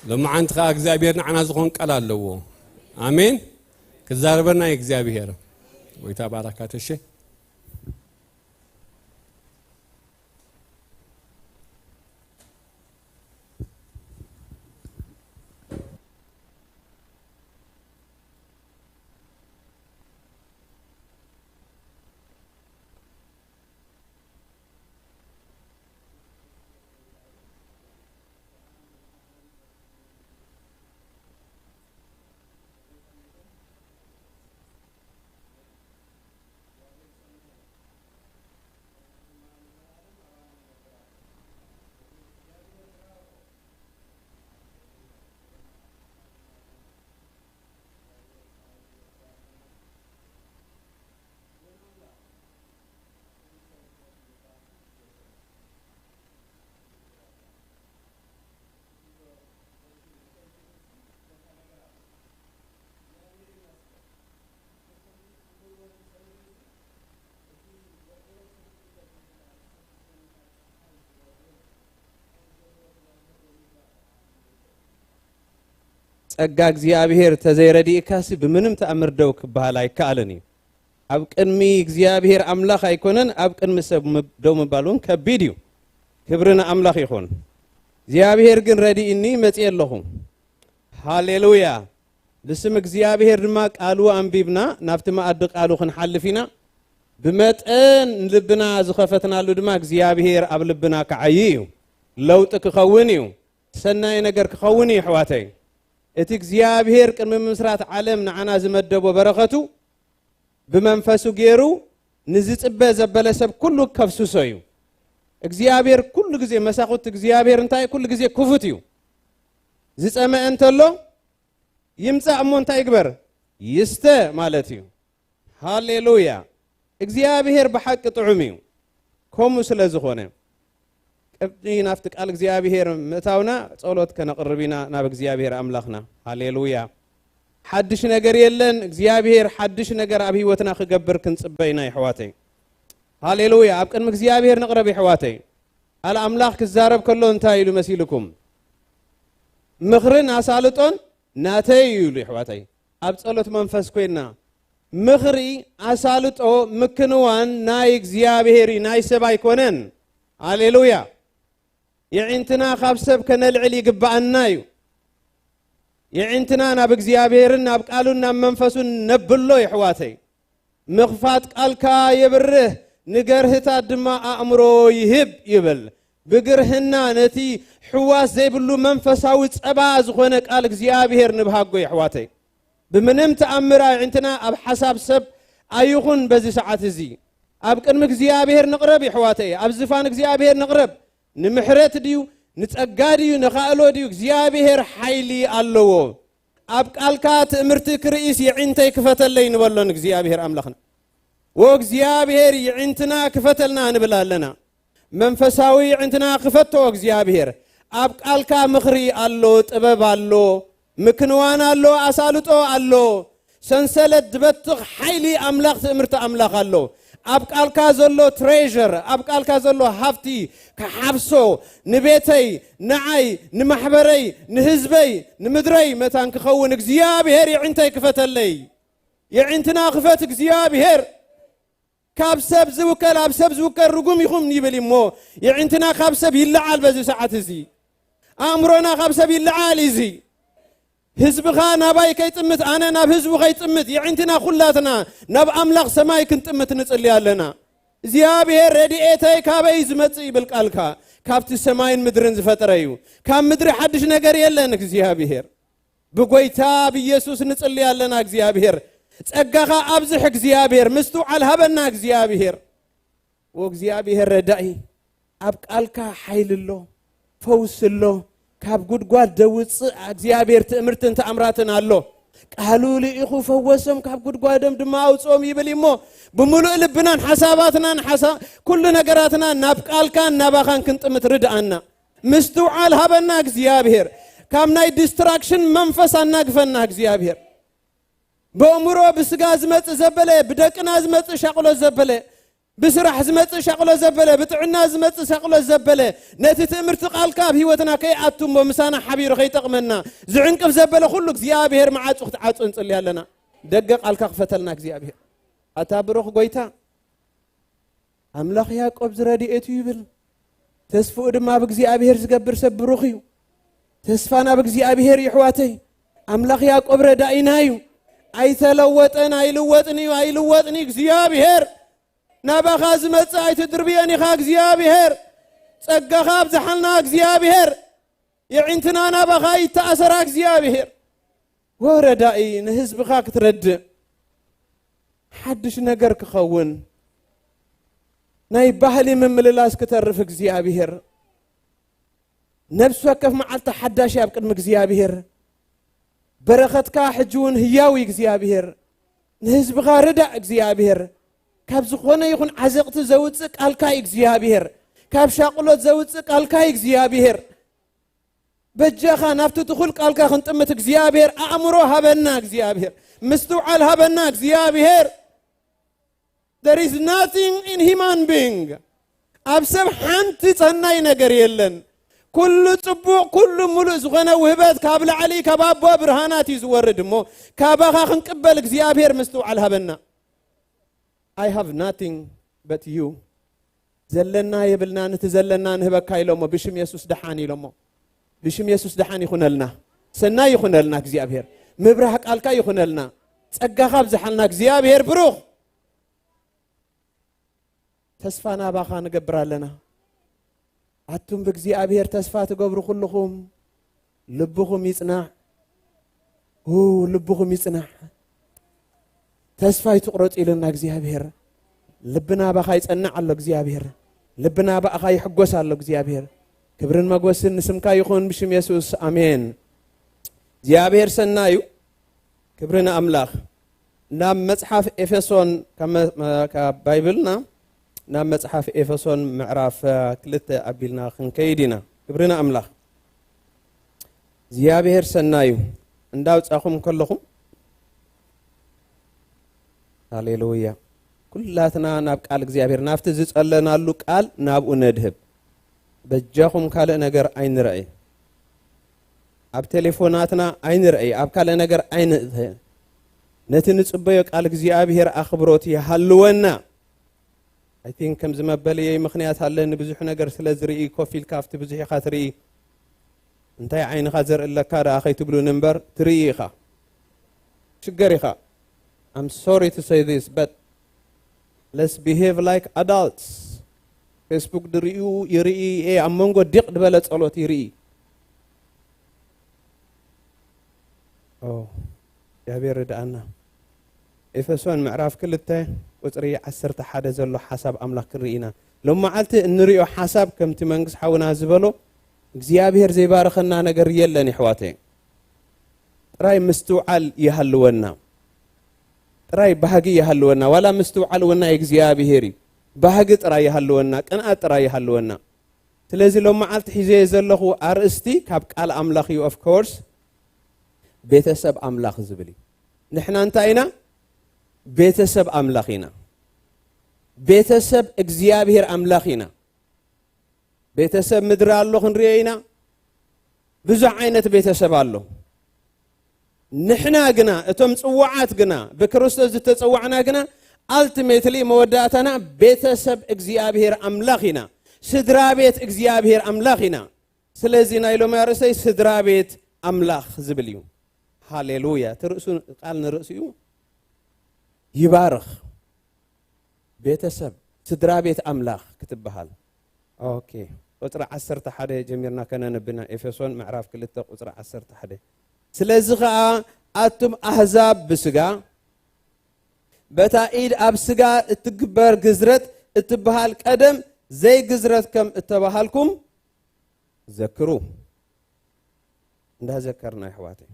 ሎማዓንቲ ኸዓ እግዚኣብሔር ንዓና ዝኾን ቃል ኣለዎ። ኣሜን። ክዛረበና እዩ እግዚኣብሔር። ጎይታ ባረካ ተሼ። ጸጋ እግዚኣብሔር ተዘይረዲእካሲ ብምንም ተኣምር ደው ክበሃል ኣይከኣልን እዩ። ኣብ ቅድሚ እግዚኣብሔር ኣምላኽ ኣይኮነን፣ ኣብ ቅድሚ ሰብ ምብ-፣ ደው ምባል እውን ከቢድ እዩ። ክብሪ ንኣምላኽ ይኹን። እግዚኣብሔር ግን ረዲእኒ መጺኤ ኣለኹ። ሃሌሉያ። ብስም እግዚኣብሔር ድማ ቃሉ ኣንቢብና ናብቲ መኣዲ ቃሉ ክንሓልፍ ኢና። ብመጠን ልብና ዝኸፈትናሉ ድማ እግዚኣብሔር ኣብ ልብና ክዓዪ እዩ። ለውጢ ክኸውን እዩ። ሰናይ ነገር ክኸውን እዩ፣ ኣሕዋተይ። እቲ እግዚኣብሔር ቅድሚ ምምስራት ዓለም ንዓና ዝመደቦ በረኸቱ ብመንፈሱ ገይሩ ንዝጽበ ዘበለ ሰብ ኩሉ ከፍስሶ እዩ። እግዚኣብሔር ኩሉ ግዜ፣ መሳኹቲ እግዚኣብሔር እንታይ ኩሉ ግዜ ክፉት እዩ። ዝጸመአ እንተሎ ይምጻእ እሞ እንታይ ይግበር? ይስተ ማለት እዩ። ሃሌሉያ! እግዚኣብሔር ብሓቂ ጥዑም እዩ። ከምኡ ስለ ዝኾነ፣ ቅድሚ ናብቲ ቃል እግዚኣብሔር ምእታውና ጸሎት ከነቕርብ ኢና ናብ እግዚኣብሔር ኣምላኽና። ሃሌሉያ! ሓድሽ ነገር የለን። እግዚኣብሔር ሓድሽ ነገር ኣብ ህይወትና ክገብር ክንጽበ ኢና፣ የሕዋተይ። ሃሌሉያ! ኣብ ቅድሚ እግዚኣብሔር ንቕረብ፣ የሕዋተይ። ቃል ኣምላኽ ክዛረብ ከሎ እንታይ ኢሉ መሲልኩም? ምኽርን ኣሳልጦን ናተይ እዩ ኢሉ፣ የሕዋተይ። ኣብ ጸሎት መንፈስ ኮይንና፣ ምኽሪ፣ ኣሳልጦ፣ ምክንዋን ናይ እግዚኣብሔር እዩ፣ ናይ ሰብ ኣይኮነን። ሃሌሉያ! የዒንትና ካብ ሰብ ከነልዕል ይግብኣና እዩ። የዒንትና ናብ እግዚኣብሔርን ናብ ቃሉን ናብ መንፈሱን ነብሎ፣ የሕዋተይ። ምኽፋት ቃልካ የብርህ፣ ንገርህታት ድማ ኣእምሮ ይህብ ይብል። ብግርህና ነቲ ሕዋስ ዘይብሉ መንፈሳዊ ጸባ ዝኾነ ቃል እግዚኣብሔር ንብሃጎ፣ የሕዋተይ። ብምንም ተኣምር ኣዒንትና ኣብ ሓሳብ ሰብ ኣይኹን። በዚ ሰዓት እዚ ኣብ ቅድሚ እግዚኣብሔር ንቕረብ፣ የሕዋተይ። ኣብ ዝፋን እግዚኣብሔር ንቕረብ። ንምሕረት ድዩ፣ ንጸጋ ድዩ፣ ንኻእሎ ድዩ፣ እግዚኣብሔር ሓይሊ ኣለዎ። ኣብ ቃልካ ትእምርቲ ክርእይስ የዒንተይ ክፈተለይ ንበሎ ንእግዚኣብሔር ኣምላኽና። ወእግዚኣብሔር የዒንትና ክፈተልና ንብል ኣለና። መንፈሳዊ የዒንትና ክፈቶ እግዚኣብሔር። ኣብ ቃልካ ምኽሪ ኣሎ፣ ጥበብ ኣሎ፣ ምክንዋን ኣሎ፣ ኣሳልጦ ኣሎ። ሰንሰለት ዝበትኽ ሓይሊ ኣምላኽ፣ ትእምርቲ ኣምላኽ ኣሎ። ኣብ ቃልካ ዘሎ ትሬዠር፣ ኣብ ቃልካ ዘሎ ሃፍቲ ክሓፍሶ፣ ንቤተይ፣ ንዓይ፣ ንማሕበረይ፣ ንህዝበይ፣ ንምድረይ መታን ክኸውን እግዚኣብሔር የዒንተይ ክፈተለይ። የዒንትና ክፈት እግዚኣብሔር። ካብ ሰብ ዝውከል፣ ኣብ ሰብ ዝውከል ርጉም ይኹን ይብል እሞ፣ የዒንትና ካብ ሰብ ይለዓል በዚ ሰዓት እዚ። ኣእምሮና ካብ ሰብ ይለዓል እዚ። ህዝብኻ ናባይ ከይጥምት፣ ኣነ ናብ ህዝቡ ከይጥምት፣ የዒንትና ኩላትና ናብ ኣምላኽ ሰማይ ክንጥምት ንጽሊ ኣለና። እግዚኣብሔር ረድኤተይ ካበይ ዝመጽእ ይብል ቃልካ፣ ካብቲ ሰማይን ምድርን ዝፈጠረ እዩ። ካብ ምድሪ ሓድሽ ነገር የለን። እግዚኣብሔር፣ ብጎይታ ብኢየሱስ ንጽሊ ኣለና። እግዚኣብሔር፣ ጸጋኻ ኣብዝሕ እግዚኣብሔር፣ ምስትውዓል ሃበና እግዚኣብሔር። ወእግዚኣብሔር ረዳኢ፣ ኣብ ቃልካ ሓይሊ ኣሎ፣ ፈውሲ ኣሎ፣ ካብ ጉድጓድ ደውጽእ እግዚኣብሔር ትእምርትን ተኣምራትን ኣሎ። ቃሉ ልኢኹ ፈወሶም፣ ካብ ጉድጓዶም ድማ ኣውጽኦም ይብል እሞ፣ ብምሉእ ልብናን ሓሳባትናን ሓሳ-፣ ኩሉ ነገራትና ናብ ቃልካን ናባኻን ክንጥምት ርድኣና። ምስትውዓል ሃበና እግዚኣብሔር። ካብ ናይ ዲስትራክሽን መንፈስ ኣናግፈና እግዚኣብሔር። ብእምሮ ብስጋ ዝመጽእ ዘበለ፣ ብደቅና ዝመጽእ ሻቕሎት ዘበለ፣ ብስራሕ ዝመጽእ ሻቕሎ ዘበለ፣ ብጥዕና ዝመጽእ ሻቕሎ ዘበለ፣ ነቲ ትእምርቲ ቃልካ ኣብ ህይወትና ከይኣቱ እሞ ምሳና ሓቢሩ ከይጠቕመና ዝዕንቅፍ ዘበለ ኩሉ እግዚኣብሔር መዓጹ ክትዓጹ ንጽሊ ኣለና። ደገ ቃልካ ክፈተልና እግዚኣብሔር። ኣታ ብሩኽ ጎይታ፣ ኣምላኽ ያዕቆብ ዝረድኤቱ ይብል፣ ተስፍኡ ድማ ኣብ እግዚኣብሔር ዝገብር ሰብ ብሩኽ እዩ። ተስፋ ናብ እግዚኣብሔር እዩ፣ ኣሕዋተይ። ኣምላኽ ያዕቆብ ረዳኢና እዩ። ኣይተለወጠን፣ ኣይልወጥን እዩ፣ ኣይልወጥን እዩ እግዚኣብሔር። ናባኻ ዝመጽእ ኣይትድርብዮን ኢኻ እግዚኣብሔር። ጸጋኻ ኣብዝሓልና እግዚኣብሔር። የዒንትና ናባኻ ይተኣሰራ እግዚኣብሔር። ወረዳኢ ንህዝብኻ ክትረድእ፣ ሓድሽ ነገር ክኸውን፣ ናይ ባህሊ ምምልላስ ክተርፍ እግዚኣብሔር። ነብሲ ወከፍ መዓልቲ ሓዳሽ ኣብ ቅድሚ እግዚኣብሔር። በረኸትካ ሕጂ እውን ህያው እዩ እግዚኣብሔር። ንህዝብኻ ርዳእ እግዚኣብሔር። ካብ ዝኾነ ይኹን ዓዘቕቲ ዘውፅእ ቃልካ እዩ እግዚኣብሔር። ካብ ሻቕሎት ዘውፅእ ቃልካ እዩ እግዚኣብሔር። በጃኻ ናብቲ ትኹል ቃልካ ክንጥምት እግዚኣብሔር ኣእምሮ ሃበና እግዚኣብሔር። ምስትውዓል ሃበና እግዚኣብሔር። There is nothing in human being. ኣብ ሰብ ሓንቲ ጸናይ ነገር የለን። ኩሉ ጽቡቕ፣ ኩሉ ሙሉእ ዝኾነ ውህበት ካብ ላዕሊ ካብ ኣቦ ብርሃናት እዩ ዝወርድ እሞ ካባኻ ክንቅበል እግዚኣብሔር ምስትውዓል ሃበና። I have nothing but you. ዘለና የብልና፣ ነቲ ዘለና ንህበካ ኢሎሞ ብሽም የሱስ ደሓን ኢሎሞ። ብሽም የሱስ ደሓን ይኹነልና። ሰናይ ይኹነልና እግዚኣብሔር። ምብራህ ቃልካ ይኹነልና። ጸጋኻ ኣብዝሓልና እግዚኣብሔር ብሩኽ። ተስፋ ናባኻ ንገብር ኣለና። ኣቱም ብእግዚኣብሔር ተስፋ ትገብሩ ኩልኹም ልብኹም ይጽናዕ። ው ልብኹም ይጽናዕ። ተስፋ ኣይትቑረጹ ኢሉና እግዚኣብሔር። ልብና ባኻ ይጸንዕ ኣሎ እግዚኣብሔር። ልብና ባእኻ ይሕጎስ ኣሎ እግዚኣብሔር። ክብርን መጎስን ንስምካ ይኹን ብሽም የሱስ ኣሜን። እግዚኣብሔር ሰናዩ። ክብሪ ንኣምላኽ። ናብ መጽሓፍ ኤፌሶን ካብ መ- መ- ካብ ባይብልና ናብ መጽሓፍ ኤፌሶን ምዕራፍ አ፣ ክልተ ኣቢልና ክንከይድ ኢና። ክብሪ ንኣምላኽ። እግዚኣብሔር ሰናዩ። እንዳውጻኹም ከለኹም ሃሌሉያ። ኩላትና ናብ ቃል እግዚኣብሔር ናብቲ ዝጸለናሉ ቃል ናብኡ ነድህብ። በጃኹም ካልእ ነገር ኣይንረኣይ። ኣብ ቴሌፎናትና ኣይንረኣይ፣ ኣብ ካልእ ነገር ኣይንእተ። ነቲ ንጽበዮ ቃል እግዚኣብሔር ኣኽብሮት ይሃልወና። I think ከምዚ መበለየይ ምኽንያት ኣለኒ፣ ብዙሕ ነገር ስለ ዝርኢ፣ ኮፍ ኢልካ ኣብቲ ብዙሕ ኢኻ ትርኢ። እንታይ ዓይንኻ ዘርኢ ኣለካ ደኣ ከይትብሉኒ እምበር ትርኢ ኢኻ። ሽገር ኢኻ። I'm sorry to say this, but let's behave like adults. ፌስቡክ ድርእዩ ይርኢ፣ ኤ ኣብ መንጎ ዲቕ ድበለ ጸሎት ይርኢ። ኦ፣ እግዚኣብሔር ርድኣና። ኤፌሶን ምዕራፍ ክልተ ቁጽሪ ዓሰርተ ሓደ ዘሎ ሓሳብ ኣምላኽ ክንርኢ ኢና። ሎም መዓልቲ እንርእዮ ሓሳብ ከምቲ መንግስ ሓውና ዝበሎ እግዚኣብሔር ዘይባረኸና ነገር የለን ይሕዋተይ። ጥራይ ምስትውዓል ይሃልወና። ጥራይ ባህጊ ይሃልወና። ዋላ ምስትውዓል እውን ናይ እግዚኣብሔር እዩ። ባህጊ ጥራይ ይሃልወና፣ ቅንኣት ጥራይ ይሃልወና። ስለዚ ሎም መዓልቲ ሒዘዮ ዘለኹ ኣርእስቲ ካብ ቃል ኣምላኽ እዩ። Of course ቤተሰብ ኣምላኽ ዝብል እዩ። ንሕና እንታይ ኢና? ቤተሰብ ኣምላኽ ኢና። ቤተሰብ እግዚኣብሔር ኣምላኽ ኢና። ቤተሰብ ምድሪ ኣሎ ክንሪኦ ኢና። ብዙሕ ዓይነት ቤተሰብ ኣሎ። ንሕና ግና እቶም ጽዋዓት ግና ብክርስቶስ ዝተጸዋዕና ግና ኣልቲሜትሊ መወዳእታና ቤተሰብ እግዚኣብሔር ኣምላኽ ኢና። ስድራ ቤት እግዚኣብሔር ኣምላኽ ኢና። ስለዚ ናይ ሎሚ ኣርእሰይ ስድራ ቤት ኣምላኽ ዝብል እዩ። ሃሌሉያ። ትርእሱ ቃል ንርእሱ እዩ። ይባርኽ። ቤተሰብ ስድራ ቤት ኣምላኽ ክትበሃል። ኦኬ። ቁጽሪ ዓሰርተ ሓደ ጀሚርና ከነንብና። ኤፌሶን ምዕራፍ ክልተ ቁጽሪ ዓሰርተ ሓደ። ስለዚ ኸኣ ኣቱም ኣህዛብ ብስጋ በታ ኢድ ኣብ ስጋ እትግበር ግዝረት እትበሃል ቀደም ዘይግዝረት ከም እተባሃልኩም ዘክሩ። እንዳዘከርና ኣሕዋተይ፣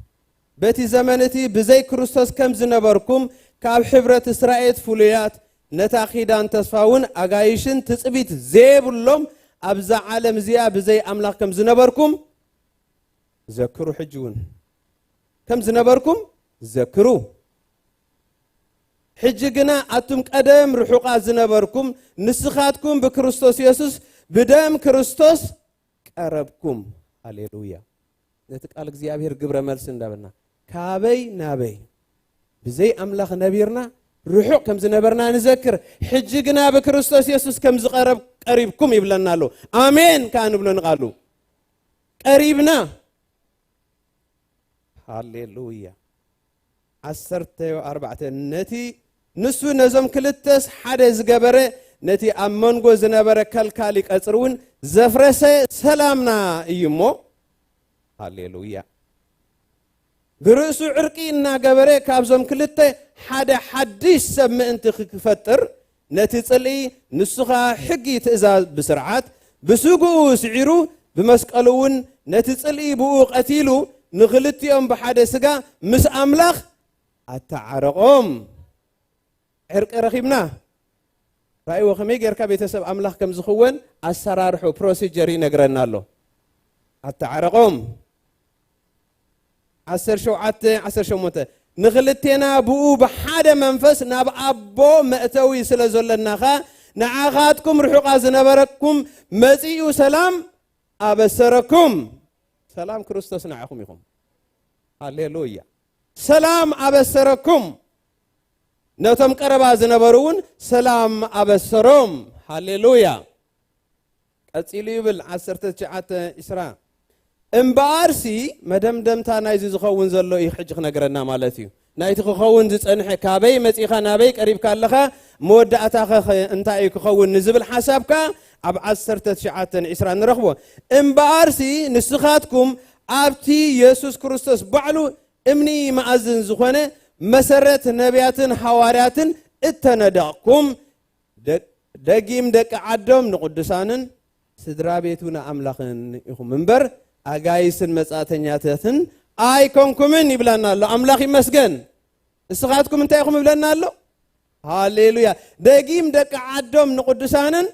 በቲ ዘመን እቲ ብዘይ ክርስቶስ ከም ዝነበርኩም ካብ ሕብረት እስራኤል ፍሉያት ነታ ኪዳን ተስፋ እውን ኣጋይሽን ትጽቢት ዘይብሎም ኣብዛ ዓለም እዚኣ ብዘይ ኣምላኽ ከም ዝነበርኩም ዘክሩ። ሕጂ እውን ከም ዝነበርኩም ዘክሩ። ሕጂ ግና ኣቱም ቀደም ርሑቓት ዝነበርኩም፣ ንስኻትኩም ብክርስቶስ የሱስ፣ ብደም ክርስቶስ ቀረብኩም። ሃሌሉያ። ነቲ ቃል እግዚኣብሔር ግብረ መልሲ እንዳበልና፣ ካበይ ናበይ ብዘይ ኣምላኽ ነቢርና ርሑቕ ከም ዝነበርና ንዘክር። ሕጂ ግና ብክርስቶስ የሱስ ከም ዝቐረብ ቀሪብኩም ይብለና ኣሎ። ኣሜን ከኣ ንብሎ ንቓሉ። ቀሪብና። ሃሌሉያ። ዓሰርተ ኣርባዕተ፣ ነቲ ንሱ ነዞም ክልተስ ሓደ ዝገበረ፣ ነቲ ኣብ መንጎ ዝነበረ ከልካሊ ቀጽሪ እውን ዘፍረሰ ሰላምና እዩ እሞ። ሃሌሉያ። ብርእሱ ዕርቂ እናገበረ ካብዞም ክልተ ሓደ ሓድሽ ሰብ ምእንቲ ክፈጥር፣ ነቲ ጽልኢ፣ ንሱ ኸኣ ሕጊ ትእዛዝ ብስርዓት፣ ብስግኡ ስዒሩ፣ ብመስቀሉ እውን ነቲ ጽልኢ ብኡ ቀቲሉ፣ ንኽልቲኦም ብሓደ ስጋ ምስ ኣምላኽ ኣተዓረቖም። ዕርቂ ረኺብና። ራእይዎ ከመይ ጌርካ ቤተሰብ ኣምላኽ ከም ዝኽወን ኣሰራርሑ፣ ፕሮሲጀር ይነግረና ኣሎ። ኣተዓረቖም። ዓሰርተ ሸውዓተ፣ ዓሰርተ ሸሞንተ፣ ንኽልቴና ብኡ ብሓደ መንፈስ ናብ ኣቦ መእተዊ ስለ ዘሎና ኸኣ፣ ንዓኻትኩም ርሑቓት ዝነበረኩም መጺኡ ሰላም ኣበሰረኩም። ሰላም ክርስቶስ ንዓኹም ይኹን። ሃሌሉያ። ሰላም ኣበሰረኩም። ነቶም ቀረባ ዝነበሩ እውን ሰላም ኣበሰሮም። ሃሌሉያ። ቀጺሉ ይብል፣ ዓሰርተ ትሽዓተ፣ ዕስራ፣ እምበኣርሲ፣ መደምደምታ ናይዚ ዝኸውን ዘሎ እዩ ሕጂ ክነግረና ማለት እዩ። ናይቲ ክኸውን ዝጸንሐ፣ ካበይ መጺኻ ናበይ ቀሪብካ ኣለኻ፣ መወዳእታኸ ኸ እንታይ እዩ ክኸውን ንዝብል ሓሳብካ ኣብ ዓሰርተ ትሽዓተ፣ ዕስራ ንረኽቦ። እምበኣርሲ ንስኻትኩም ኣብቲ የሱስ ክርስቶስ ባዕሉ እምኒ መኣዝን ዝኾነ መሰረት ነቢያትን ሃዋርያትን እተነደቕኩም፣ ደ-፣ ደጊም ደቂ ዓዶም ንቕዱሳንን ስድራ ቤቱ ንኣምላኽን ኢኹም እምበር፣ ኣጋይስን መጻእተኛታትን ኣይኮንኩምን ይብለና ኣሎ። ኣምላኽ ይመስገን። ንስኻትኩም እንታይ ኢኹም ይብለና ኣሎ? ሃሌሉያ። ደጊም ደቂ ዓዶም ንቕዱሳንን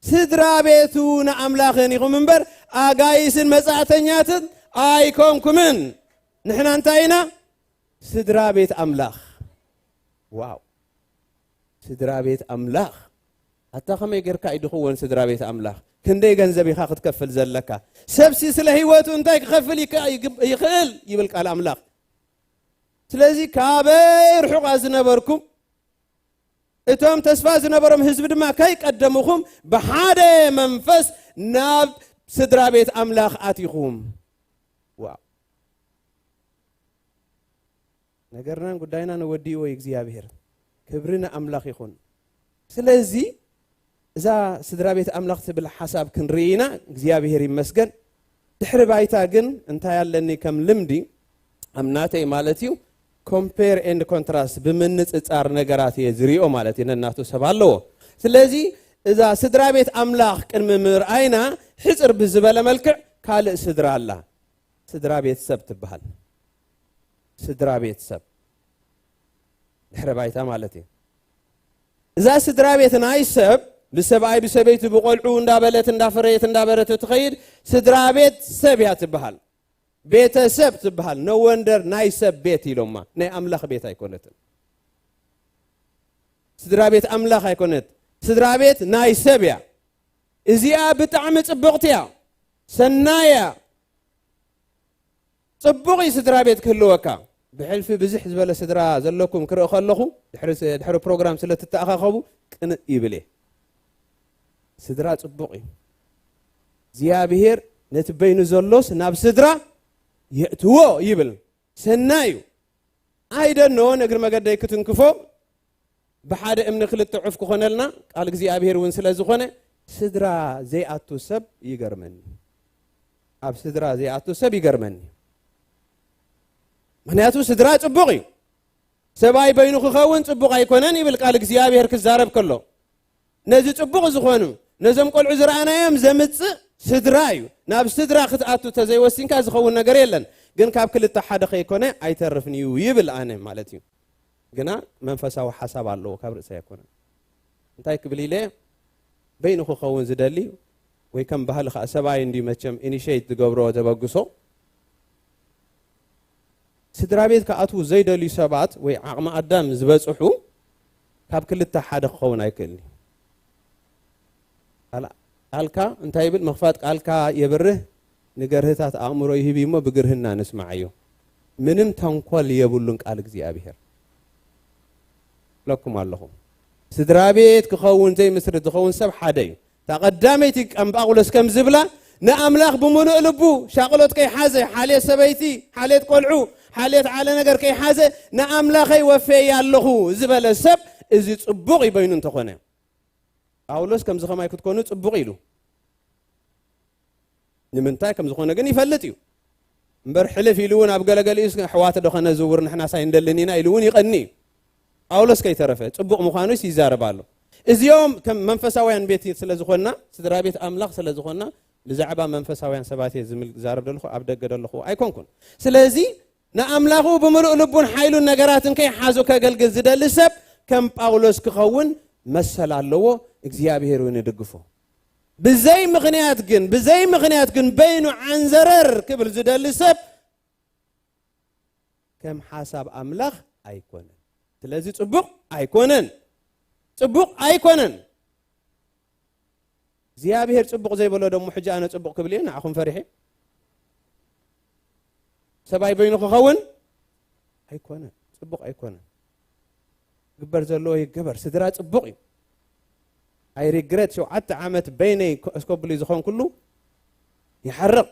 ስድራ ቤቱ ንኣምላኽን ኢኹም እምበር፣ ኣጋይስን መጻእተኛትን ኣይኮንኩምን። ንሕና እንታይ ኢና? ስድራ ቤት ኣምላኽ። ዋው! ስድራ ቤት ኣምላኽ። ኣታ ከመይ ጌርካ እዩ ድኽወን ስድራ ቤት ኣምላኽ? ክንደይ ገንዘብ ኢኻ ክትከፍል ዘለካ? ሰብሲ ስለ ህይወቱ እንታይ ክኸፍል ይከ-፣ ይግ-፣ ይኽእል? ይብል ቃል ኣምላኽ። ስለዚ ካበይ ርሑቓት ዝነበርኩም፣ እቶም ተስፋ ዝነበሮም ህዝቢ ድማ ከይቀደምኹም ብሓደ መንፈስ ናብ ስድራ ቤት ኣምላኽ ኣቲኹም። ዋው! ነገርናን ጉዳይናን ወዲእዎ እዩ እግዚኣብሔር። ክብሪ ንኣምላኽ ይኹን። ስለዚ እዛ ስድራ ቤት ኣምላኽ ትብል ሓሳብ ክንርኢ ኢና። እግዚኣብሔር ይመስገን። ድሕሪ ባይታ ግን እንታይ ኣለኒ ከም ልምዲ፣ ኣብ ናተይ ማለት እዩ፣ ኮምፔር ኤንድ ኮንትራስት፣ ብምንጽጻር ነገራት እየ ዝሪኦ ማለት እዩ። ነናቱ ሰብ ኣለዎ። ስለዚ እዛ ስድራ ቤት ኣምላኽ ቅድሚ ምርኣይና፣ ሕጽር ብዝበለ መልክዕ ካልእ ስድራ ኣላ። ስድራ ቤት ሰብ ትበሃል። ስድራ ቤት ሰብ ድሕረ ባይታ ማለት እዩ። እዛ ስድራ ቤት ናይ ሰብ፣ ብሰብኣይ ብሰበይቲ ብቆልዑ እንዳበለት እንዳፈረየት እንዳበረት እትኸይድ ስድራ ቤት ሰብ እያ ትበሃል። ቤተሰብ ትበሃል። No wonder ናይ ሰብ ቤት ኢሎማ። ናይ ኣምላኽ ቤት ኣይኮነትን። ስድራ ቤት ኣምላኽ ኣይኮነት። ስድራ ቤት ናይ ሰብ እያ። እዚኣ ብጣዕሚ ጽብቕቲ እያ። ሰናይ እያ። ጽቡቕ እዩ ስድራ ቤት ክህልወካ። ብሕልፊ ብዝሕ ዝበለ ስድራ ዘለኩም ክርኢ ከለኹ፣ ድሕሪ ስ-፣ ድሕሪ ፕሮግራም ስለ ትተኣኻኸቡ ቅንእ ይብል እየ። ስድራ ጽቡቕ እዩ። እግዚኣብሔር ነቲ በይኑ ዘሎስ ናብ ስድራ የእትዎ ይብል። ሰናይ እዩ። ኣይደኖ፣ ንእግሪ መገደይ ክትንክፎ፣ ብሓደ እምኒ ክልተ ዑፍ ክኾነልና ቃል እግዚኣብሔር እውን ስለ ዝኾነ፣ ስድራ ዘይኣቱ ሰብ ይገርመኒ። ኣብ ስድራ ዘይኣቱ ሰብ ይገርመኒ። ምኽንያቱ ስድራ ጽቡቕ እዩ። ሰብኣይ በይኑ ክኸውን ጽቡቕ ኣይኮነን ይብል ቃል እግዚኣብሔር ክዛረብ ከሎ። ነዚ ጽቡቕ ዝኾኑ፣ ነዞም ቆልዑ ዝረኣናዮም ዘምጽእ ስድራ እዩ። ናብ ስድራ ክትኣቱ ተዘይወሲንካ ዝኸውን ነገር የለን። ግን ካብ ክልተ ሓደ ከይኮነ ኣይተርፍን እዩ ይብል ኣነ ማለት እዩ። ግና መንፈሳዊ ሓሳብ ኣለዎ፣ ካብ ርእሰይ ኣይኮነን። እንታይ ክብል ኢለ? በይኑ ክኸውን ዝደሊ ወይ ከም ባህሊ ከኣ ሰብኣይ እንዲ መቸም ኢኒሼት ዝገብሮ ተበግሶ፣ ስድራ ቤት ክኣትዉ ዘይደልዩ ሰባት ወይ ዓቕሚ ኣዳም ዝበጽሑ ካብ ክልተ ሓደ ክኸውን ኣይክእልኒ። ቃል-፣ ቃልካ እንታይ ይብል? ምኽፋት ቃልካ የብርህ፣ ንገርህታት ኣእምሮ ይህብ እሞ ብግርህና ንስማዓዮ። ምንም ተንኮል የብሉን ቃል እግዚኣብሔር። ለኩም ኣለኹ። ስድራ ቤት ክኸውን ዘይምስርት ዝኸውን ሰብ ሓደ እዩ። እታ ቀዳመይቲ ቀም ጳውሎስ ከም ዝብላ፣ ንኣምላኽ ብምሉእ ልቡ ሻቕሎት ከይሓዘ፣ ሓልየት ሰበይቲ፣ ሓልየት ቆልዑ፣ ሓልየት ዓለ ነገር ከይሓዘ፣ ንኣምላኸይ ወፈየ ኣለኹ ዝበለ ሰብ፣ እዚ ጽቡቕ እዩ በይኑ እንተኾነ። ጳውሎስ ከምዚ ከማይ ክትኮኑ ጽቡቕ ኢሉ። ንምንታይ ከም ዝኾነ ግን ይፈልጥ እዩ። እምበር ሕልፍ ኢሉ እውን ኣብ ገለገሊኡስ ኣሕዋት ዶ ከነዝውር ንሕናስ ኣይንደልን ኢና ኢሉ እውን ይቐኒ እዩ። ጳውሎስ ከይተረፈ ጽቡቕ ምዃኑስ ይዛረብ ኣሎ። እዚኦም ከም መንፈሳውያን ቤት ስለ ዝኾንና፣ ስድራ ቤት ኣምላኽ ስለ ዝኾንና፣ ብዛዕባ መንፈሳውያን ሰባት እየ ዝምል-፣ ዝዛረብ ዘለኹ፣ ኣብ ደገ ዘለኹ ኣይኮንኩን። ስለዚ ንኣምላኹ ብምሉእ ልቡን ሓይሉን ነገራትን ከይሓዙ ከገልግል ዝደሊ ሰብ ከም ጳውሎስ ክኸውን መሰል ኣለዎ። እግዚኣብሔር እውን ይድግፎ። ብዘይ ምኽንያት ግን፣ ብዘይ ምኽንያት ግን በይኑ ዓንዘረር ክብል ዝደሊ ሰብ ከም ሓሳብ ኣምላኽ ኣይኮነን። ስለዚ ጽቡቕ ኣይኮነን። ጽቡቕ ኣይኮነን። እግዚኣብሔር ጽቡቕ ዘይበሎ ደሞ ሕጂ ኣነ ጽቡቕ ክብል እየ ንዓኹም ፈሪሐ? ሰብኣይ በይኑ ክኸውን ኣይኮነን። ጽቡቕ ኣይኮነን። ግበር ዘለዎ ይገበር። ስድራ ጽቡቕ እዩ። ኣይ ሪግረት ሸውዓተ ዓመት በይነይ እስከብሉ ዝኾንኩሉ ይሓርቕ።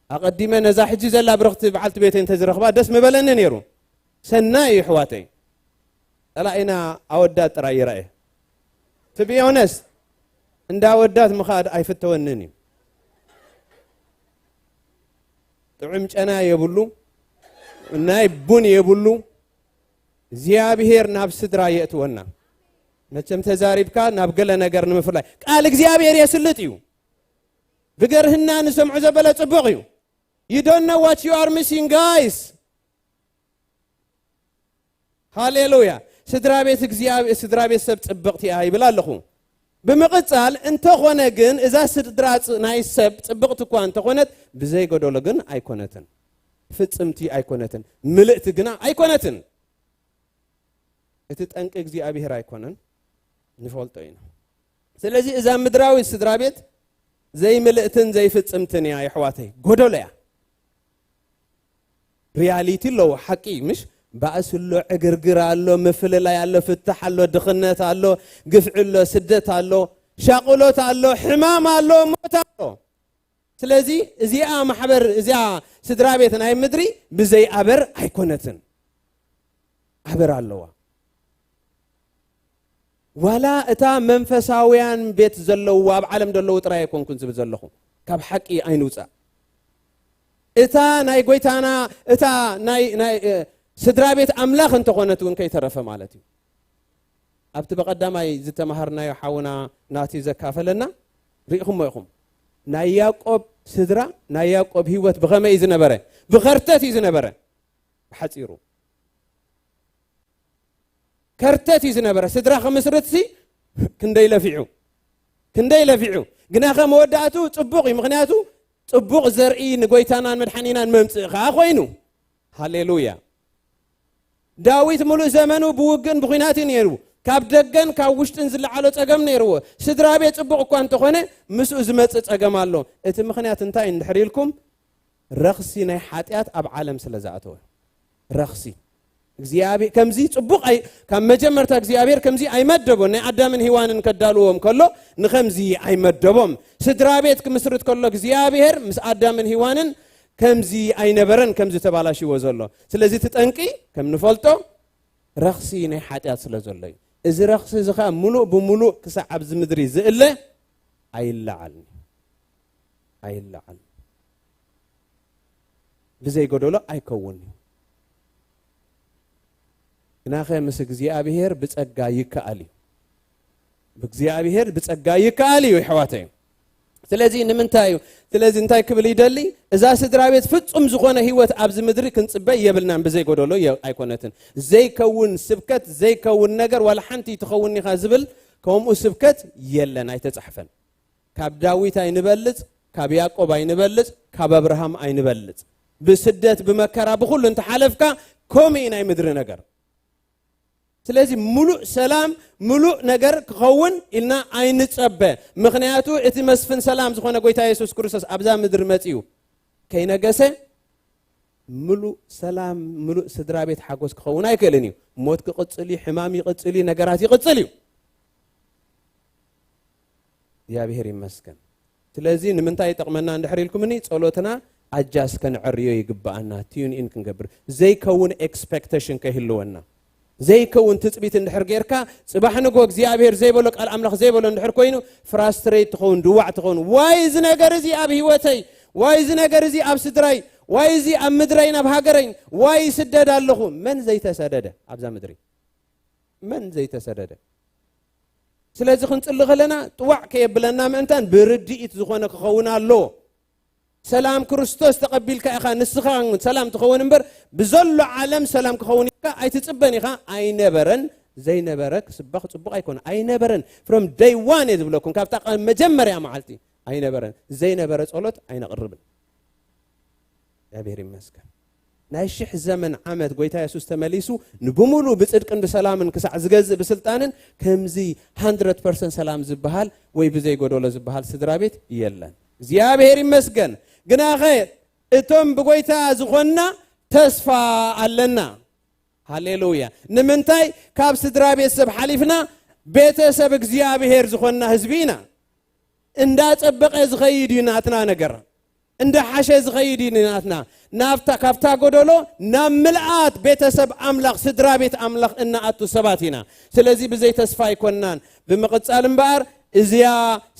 ኣቐዲመ ነዛ ሕጂ ዘላ ብርኽቲ በዓልቲ ቤተይ እንተዝረኽባ ደስ ምበለኒ ነይሩ። ሰናይ እዩ ኣሕዋተይ። ጸላኢና ኣወዳት ጥራይ ይረኣየ። To be honest፣ እንዳ ኣወዳት ምኻድ ኣይፍተወንን እዩ። ጥዑም ጨና የብሉ፣ ናይ ቡን የብሉ። እግዚኣብሔር ናብ ስድራ የእትወና። መቸም ተዛሪብካ ናብ ገለ ነገር ንምፍላይ ቃል እግዚኣብሔር የስልጥ እዩ። ብገርህና ንሰምዖ ዘበለ ጽቡቕ እዩ። You don't know what you are missing, guys. ሃሌሉያ። ስድራ ቤት እግዚኣብሔር፣ ስድራ ቤት ሰብ ጽብቕቲ እያ ይብል ኣለኹ። ብምቕጻል እንተኾነ ግን እዛ ስድራ ጽ-፣ ናይ ሰብ ጽብቕቲ እኳ እንተኾነት ብዘይ ጎደሎ ግን ኣይኮነትን። ፍጽምቲ ኣይኮነትን። ምልእቲ ግና ኣይኮነትን። እቲ ጠንቂ እግዚኣብሔር ኣይኮነን፣ ንፈልጦ ኢና። ስለዚ እዛ ምድራዊት ስድራ ቤት ዘይምልእትን ዘይፍጽምትን እያ የሕዋተይ፣ ጎደሎ እያ። ሪያሊቲ ኣለዎ፣ ሓቂ ምሽ? ባእሲ ኣሎ፣ ዕግርግር ኣሎ፣ ምፍልላይ ኣሎ፣ ፍታሕ ኣሎ፣ ድኽነት ኣሎ፣ ግፍዒ ኣሎ፣ ስደት ኣሎ፣ ሻቕሎት ኣሎ፣ ሕማም ኣሎ፣ ሞት ኣሎ። ስለዚ እዚኣ ማሕበር፣ እዚኣ ስድራ ቤት ናይ ምድሪ ብዘይ ኣበር ኣይኮነትን። ኣበር ኣለዋ። ዋላ እታ መንፈሳውያን ቤት ዘለዉ ኣብ ዓለም ዘለዉ ጥራይ ኣይኮንኩን ዝብል ዘለኹ፣ ካብ ሓቂ ኣይንውጻእ። እታ ናይ ጎይታና፣ እታ ናይ፣ ናይ፣ እ፣ ስድራ ቤት ኣምላኽ እንተኾነት እውን ከይተረፈ ማለት እዩ። ኣብቲ በቐዳማይ ዝተማሃርናዮ ሓውና ናቲ ዘካፈለና ርኢኹሞ ኢኹም። ናይ ያዕቆብ ስድራ፣ ናይ ያዕቆብ ህይወት ብኸመይ እዩ ዝነበረ? ብኸርተት እዩ ዝነበረ። ብሓጺሩ ከርተት እዩ ዝነበረ። ስድራ ክምስርትሲ ክንደይ ለፊዑ፣ ክንደይ ለፊዑ። ግናኸ መወዳእቱ ጽቡቕ እዩ። ምኽንያቱ ጽቡቕ ዘርኢ ንጎይታናን መድሓኒናን መምጽእ ከኣ ኮይኑ። ሃሌሉያ። ዳዊት ምሉእ ዘመኑ ብውግእን ብኹናት እዩ ነይሩ። ካብ ደገን ካብ ውሽጥን ዝለዓሎ ጸገም ነይርዎ። ስድራ ቤት ጽቡቕ እኳ እንተኾነ ምስኡ ዝመጽእ ጸገም ኣሎ። እቲ ምኽንያት እንታይ እንድሕር ኢልኩም፣ ረኽሲ ናይ ሓጢኣት ኣብ ዓለም ስለ ዝኣተወ። ረኽሲ። እግዚኣብሔር ከምዚ ጽቡቕ ኣይ-፣ ካብ መጀመርታ እግዚኣብሔር ከምዚ ኣይመደቦን። ናይ ኣዳምን ሄዋንን ከዳልዎም ከሎ ንኸምዚ ኣይመደቦም። ስድራ ቤት ክምስርት ከሎ እግዚኣብሔር ምስ ኣዳምን ሄዋንን ከምዚ ኣይነበረን፣ ከምዚ ተባላሽዎ ዘሎ። ስለዚ እቲ ጠንቂ ከም ንፈልጦ ረኽሲ ናይ ሓጢኣት ስለ ዘሎ እዩ። እዚ ረኽሲ እዚ ኸኣ ምሉእ ብምሉእ ክሳዕ ኣብዚ ምድሪ ዝእለ ኣይለዓልን። ኣይለዓል። ብዘይ ጎደሎ ኣይከውን እዩ። ግናኸ ምስ እግዚኣብሔር ብጸጋ ይከኣል እዩ። ብእግዚኣብሔር ብጸጋ ይከኣል እዩ፣ የሕዋተይ። ስለዚ ንምንታይ እዩ? ስለዚ እንታይ ክብል ይደሊ? እዛ ስድራ ቤት ፍጹም ዝኾነ ህይወት ኣብዚ ምድሪ ክንጽበ የብልናን፣ ብዘይ ጎደሎ የ-፣ ኣይኮነትን። ዘይከውን ስብከት፣ ዘይከውን ነገር፣ ዋላ ሓንቲ ትኸውን ኢኻ ዝብል ከምኡ ስብከት የለን፣ ኣይተጻሕፈን። ካብ ዳዊት ኣይንበልጽ፣ ካብ ያዕቆብ ኣይንበልጽ፣ ካብ ኣብርሃም ኣይንበልጽ። ብስደት፣ ብመከራ፣ ብኹሉ እንተሓለፍካ፣ ከምኡ እዩ ናይ ምድሪ ነገር። ስለዚ ምሉእ ሰላም፣ ምሉእ ነገር ክኸውን ኢልና ኣይንጸበ። ምኽንያቱ እቲ መስፍን ሰላም ዝኾነ ጎይታ የሱስ ክርስቶስ ኣብዛ ምድሪ መጺኡ ከይነገሰ ምሉእ ሰላም፣ ምሉእ ስድራ ቤት ሓጎስ ክኸውን ኣይክእልን እዩ። ሞት ክቕጽል እዩ፣ ሕማም ይቕጽል እዩ፣ ነገራት ይቕጽል እዩ። እግዚኣብሔር ይመስገን። ስለዚ ንምንታይ ይጠቕመና እንድሕር ኢልኩምኒ፣ ጸሎትና ኣጃስ ከነዕርዮ ይግብኣና፣ ቲዩን ኢን ክንገብር፣ ዘይከውን ኤክስፔክቴሽን ከይህልወና፣ ዘይከውን ትጽቢት እንድሕር ጌርካ፣ ጽባሕ ንጎ እግዚኣብሔር ዘይበሎ፣ ቃል ኣምላኽ ዘይበሎ እንድሕር ኮይኑ፣ ፍራስትሬት ትኸውን፣ ድዋዕ ትኸውን። ዋይ እዚ ነገር እዚ ኣብ ህይወተይ፣ ዋይ እዚ ነገር እዚ ኣብ ስድራይ፣ ዋይ እዚ ኣብ ምድረይን ኣብ ሃገረይን፣ ዋይ ይስደድ ኣለኹ። መን ዘይተሰደደ ኣብዛ ምድሪ? መን ዘይተሰደደ? ስለዚ ክንጽሊ ከለና ጥዋዕ ከየብለና ምእንታን ብርድኢት ዝኾነ ክኸውን ኣለዎ። ሰላም ክርስቶስ ተቐቢልካ ኢኻ ንስኻ ሰላም ትኸውን እምበር፣ ብዘሎ ዓለም ሰላም ክኸውን ኢልካ ኣይትጽበን ኢኻ። ኣይነበረን። ዘይነበረ ክስበኽ ጽቡቕ ኣይኮነ። ኣይነበረን። ፍሮም ደይ ዋን እየ ዝብለኩም፣ ካብታ ቀ-፣ መጀመርያ መዓልቲ ኣይነበረን። ዘይነበረ ጸሎት ኣይነቕርብን። እግዚኣብሔር ይመስገን። ናይ ሽሕ ዘመን ዓመት ጎይታ የሱስ ተመሊሱ ንብሙሉ ብጽድቅን ብሰላምን ክሳዕ ዝገዝእ ብስልጣንን ከምዚ ሃንድረድ ፐርሰንት ሰላም ዝበሃል ወይ ብዘይ ጎደሎ ዝበሃል ስድራ ቤት የለን። እግዚኣብሔር ይመስገን። ግናኸ እቶም ብጎይታ ዝኾንና ተስፋ ኣለና። ሃሌሉያ። ንምንታይ? ካብ ስድራ ቤተሰብ ሓሊፍና ቤተሰብ እግዚኣብሔር ዝኾንና ህዝቢ ኢና። እንዳጸበቐ ዝኸይድ እዩ ናትና ነገር። እንዳሓሸ ዝኸይድ እዩ ናትና። ናብታ፣ ካብታ ጎደሎ ናብ ምልኣት ቤተሰብ ኣምላኽ፣ ስድራ ቤት ኣምላኽ እናኣቱ ሰባት ኢና። ስለዚ ብዘይ ተስፋ ኣይኮንናን። ብምቕጻል እምበኣር እዚኣ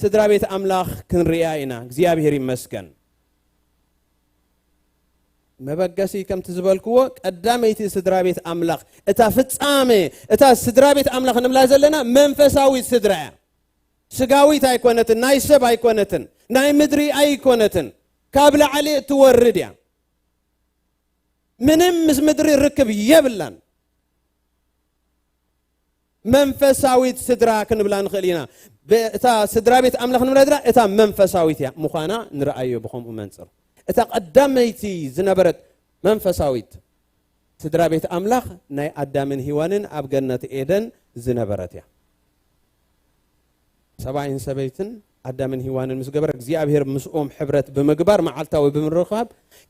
ስድራ ቤት ኣምላኽ ክንርእያ ኢና። እግዚኣብሔር ይመስገን። መበገሲ ከምቲ ዝበልክዎ ቀዳመይቲ ስድራ ቤት ኣምላኽ፣ እታ ፍጻመ፣ እታ ስድራ ቤት ኣምላኽ ንብላ ዘለና መንፈሳዊት ስድራ እያ። ስጋዊት ኣይኮነትን፣ ናይ ሰብ ኣይኮነትን፣ ናይ ምድሪ ኣይኮነትን፣ ካብ ላዕሊ እትወርድ እያ። ምንም ምስ ምድሪ ርክብ የብላን። መንፈሳዊት ስድራ ክንብላ ንኽእል ኢና። ብ-፣ እታ ስድራ ቤት ኣምላኽ ንብላ ዘለና እታ መንፈሳዊት እያ ምዃና ንርኣዮ ብኸምኡ መንጽር። እታ ቀዳመይቲ ዝነበረት መንፈሳዊት ስድራ ቤት ኣምላኽ ናይ ኣዳምን ሂዋንን ኣብ ገነት ኤደን ዝነበረት እያ። ሰብኣይን ሰበይትን ኣዳምን ሂዋንን ምስ ገበረ እግዚኣብሔር ምስኦም ሕብረት ብምግባር መዓልታዊ ብምርኻብ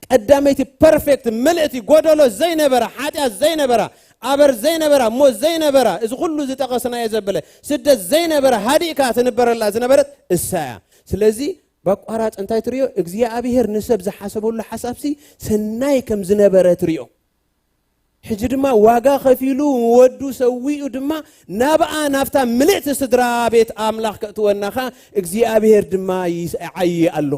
ቀዳመይቲ ፐርፌክት ምልእቲ ጎደሎ ዘይነበራ፣ ሓጢኣት ዘይነበራ፣ ኣበር ዘይነበራ፣ ሞት ዘይነበራ፣ እዚ ኩሉ ዝጠቐስናዮ ዘበለ ስደት ዘይነበራ ሃዲእካ ትንበረላ ዝነበረት እሳ እያ። ስለዚ በቋራጽ እንታይ ትርእዮ? እግዚኣብሔር ንሰብ ዝሓሰበሉ ሓሳብሲ ሰናይ ከም ዝነበረ ትርእዮ። ሕጂ ድማ ዋጋ ከፊሉ ወዱ ሰዊኡ ድማ ናብኣ ናብታ ምልእቲ ስድራ ቤት ኣምላኽ ከእትወናኻ እግዚኣብሔር ድማ ይዓዪ ኣሎ።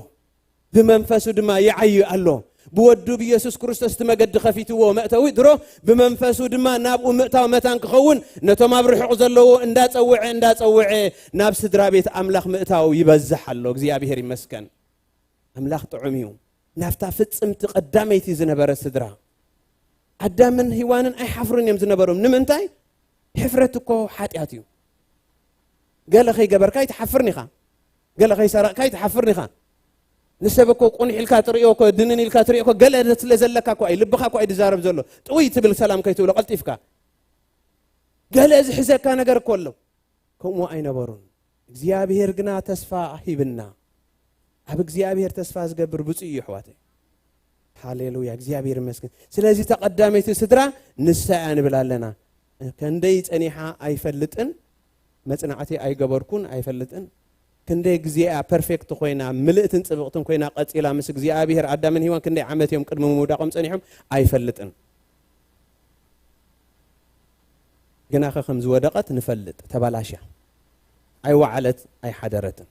ብመንፈሱ ድማ ይዓዪ ኣሎ። ብወዱ ብየሱስ ክርስቶስ እቲ መገዲ ከፊትዎ መእተዊ ድሮ ብመንፈሱ ድማ ናብኡ ምእታው መታን ክኸውን ነቶም ኣብ ርሑቕ ዘለዎ እንዳጸውዐ እንዳጸውዐ ናብ ስድራ ቤት ኣምላኽ ምእታው ይበዝሕ ኣሎ። እግዚኣብሔር ይመስገን። ኣምላኽ ጥዑም እዩ። ናብታ ፍጽምቲ ቀዳመይቲ ዝነበረ ስድራ ኣዳምን ሂዋንን ኣይሓፍሩን እዮም ዝነበሮም። ንምንታይ? ሕፍረት እኮ ሓጢኣት እዩ። ገለ ከይገበርካ ኣይትሓፍርን ኢኻ። ገለ ከይሰረቕካ ኣይትሓፍርን ኢኻ። ንሰብ እኮ ቁኑሕ ኢልካ ትርእዮ እኮ፣ ድንን ኢልካ ትርእዮ እኮ፣ ገለ ስለ ዘለካ እኮ እዩ፣ ልብኻ እኮ እዩ ዝዛረብ ዘሎ። ጥውይ ትብል ሰላም ከይትብሎ ቀልጢፍካ። ገለ ዝሕዘካ ነገር እኮ ኣሎ። ከምኡ ኣይነበሩን። እግዚኣብሔር ግና ተስፋ ሂብና። ኣብ እግዚኣብሔር ተስፋ ዝገብር ብፁዕ እዩ፣ ኣሕዋተይ። ሃሌሉያ፣ እግዚኣብሔር ይመስገን። ስለዚ ተቐዳመይቲ ስድራ ንሳ እያ ንብል ኣለና። ከንደይ ጸኒሓ ኣይፈልጥን፣ መጽናዕቲ ኣይገበርኩን ኣይፈልጥን። ክንደይ ግዜ እያ ፐርፌክት ኮይና፣ ምልእትን ጽብቕትን ኮይና ቀጺላ ምስ እግዚኣብሔር። ኣዳምን ሂዋን ክንደይ ዓመት እዮም ቅድሚ ምውዳቖም ጸኒሖም ኣይፈልጥን። ግናኸ ከም ዝወደቐት ንፈልጥ። ተበላሽያ። ኣይወዓለት፣ ኣይሓደረትን።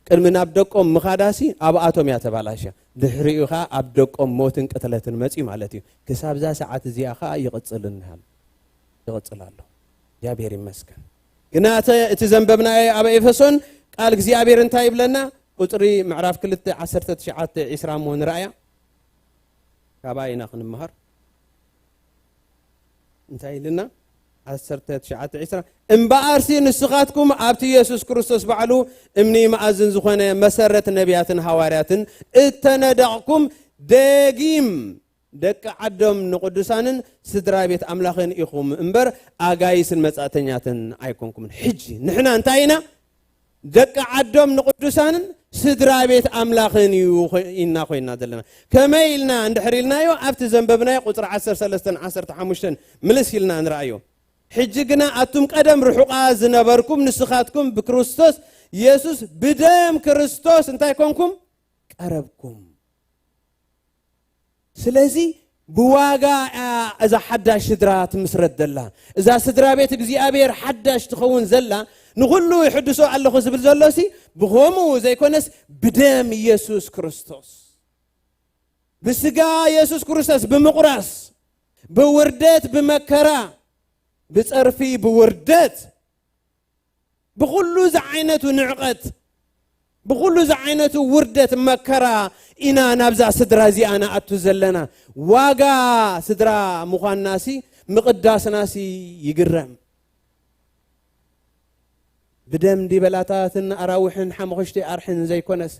ቅድሚ ናብ ደቆም ምኻዳሲ ኣብኣቶም እያ ተበላሽያ። ድሕሪኡ ኸኣ ኣብ ደቆም ሞትን ቅትለትን መጺኡ ማለት እዩ። ክሳብ እዛ ሰዓት እዚኣ ኸኣ ይቕጽል እንሃል። ይቕጽል ኣሎ። እግዚኣብሔር ይመስገን። ግና እተ-፣ እቲ ዘንበብናዮ ኣብ ኤፌሶን ቃል እግዚኣብሔር እንታይ ይብለና? ቁጽሪ ምዕራፍ ክልተ ዓሰርተ ትሽዓተ ዒስራ እሞ ንረኣያ። ካባይ ኢና ክንመሃር። እንታይ ኢልና? ዓሰርተ ትሽዓተ ዒስራ፣ እምበኣርሲ ንስኻትኩም ኣብቲ የሱስ ክርስቶስ ባዕሉ እምኒ መኣዝን ዝኾነ መሰረት ነቢያትን ሃዋርያትን እተነደቕኩም፣ ደጊም ደቂ ዓዶም ንቕዱሳንን ስድራ ቤት ኣምላኽን ኢኹም እምበር፣ ኣጋይስን መጻእተኛትን ኣይኮንኩምን። ሕጂ ንሕና እንታይ ኢና? ደቂ ዓዶም ንቕዱሳንን ስድራ ቤት ኣምላኽን እዩ ኮ-፣ ኢና ኮይና ዘለና። ከመይ ኢልና እንድሕር ኢልናዮ፣ ኣብቲ ዘንበብናዮ ቁጽሪ ዓሰርተ ሰለስተን ዓሰርተ ሓሙሽተን ምልስ ኢልና ንርኣዮ። ሕጂ ግና ኣቱም ቀደም ርሑቓ ዝነበርኩም፣ ንስኻትኩም ብክርስቶስ የሱስ፣ ብደም ክርስቶስ እንታይ ኮንኩም? ቀረብኩም። ስለዚ ብዋጋ እያ እዛ ሓዳሽ ስድራ ትምስረት ዘላ። እዛ ስድራ ቤት እግዚኣብሔር ሓዳሽ ትኸውን ዘላ፣ ንኹሉ ይሕድሶ ኣለኹ ዝብል ዘሎሲ፣ ብኸምኡ ዘይኮነስ ብደም ኢየሱስ ክርስቶስ። ብስጋ ኢየሱስ ክርስቶስ ብምቑራስ፣ ብውርደት፣ ብመከራ፣ ብጸርፊ፣ ብውርደት፣ ብኹሉ ዝዓይነቱ ንዕቐት፣ ብኹሉ ዝዓይነቱ ውርደት፣ መከራ ኢና ናብዛ ስድራ እዚኣ ንኣቱ ዘለና። ዋጋ ስድራ ምዃንናሲ፣ ምቕዳስናሲ ይግረም። ብደም ዲበላታትን ኣራዊሕን ሓሙኽሽቲ ኣርሕን ዘይኮነስ፣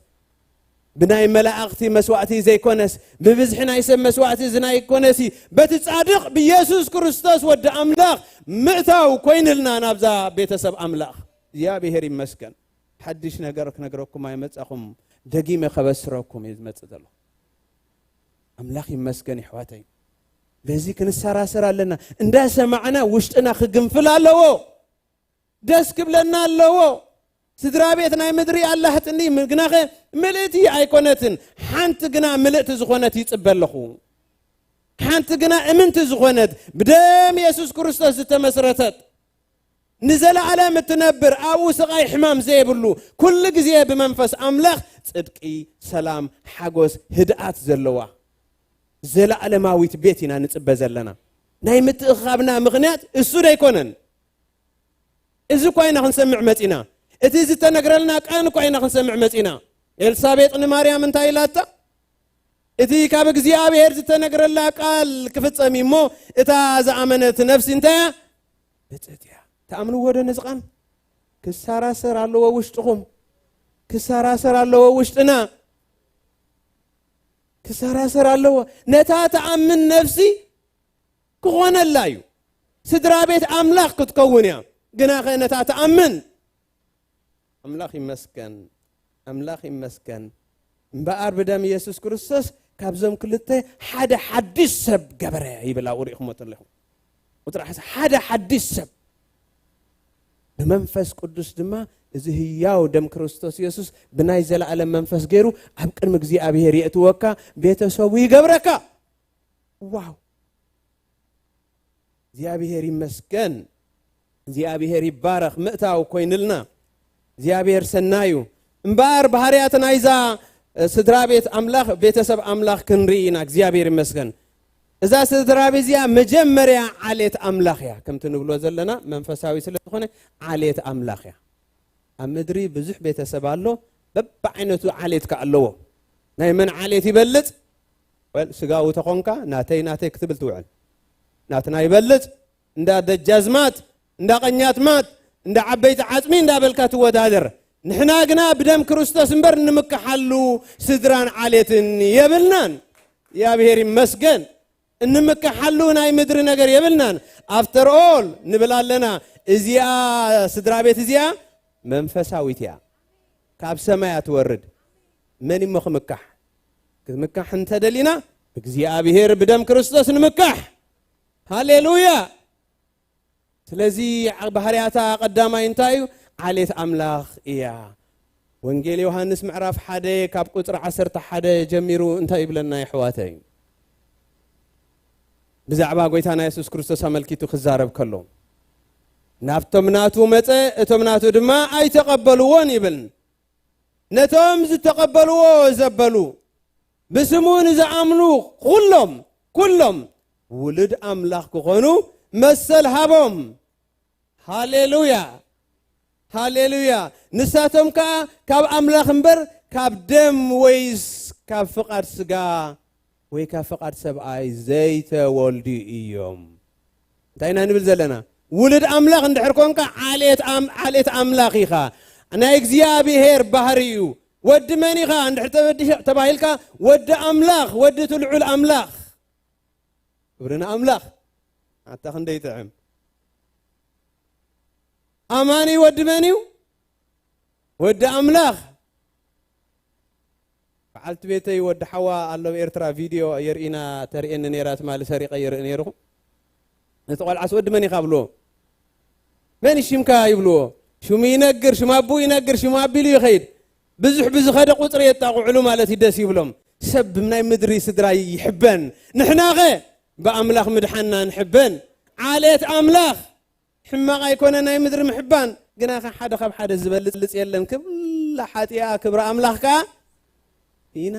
ብናይ መላእኽቲ መስዋእቲ ዘይኮነስ፣ ብብዝሒ ናይ ሰብ መስዋእቲ ዝናይኮነሲ፣ በቲ ጻድቕ ብኢየሱስ ክርስቶስ ወዲ ኣምላኽ ምእታው ኮይንልና ናብዛ ቤተሰብ ኣምላኽ። እግዚኣብሔር ይመስገን። ሓድሽ ነገር ክነግረኩም ኣይመጻኹም፣ ደጊመ ከበስረኩም እየ ዝመጽእ ዘለኹ። ኣምላኽ ይመስገን ይሕዋተይ። በዚ ክንሰራሰር ኣለና። እንዳሰማዕና ውሽጥና ክግንፍል ኣለዎ። ደስ ክብለና ኣለዎ። ስድራ ቤት ናይ ምድሪ ኣላህጥኒ ምግናኸ ምልእቲ ኣይኮነትን። ሓንቲ ግና ምልእቲ ዝኾነት ይጽበ ኣለኹ። ሓንቲ ግና እምንቲ ዝኾነት ብደም የሱስ ክርስቶስ ዝተመስረተት ንዘለዓለም እትነብር ኣብኡ ስቓይ ሕማም ዘይብሉ ኩሉ ግዜ ብመንፈስ ኣምላኽ ጽድቂ፣ ሰላም፣ ሓጎስ፣ ህድኣት ዘለዋ ዘለዓለማዊት ቤት ኢና ንጽበ ዘለና። ናይ ምትእኻብና ምኽንያት እሱ ደይኮነን። እዚ እኳ ኢና ክንሰምዕ መጺና። እቲ ዝተነግረልና ቃል እኳ ኢና ክንሰምዕ መጺና። ኤልሳቤጥ ንማርያም እንታይ ኢላታ? እቲ ካብ እግዚኣብሔር ዝተነግረላ ቃል ክፍጸም እዩ እሞ፣ እታ ዝኣመነት ነፍሲ እንታይ እያ? ብጽእት እያ። ትኣምንዎ ዶ ነዚ ቃል? ክሰራሰር ኣለዎ ውሽጥኹም። ክሰራሰር ኣለዎ ውሽጥና። ክሰራሰር ኣለዎ። ነታ ትኣምን ነፍሲ ክኾነላ እዩ። ስድራ ቤት ኣምላኽ ክትከውን እያ። ግናኸ ነታ ትኣምን፣ ኣምላኽ ይመስገን፣ ኣምላኽ ይመስገን። እምበኣር ብደም ኢየሱስ ክርስቶስ ካብዞም ክልተ ሓደ ሓድሽ ሰብ ገበረ ይብል። ኣብኡ ርኢኹሞ ተለኹም። ቁጽሪ ዓሰርተ ሓደ ሓድሽ ሰብ። ብመንፈስ ቅዱስ ድማ እዚ ህያው ደም ክርስቶስ ኢየሱስ ብናይ ዘለዓለም መንፈስ ገይሩ ኣብ ቅድሚ እግዚኣብሔር የእትወካ፣ ቤተሰቡ ይገብረካ። ዋው! እግዚኣብሔር ይመስገን። እግዚኣብሔር ይባረኽ። ምእታው ኮይንልና። እግዚኣብሔር ሰናዩ። እምበኣር ባህርያት ናይዛ፣ እ፣ ስድራ ቤት ኣምላኽ፣ ቤተሰብ ኣምላኽ ክንርኢ ኢና። እግዚኣብሔር ይመስገን። እዛ ስድራ ቤት እዚኣ መጀመርያ ዓሌት ኣምላኽ እያ። ከምቲ ንብሎ ዘለና መንፈሳዊ ስለ ዝኾነ ዓሌት ኣምላኽ እያ። ኣብ ምድሪ ብዙሕ ቤተሰብ ኣሎ፣ በብዓይነቱ ዓሌት ከኣ ኣለዎ። ናይ መን ዓሌት ይበልጽ? ወል፣ ስጋዊ ተኾንካ ናተይ ናተይ ክትብል ትውዕል። ናትና ይበልጽ፣ እንዳ ደጃዝማት፣ እንዳ ቀኛትማት፣ እንዳ ዓበይቲ ዓጽሚ እንዳበልካ ትወዳደር። ንሕና ግና ብደም ክርስቶስ እምበር እንምክሓሉ ስድራን ዓሌትን የብልናን። እግዚኣብሔር ይመስገን። እንምክሓሉ ናይ ምድሪ ነገር የብልናን። After all ንብል ኣለና፣ እዚኣ ስድራ ቤት እዚኣ መንፈሳዊት እያ፣ ካብ ሰማይ እያ ትወርድ። መን እሞ ክምካሕ? ክምካሕ እንተደሊና፣ እግዚኣብሔር ብደም ክርስቶስ ንምካሕ። ሃሌሉያ! ስለዚ ባህርያታ ቀዳማይ እንታይ እዩ? ዓሌት ኣምላኽ እያ። ወንጌል ዮሃንስ ምዕራፍ ሓደ ካብ ቁጽሪ ዓሰርተ ሓደ ጀሚሩ እንታይ ይብለና የሕዋተይ? ብዛዕባ ጎይታና የሱስ ክርስቶስ ኣመልኪቱ ክዛረብ ከሎ፣ "ናብቶም ናቱ መጸ፣ እቶም ናቱ ድማ ኣይተቐበልዎን" ይብል። ነቶም ዝተቐበልዎ ዘበሉ፣ ብስሙ ንዝኣምኑ ኩሎም፣ ኩሎም ውሉድ ኣምላኽ ክኾኑ መሰል ሃቦም። ሃሌሉያ! ሃሌሉያ! ንሳቶም ከኣ ካብ ኣምላኽ እምበር ካብ ደም ወይስ ካብ ፍቓድ ስጋ ወይ ካብ ፍቓድ ሰብኣይ ዘይተወልዱ እዮም። እንታይ ኢና ንብል ዘለና? ውሉድ ኣምላኽ እንድሕር ኮንካ ዓሌት ኣም-፣ ዓሌት ኣምላኽ ኢኻ። ናይ እግዚኣብሔር ባህሪ እዩ። ወዲ መን ኢኻ እንድሕር ተበዲሸ-፣ ተባሂልካ፣ ወዲ ኣምላኽ፣ ወዲ እቲ ልዑል ኣምላኽ። ክብሪ ንኣምላኽ። ኣታ ክንደይ ጥዕም። ኣማኒ ወዲ መን እዩ? ወዲ ኣምላኽ። በዓልቲ ቤተይ ወዲ ሓዋ ኣሎ ኣብ ኤርትራ፣ ቪድዮ የርኢና፣ ተርእየኒ ነይራ፣ ትማሊ ሰሪቐ ይርኢ ነይርኹ። ነቲ ቆልዓስ ወዲ መን ኢኻ ብልዎ? መን ሽምካ ይብልዎ። ሽሙ ይነግር፣ ሽም ኣቦኡ ይነግር፣ ሽም ኣቢሉ ይኸይድ። ብዙሕ ብዝኸደ ቁፅሪ የጣቕዕሉ ማለት እዩ፣ ደስ ይብሎም። ሰብ ናይ ምድሪ ስድራ ይሕበን። ንሕናኸ ብኣምላኽ ምድሓንና ንሕበን። ዓሌት ኣምላኽ ሕማቕ ኣይኮነ ናይ ምድሪ ምሕባን፣ ግናኸ ሓደ ካብ ሓደ ዝበልጽ የለን። ክብላ ሓጢኣ ክብሪ ኣምላኽ ከኣ ኢና።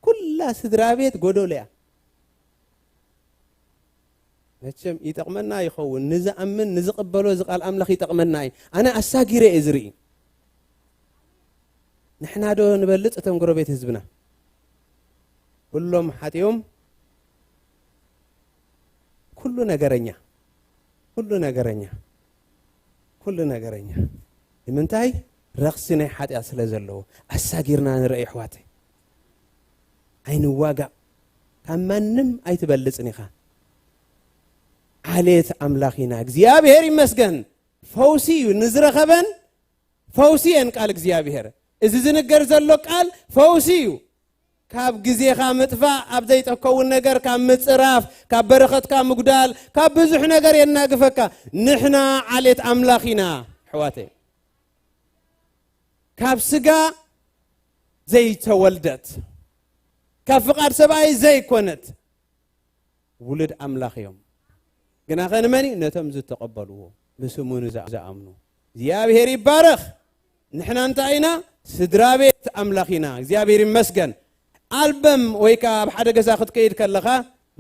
ኩላ ስድራ ቤት ጎዶሎ እያ። መቸም ይጠቕመና ይኸውን፣ ንዝኣምን ንዝቕበሎ እዚ ቃል ኣምላኽ ይጠቕመና እዩ። ኣነ ኣሳጊረ እየ ዝርኢ። ንሕና ዶ ንበልጽ እቶም ጎረቤት ህዝብና? ኩሎም ሓጢኦም፣ ኩሉ ነገረኛ፣ ኩሉ ነገረኛ፣ ኩሉ ነገረኛ። ንምንታይ? ረኽሲ ናይ ሓጢኣት ስለ ዘለዎ። ኣሳጊርና ንርኢ ኣሕዋተይ። ኣይንዋጋእ። ካብ ማንም ኣይትበልጽን ኢኻ። ዓሌት ኣምላኽ ኢና። እግዚኣብሔር ይመስገን። ፈውሲ እዩ ንዝረኸበን፣ ፈውሲ እየን ቃል እግዚኣብሔር። እዚ ዝንገር ዘሎ ቃል ፈውሲ እዩ። ካብ ግዜኻ ምጥፋእ፣ ኣብ ዘይጠከውን ነገር ካብ ምጽራፍ፣ ካብ በረኸትካ ምጉዳል፣ ካብ ብዙሕ ነገር የናግፈካ። ንሕና ዓሌት ኣምላኽ ኢና ኣሕዋተይ። ካብ ስጋ ዘይተወልደት፣ ካብ ፍቓድ ሰብኣይ ዘይኮነት ውሉድ ኣምላኽ እዮም። ግናኸ ንመን እዩ? ነቶም ዝተቐበልዎ፣ ብስሙ ንዝኣምኑ። እግዚኣብሔር ይባረኽ። ንሕና እንታይ ኢና? ስድራ ቤት ኣምላኽ ኢና። እግዚኣብሔር ይመስገን። ኣልበም ወይ ከኣ ኣብ ሓደ ገዛ ክትከይድ ከለኻ፣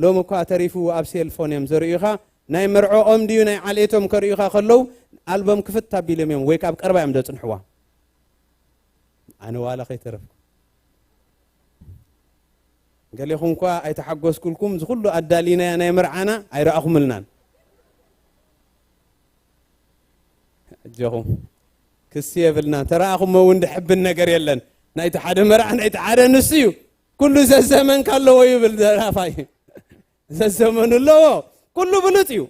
ሎሚ እኳ ተሪፉ ኣብ ሴልፎን እዮም ዘርእዩኻ፣ ናይ መርዖኦም ድዩ ናይ ዓሌቶም ከርእዩኻ ከለዉ፣ ኣልበም ክፍት ኣቢሎም እዮም ወይ ከኣ ኣብ ቀረባ እዮም ዘጽንሕዋ። ኣነ ዋላ ከይተረፍኩ። ገሌኹም እኳ ኣይተሓጎስኩልኩም፣ እዚ ኩሉ ኣዳሊናያ ናይ መርዓና ኣይረኣኹምልናን። ኣጆኹም። ክሲ የብልና። ተረኣኹሞ እውን ድሕብን ነገር የለን። ናይቲ ሓደ መርዓ፣ ናይቲ ሓደ ንሱ እዩ። ኩሉ ዘዘመንካ ኣለዎ ይብል ደራፋይ። ዘዘመኑ ኣለዎ። ኩሉ ብሉጽ እዩ።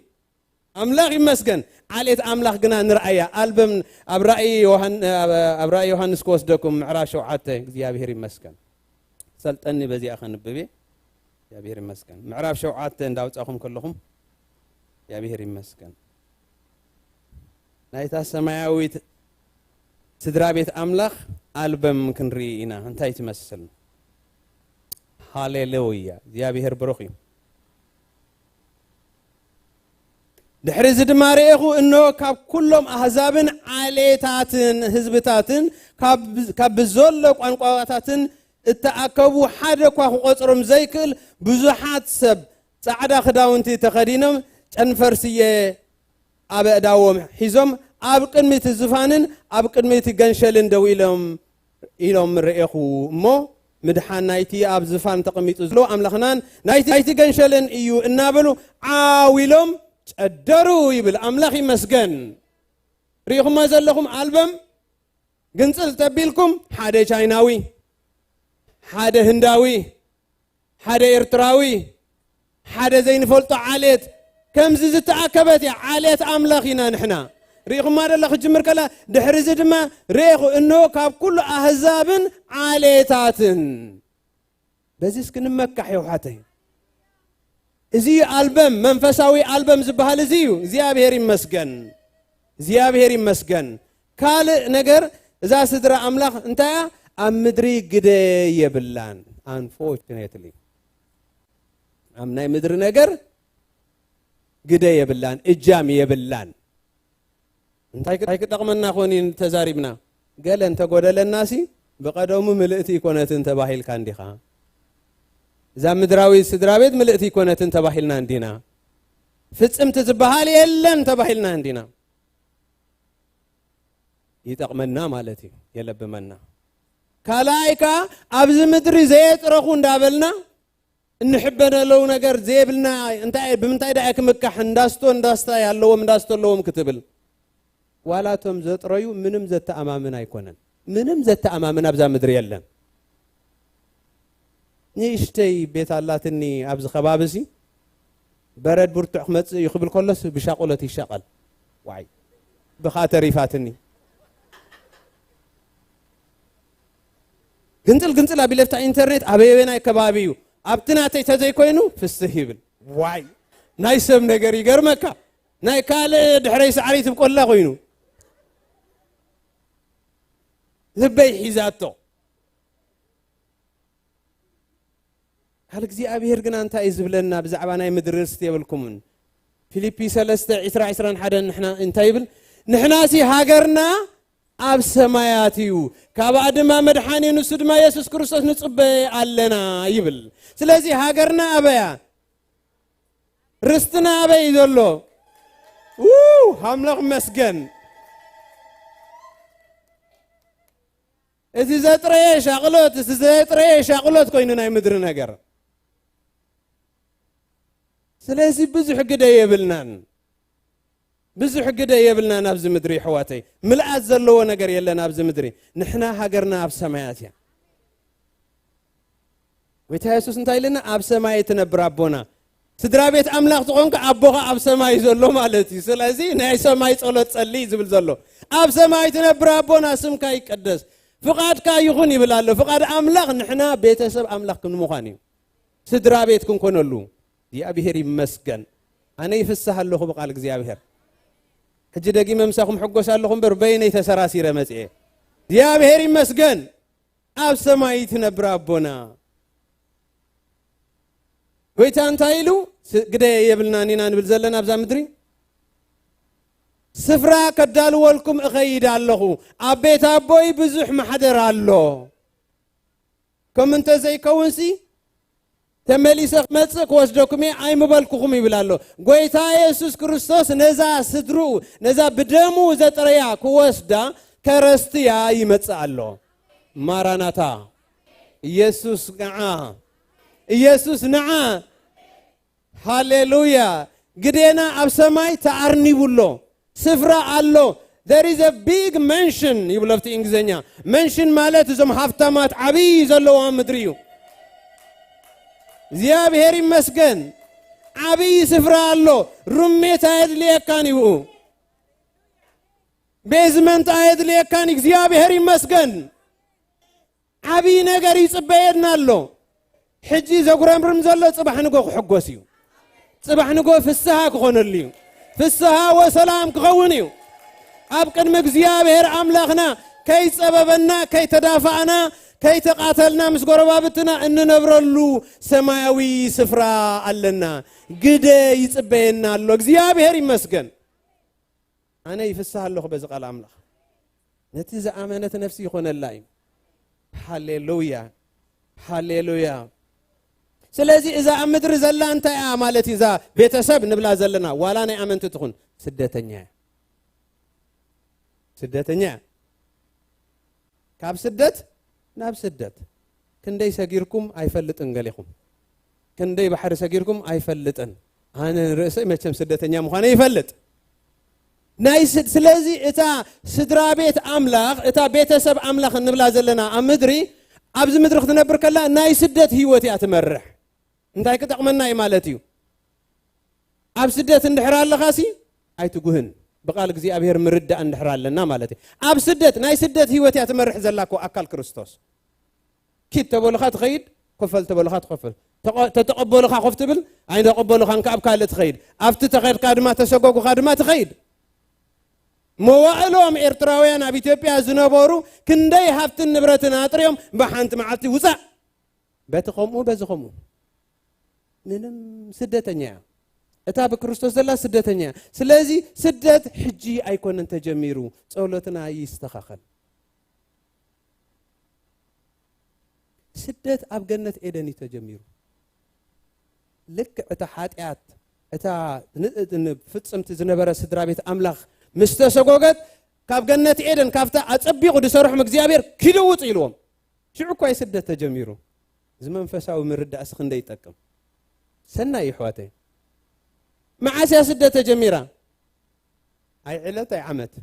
ኣምላኽ ይመስገን። ዓሌት ኣምላኽ ግና ንርኣያ። ኣልበም ኣብ ራእይ ዮሃን-፣ ኣብ፣ ኣብ ራእይ ዮሃንስ ክወስደኩም፣ ምዕራፍ ሸውዓተ። እግዚኣብሔር ይመስገን። ሰልጠኒ በዚኣ ከንብብ እየ። እግዚኣብሔር ይመስገን። ምዕራፍ ሸውዓተ እንዳውጻኹም ከለኹም፣ እግዚኣብሔር ይመስገን። ናይታ ሰማያዊት ስድራ ቤት ኣምላኽ ኣልበም ክንርኢ ኢና። እንታይ ትመስል? ሃሌሉያ። እግዚኣብሔር ብሩኽ እዩ። ድሕሪ እዚ ድማ ርኤኹ፣ እንሆ፣ ካብ ኩሎም ኣህዛብን ዓሌታትን ህዝብታትን ካብ፣ ካብ ብዘሎ ቋንቋታትን እተኣከቡ፣ ሓደ እኳ ክቖጽሮም ዘይክእል ብዙሓት ሰብ ጻዕዳ ክዳውንቲ ተኸዲኖም፣ ጨንፈር ስየ ኣብ ኣእዳዎም ሒዞም፣ ኣብ ቅድሚ እቲ ዝፋንን ኣብ ቅድሚ እቲ ገንሸልን ደው ኢሎም፣ ኢሎም ርኤኹ። እሞ ምድሓን ናይቲ ኣብ ዝፋን ተቐሚጡ ዘሎ ኣምላኽናን ናይቲ፣ ናይቲ ገንሸልን እዩ እናበሉ ዓው ኢሎም ጨደሩ ይብል። ኣምላኽ ይመስገን። ርኢኹሞ ዘለኹም ኣልበም ግንጽል ተቢልኩም፣ ሓደ ቻይናዊ፣ ሓደ ህንዳዊ፣ ሓደ ኤርትራዊ፣ ሓደ ዘይንፈልጦ ዓሌት፣ ከምዚ ዝተኣከበት እያ። ዓሌት ኣምላኽ ኢና ንሕና። ርኢኹማ ደላ ክጅምር ከላ፣ ድሕሪ እዚ ድማ ርኤኹ፣ እንሆ፣ ካብ ኩሉ ኣህዛብን ዓሌታትን። በዚ እስኪ ንመካሕ፣ የውሓተይ። እዚ እዩ ኣልበም፣ መንፈሳዊ ኣልበም ዝበሃል እዚ እዩ። እግዚኣብሔር ይመስገን። እግዚኣብሔር ይመስገን። ካልእ ነገር፣ እዛ ስድራ ኣምላኽ እንታይ እያ? ኣብ ምድሪ ግደ የብላን። Unfortunately፣ ኣብ ናይ ምድሪ ነገር ግደ የብላን፣ እጃም የብላን። እንታይ ክ-፣ እንታይ ክጠቕመና ኮን እዩ ተዛሪብና? ገለ እንተጎደለናሲ፣ ብቐደሙ ምልእቲ ይኮነትን ተባሂልካ እንዲኻ። እዛ ምድራዊ ስድራ ቤት ምልእቲ ይኮነትን ተባሂልና እንዲና። ፍጽምቲ ዝበሃል የለን ተባሂልና እንዲና። ይጠቕመና ማለት እዩ፣ የለብመና። ካልኣይ ከኣ ኣብዚ ምድሪ ዘየጥረኹ እንዳበልና እንሕበነለው ነገር ዘይብልና፣ እንታይ፣ ብምንታይ ደኣ ክምካሕ፣ እንዳስቶ፣ እንዳስታይ ኣለዎም፣ እንዳስቶ ኣለዎም ክትብል። ዋላ እቶም ዘጥረዩ ምንም ዘተኣማምን ኣይኮነን። ምንም ዘተኣማምን ኣብዛ ምድሪ የለን። ንእሽተይ ቤት ኣላትኒ ኣብዚ ከባቢ ሲ፣ በረድ ብርቱዕ ክመጽእ እዩ ክብል ከሎስ ብሻቕሎት ይሻቐል። ዋይ፣ ብኻ ተሪፋትኒ። ግንጽል ግንጽል ኣቢለ ኣብታ ኢንተርኔት ኣበየበናይ ከባቢ እዩ፣ ኣብቲ ናተይ ተዘይኮይኑ ፍስህ ይብል። ዋይ፣ ናይ ሰብ ነገር ይገርመካ። ናይ ካልእ ድሕረይ ሳዕሪ ትብቆላ ኮይኑ ልበይ ሒዛቶ። ቃል እግዚኣብሔር ግና እንታይ እዩ ዝብለና ብዛዕባ ናይ ምድሪ ርስቲ የብልኩምን? ፊልፒ ሰለስተ ዕስራ ዕስራን ሓደን ንሕና እንታይ ይብል? ንሕናሲ ሃገርና ኣብ ሰማያት እዩ፣ ካብኣ ድማ መድሓኒ ንሱ ድማ የሱስ ክርስቶስ ንጽበ ኣለና ይብል። ስለዚ ሃገርና ኣበያ? ርስትና ኣበይ ዘሎ? ው፣ ኣምላኽ መስገን። እዚ ዘጥረየ ሻቕሎት፣ እዚ ዘጥረየ ሻቕሎት ኮይኑ ናይ ምድሪ ነገር። ስለዚ ብዙሕ ግደ የብልናን። ብዙሕ ግደ የብልናን ኣብዚ ምድሪ፣ ኣሕዋተይ። ምልኣት ዘለዎ ነገር የለን ኣብዚ ምድሪ። ንሕና ሃገርና ኣብ ሰማያት እያ። ጎይታ የሱስ እንታይ ኢልና? ኣብ ሰማይ ትነብር ኣቦና። ስድራ ቤት ኣምላኽ ዝኾንካ ኣቦኻ ኣብ ሰማይ ዘሎ ማለት እዩ። ስለዚ ናይ ሰማይ ጸሎት ጸሊ ዝብል ዘሎ። ኣብ ሰማይ ትነብር ኣቦና ስምካ ይቀደስ። ፍቓድካ ይኹን ይብል ኣሎ። ፍቓድ ኣምላኽ ንሕና ቤተሰብ ኣምላኽ ክንምዃን እዩ። ስድራ ቤት ክንኮነሉ። እግዚኣብሔር ይመስገን። ኣነ ይፍስህ ኣለኹ ብቓል እግዚኣብሔር። ሕጂ ደጊመ ምሳኹም ሕጎስ ኣለኹ እምበር በይነይ ተሰራሲረ መጽኤ። እግዚኣብሔር ይመስገን። ኣብ ሰማይ ትነብር ኣቦና። ጎይታ እንታይ ኢሉ? ስ-፣ ግደ የብልናን ኢና ንብል ዘለና ኣብዛ ምድሪ። ስፍራ ከዳልወልኩም እኸይድ ኣለኹ። ኣብ ቤት ኣቦይ ብዙሕ ማሕደር ኣሎ። ከም እንተ ዘይከውንሲ፣ ተመሊሰ ክመጽእ ክወስደኩም እየ ኣይምበልኩኹም ይብል ኣሎ። ጎይታ የሱስ ክርስቶስ ነዛ ስድርኡ፣ ነዛ ብደሙ ዘጥረያ ክወስዳ ከረስትያ ይመጽእ ኣሎ። ማራናታ፣ ኢየሱስ ንዓ፣ ኢየሱስ ንዓ። ሃሌሉያ። ግዴና ኣብ ሰማይ ተኣርኒቡ ኣሎ። ስፍራ ኣሎ። There is a big mansion ይብሎ ኣብቲ እንግሊዝኛ። መንሽን ማለት እዞም ሃፍታማት ዓብዪ ዘለዋ ምድሪ እዩ። እግዚኣብሔር ይመስገን። ዓብዪ ስፍራ ኣሎ። ሩሜት ኣየድልየካን ይብኡ። ቤዝመንት ኣየድልየካን። እግዚኣብሔር ይመስገን። ዓብዪ ነገር ይጽበየና ኣሎ። ሕጂ ዘጉረምርም ዘሎ ጽባሕ ንጎ ክሕጎስ እዩ። ጽባሕ ንጎ ፍስሃ ክኾነሉ እዩ። ፍስሃ ወሰላም ክኸውን እዩ። ኣብ ቅድሚ እግዚኣብሔር ኣምላኽና ከይጸበበና፣ ከይተዳፋእና፣ ከይተቓተልና ምስ ጎረባብትና እንነብረሉ ሰማያዊ ስፍራ ኣለና። ግደ ይጽበየና ኣሎ። እግዚኣብሔር ይመስገን። ኣነ ይፍስህ ኣለኹ በዚ ቃል ኣምላኽ። ነቲ ዝኣመነት ነፍሲ ይኾነላ እዩ። ሃሌሉያ፣ ሃሌሉያ። ስለዚ እዛ ኣብ ምድሪ ዘላ እንታይ እያ ማለት እዩ? እዛ ቤተሰብ ንብላ ዘለና፣ ዋላ ናይ ኣመንቲ ትኹን፣ ስደተኛ እያ። ስደተኛ እያ። ካብ ስደት ናብ ስደት። ክንደይ ሰጊርኩም ኣይፈልጥን ገሌኹም። ክንደይ ባሕሪ ሰጊርኩም ኣይፈልጥን። ኣነ ንርእሰይ መቸም ስደተኛ ምዃነ ይፈልጥ። ናይ ስድ-፣ ስለዚ እታ ስድራ ቤት ኣምላኽ፣ እታ ቤተሰብ ኣምላኽ እንብላ ዘለና ኣብ ምድሪ፣ ኣብዚ ምድሪ ክትነብር ከላ ናይ ስደት ህይወት እያ ትመርሕ። እንታይ ክጠቕመና እዩ ማለት እዩ? ኣብ ስደት እንድሕር ኣለኻሲ ኣይትጉህን። ብቓል እግዚኣብሔር ምርዳእ እንድሕር ኣለና ማለት እዩ። ኣብ ስደት፣ ናይ ስደት ህይወት እያ ትመርሕ ዘላ እኮ ኣካል ክርስቶስ። ኪድ ተበሉኻ ትኸይድ፣ ኮፈል ተበሉኻ ትኸፍል። ተቐ-፣ ተተቐበሉኻ ኮፍ ትብል፣ ኣይተቐበሉኻን ከኣ ኣብ ካልእ ትኸይድ። ኣብቲ ተኸድካ ድማ ተሰጎጉኻ ድማ ትኸይድ። መዋእሎም ኤርትራውያን ኣብ ኢትዮጵያ ዝነበሩ ክንደይ ሃብትን ንብረትን ኣጥርዮም ብሓንቲ መዓልቲ ውጻእ። በቲ ከምኡ፣ በዚ ከምኡ። ምንም ስደተኛ እያ። እታ ብክርስቶስ ዘላ ስደተኛ እያ። ስለዚ ስደት ሕጂ ኣይኮነን ተጀሚሩ፣ ጸሎትና ይስተኻኸል። ስደት ኣብ ገነት ኤደን እዩ ተጀሚሩ። ልክዕ እታ ሓጢኣት፣ እታ ን-፣ ን-፣ ፍጽምቲ ዝነበረ ስድራ ቤት ኣምላኽ ምስ ተሰጎገት፣ ካብ ገነት ኤደን፣ ካብታ ኣጸቢቑ ዝሰርሖም እግዚኣብሔር ኪድ ውጽእ ኢልዎም። ሽዑ እኳ እዩ ስደት ተጀሚሩ። እዚ መንፈሳዊ ምርዳእሲ ክንደይ ይጠቅም። ሰናይ እዩ፣ ኣሕዋተይ። መዓስ እያ ስደት ተጀሚራ? ኣይ ዕለት፣ ኣይ ዓመት።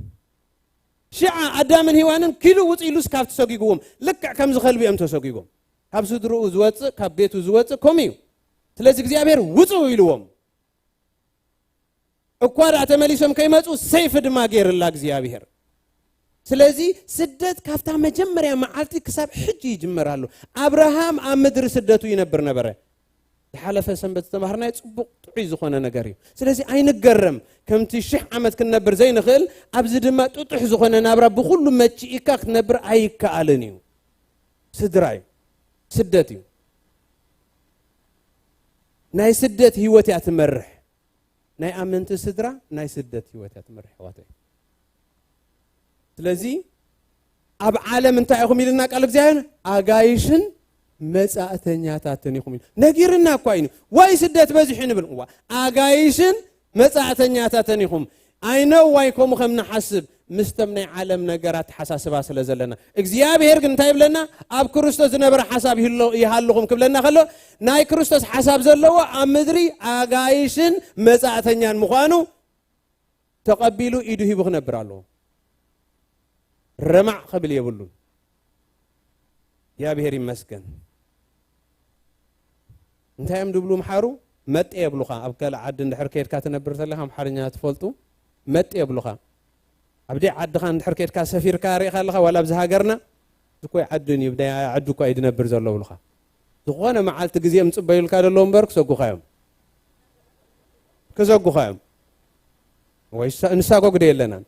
ሽዓ ኣዳምን ሄዋንን ኪዱ ውጹ ኢሉስ ካብቲ ሰጒጉዎም። ልክዕ ከምዚ ከልቢ እዮም ተሰጒጎም። ካብ ስድርኡ ዝወጽእ፣ ካብ ቤቱ ዝወጽእ ከምኡ እዩ። ስለዚ እግዚኣብሔር ውጹ ኢልዎም። እኳ ደኣ ተመሊሶም ከይመጹ ሰይፊ ድማ ገይርላ እግዚኣብሔር። ስለዚ ስደት ካብታ መጀመርያ መዓልቲ ክሳብ ሕጂ ይጅመር ኣሎ። ኣብርሃም ኣብ ምድሪ ስደቱ ይነብር ነበረ። ዝሓለፈ ሰንበት ዝተማህርናዮ ጽቡቕ ጥዑይ ዝኾነ ነገር እዩ። ስለዚ ኣይንገረም። ከምቲ ሽሕ ዓመት ክንነብር ዘይንኽእል፣ ኣብዚ ድማ ጥጡሕ ዝኾነ ናብራ ብኹሉ መቺእካ ክትነብር ኣይከኣልን እዩ። ስድራ እዩ። ስደት እዩ። ናይ ስደት ህይወት እያ ትመርሕ። ናይ ኣመንቲ ስድራ ናይ ስደት ህይወት እያ ትመርሕ፣ ኣሕዋተይ። ስለዚ ኣብ ዓለም እንታይ ኢኹም ኢልና ቃል እግዚኣብሔር? ኣጋይሽን መጻእተኛታትን ኢኹም ኢሉ ነጊርና እኳ እዩ። ወይ ስደት በዚሑ ንብል፣ እዋ፣ ኣጋይሽን መጻእተኛታትን ኢኹም። ኣይነዋይ ከምኡ ከም ንሓስብ፣ ምስቶም ናይ ዓለም ነገራት ተሓሳስባ ስለ ዘለና። እግዚኣብሔር ግን እንታይ ይብለና? ኣብ ክርስቶስ ዝነበረ ሓሳብ ይህሎ-፣ ይሃልኹም ክብለና ከሎ፣ ናይ ክርስቶስ ሓሳብ ዘለዎ ኣብ ምድሪ ኣጋይሽን መጻእተኛን ምዃኑ ተቐቢሉ ኢዱ ሂቡ ክነብር ኣለዎ። ረማዕ ክብል የብሉን። እግዚኣብሔር ይመስገን። እንታይ እዮም ድብሉ ምሓሩ? መጤ የብሉኻ። ኣብ ካልእ ዓዲ እንድሕር ከይድካ ትነብር ተለኻ፣ ኣምሓርኛ ትፈልጡ፣ መጤ የብሉኻ። ኣብ ደይ ዓድኻ እንድሕር ከይድካ ሰፊርካ ርኢኻ ኣለኻ፣ ዋላ ኣብዚ ሃገርና፣ እዚ እኮ ኣይዓድን እዩ፣ ብናይ ዓዱ እኳ እዩ ድነብር ዘሎ ብሉኻ። ዝኾነ መዓልቲ ግዜ ምጽበዩልካ ደለዉ እምበር ክሰጉኻ እዮም። ክሰጉኻ እዮም። ወይ ሳ-፣ ንሳጎግደ የለናን።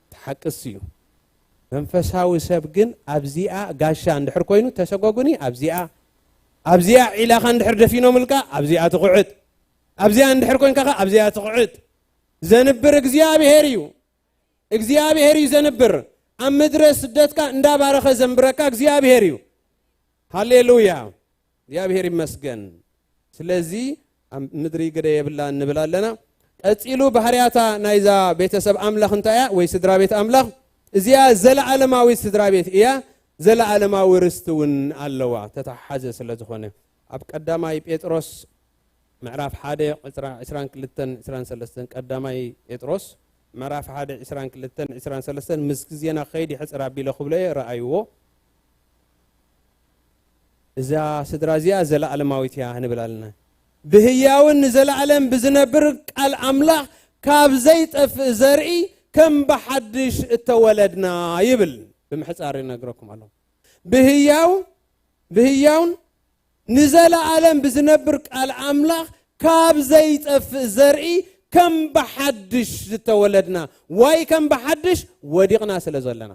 እቲ ሓቂ እሱ እዩ። መንፈሳዊ ሰብ ግን ኣብዚኣ ጋሻ እንድሕር ኮይኑ፣ ተሰጓጉኒ ኣብዚኣ፣ ኣብዚኣ ዒላኻ እንድሕር ደፊኖምልካ፣ ኣብዚኣ ትኹዕት። ኣብዚኣ እንድሕር ኮንካ ኸ፣ ኣብዚኣ ትኹዕት። ዘንብር እግዚኣብሔር እዩ። እግዚኣብሔር እዩ ዘንብር። ኣብ ምድረ ስደትካ እንዳባረኸ ዘንብረካ እግዚኣብሔር እዩ። ሃሌሉያ። እግዚኣብሔር ይመስገን። ስለዚ ኣብ ምድሪ ግደ የብላ እንብል ኣለና። ቀጺሉ ባህርያታ ናይዛ ቤተሰብ ኣምላኽ እንታይ እያ? ወይ ስድራ ቤት ኣምላኽ፣ እዚኣ ዘለዓለማዊት ስድራ ቤት እያ። ዘለዓለማዊ ርስቲ እውን ኣለዋ፣ ተተሓሓዘ ስለ ዝኾነ። ኣብ ቀዳማይ ጴጥሮስ ምዕራፍ ሓደ ቁጽራ ዕስራን ክልተን ዕስራን ሰለስተን፣ ቀዳማይ ጴጥሮስ ምዕራፍ ሓደ ዕስራን ክልተን ዕስራን ሰለስተን፣ ምስ ግዜና ክኸይድ ይሕጽር ኣቢለ ክብሎ እየ፣ ረኣይዎ። እዛ ስድራ እዚኣ ዘለኣለማዊት እያ ንብል ኣለና። ብህያውን ንዘለኣለም ብዝነብር ቃል ኣምላኽ ካብ ዘይጠፍእ ዘርኢ ከም ብሓድሽ እተወለድና ይብል። ብምሕጻር ይነግረኩም ኣለኹ። ብህያው፣ ብህያውን ንዘለኣለም ብዝነብር ቃል ኣምላኽ ካብ ዘይጠፍእ ዘርኢ ከም ብሓድሽ ዝተወለድና፣ ዋይ ከም ብሓድሽ ወዲቕና ስለ ዘለና።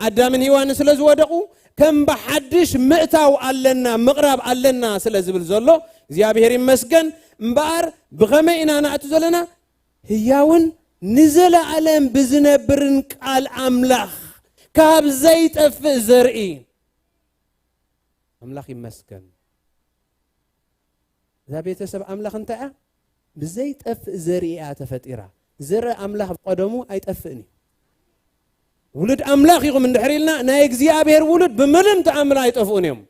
ኣዳምን ሄዋንን ስለ ዝወደቑ፣ ከም ብሓድሽ ምእታው ኣለና፣ ምቕራብ ኣለና ስለ ዝብል ዘሎ፣ እግዚኣብሔር ይመስገን። እምበኣር ብኸመይ ኢና ንኣቱ ዘለና? ህያውን ንዘለኣለም ብዝነብርን ቃል ኣምላኽ ካብ ዘይጠፍእ ዘርኢ። ኣምላኽ ይመስገን። እዛ ቤተሰብ ኣምላኽ እንታይ እያ? ብዘይጠፍእ ዘርኢ እያ ተፈጢራ። ዘርኢ ኣምላኽ ብቐደሙ ኣይጠፍእን እዩ። ውሉድ ኣምላኽ ኢኹም እንድሕር ኢልና፣ ናይ እግዚኣብሔር ውሉድ ብምንም ተኣምር ኣይጠፍኡን እዮም።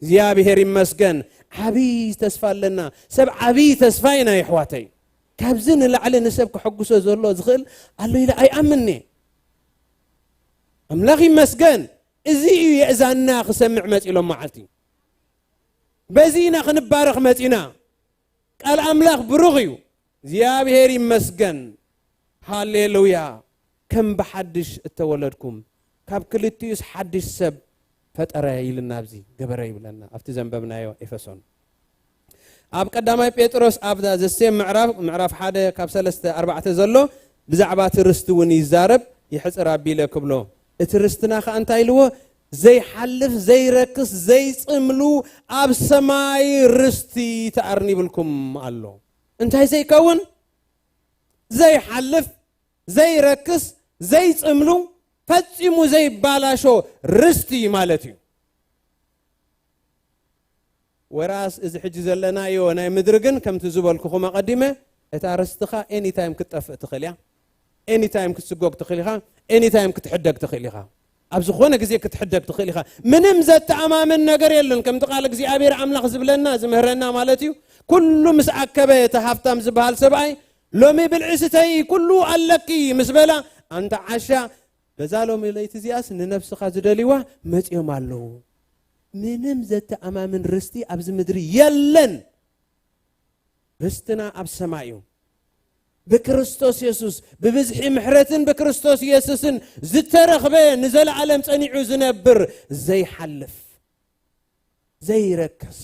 እግዚኣብሔር ይመስገን። ዓብዪ ተስፋ ኣለና። ሰብ ዓብዪ ተስፋ ኢና፣ የሕዋተይ። ካብዚ ንላዕሊ ንሰብ ክሐጉሶ ዘሎ ዝኽእል ኣሎ ኢለ ኣይኣምን'የ። ኣምላኽ ይመስገን። እዚ እዩ የእዛንና ክሰምዕ መጺ ሎም መዓልቲ። በዚ ኢና ክንባረኽ መጺና። ቃል ኣምላኽ ብሩኽ እዩ። እግዚኣብሔር ይመስገን። ሃሌሉያ። ከም ብሓድሽ እተወለድኩም፣ ካብ ክልቲኡስ ሓድሽ ሰብ ፈጠረ ኢልና፣ ኣብዚ ገበረ ይብለና፣ ኣብቲ ዘንበብናዮ ኤፌሶን። ኣብ ቀዳማይ ጴጥሮስ ኣብ ዘሴም ምዕራፍ፣ ምዕራፍ ሓደ ካብ ሰለስተ ኣርባዕተ ዘሎ ብዛዕባ እቲ ርስቲ እውን ይዛረብ፣ ይሕጽር ኣቢለ ክብሎ። እቲ ርስትና ኸኣ እንታይ ኢልዎ? ዘይሓልፍ፣ ዘይረክስ፣ ዘይጽምሉ ኣብ ሰማይ ርስቲ ተኣርኒብልኩም ኣሎ። እንታይ ዘይከውን? ዘይሓልፍ፣ ዘይረክስ፣ ዘይጽምሉ፣ ፈጺሙ ዘይባላሾ ርስቲ ማለት እዩ። ወራስ እዚ ሕጂ ዘለናዮ ናይ ምድሪ ግን ከምቲ ዝበልኩኹም ኣቐዲመ፣ እታ ርስትኻ ኤኒታይም ክትጠፍእ ትኽእል እያ። ኤኒታይም ክትስጎግ ትኽእል ኢኻ። ኤኒታይም ክትሕደግ ትኽእል ኢኻ። ኣብ ዝኾነ ግዜ ክትሕደግ ትኽእል ኢኻ። ምንም ዘተኣማምን ነገር የለን። ከምቲ ቃል እግዚኣብሔር ኣምላኽ ዝብለና፣ ዝምህረና ማለት እዩ። ኩሉ ምስ ኣከበ እቲ ሃብታም ዝበሃል ሰብኣይ፣ "ሎሚ ብልዒ ስተይ ኩሉ ኣለኪ" ምስ በላ፣ ኣንታ ዓሻ፣ በዛ ሎሚ ለይቲ እዚኣስ ንነብስኻ ዝደልይዋ መጺኦም ኣለዉ። ምንም ዘተኣማምን ርስቲ ኣብዚ ምድሪ የለን። ርስትና ኣብ ሰማይ እዩ። ብክርስቶስ የሱስ፣ ብብዝሒ ምሕረትን ብክርስቶስ የሱስን ዝተረኽበ ንዘለዓለም ጸኒዑ ዝነብር ዘይሓልፍ፣ ዘይረክስ።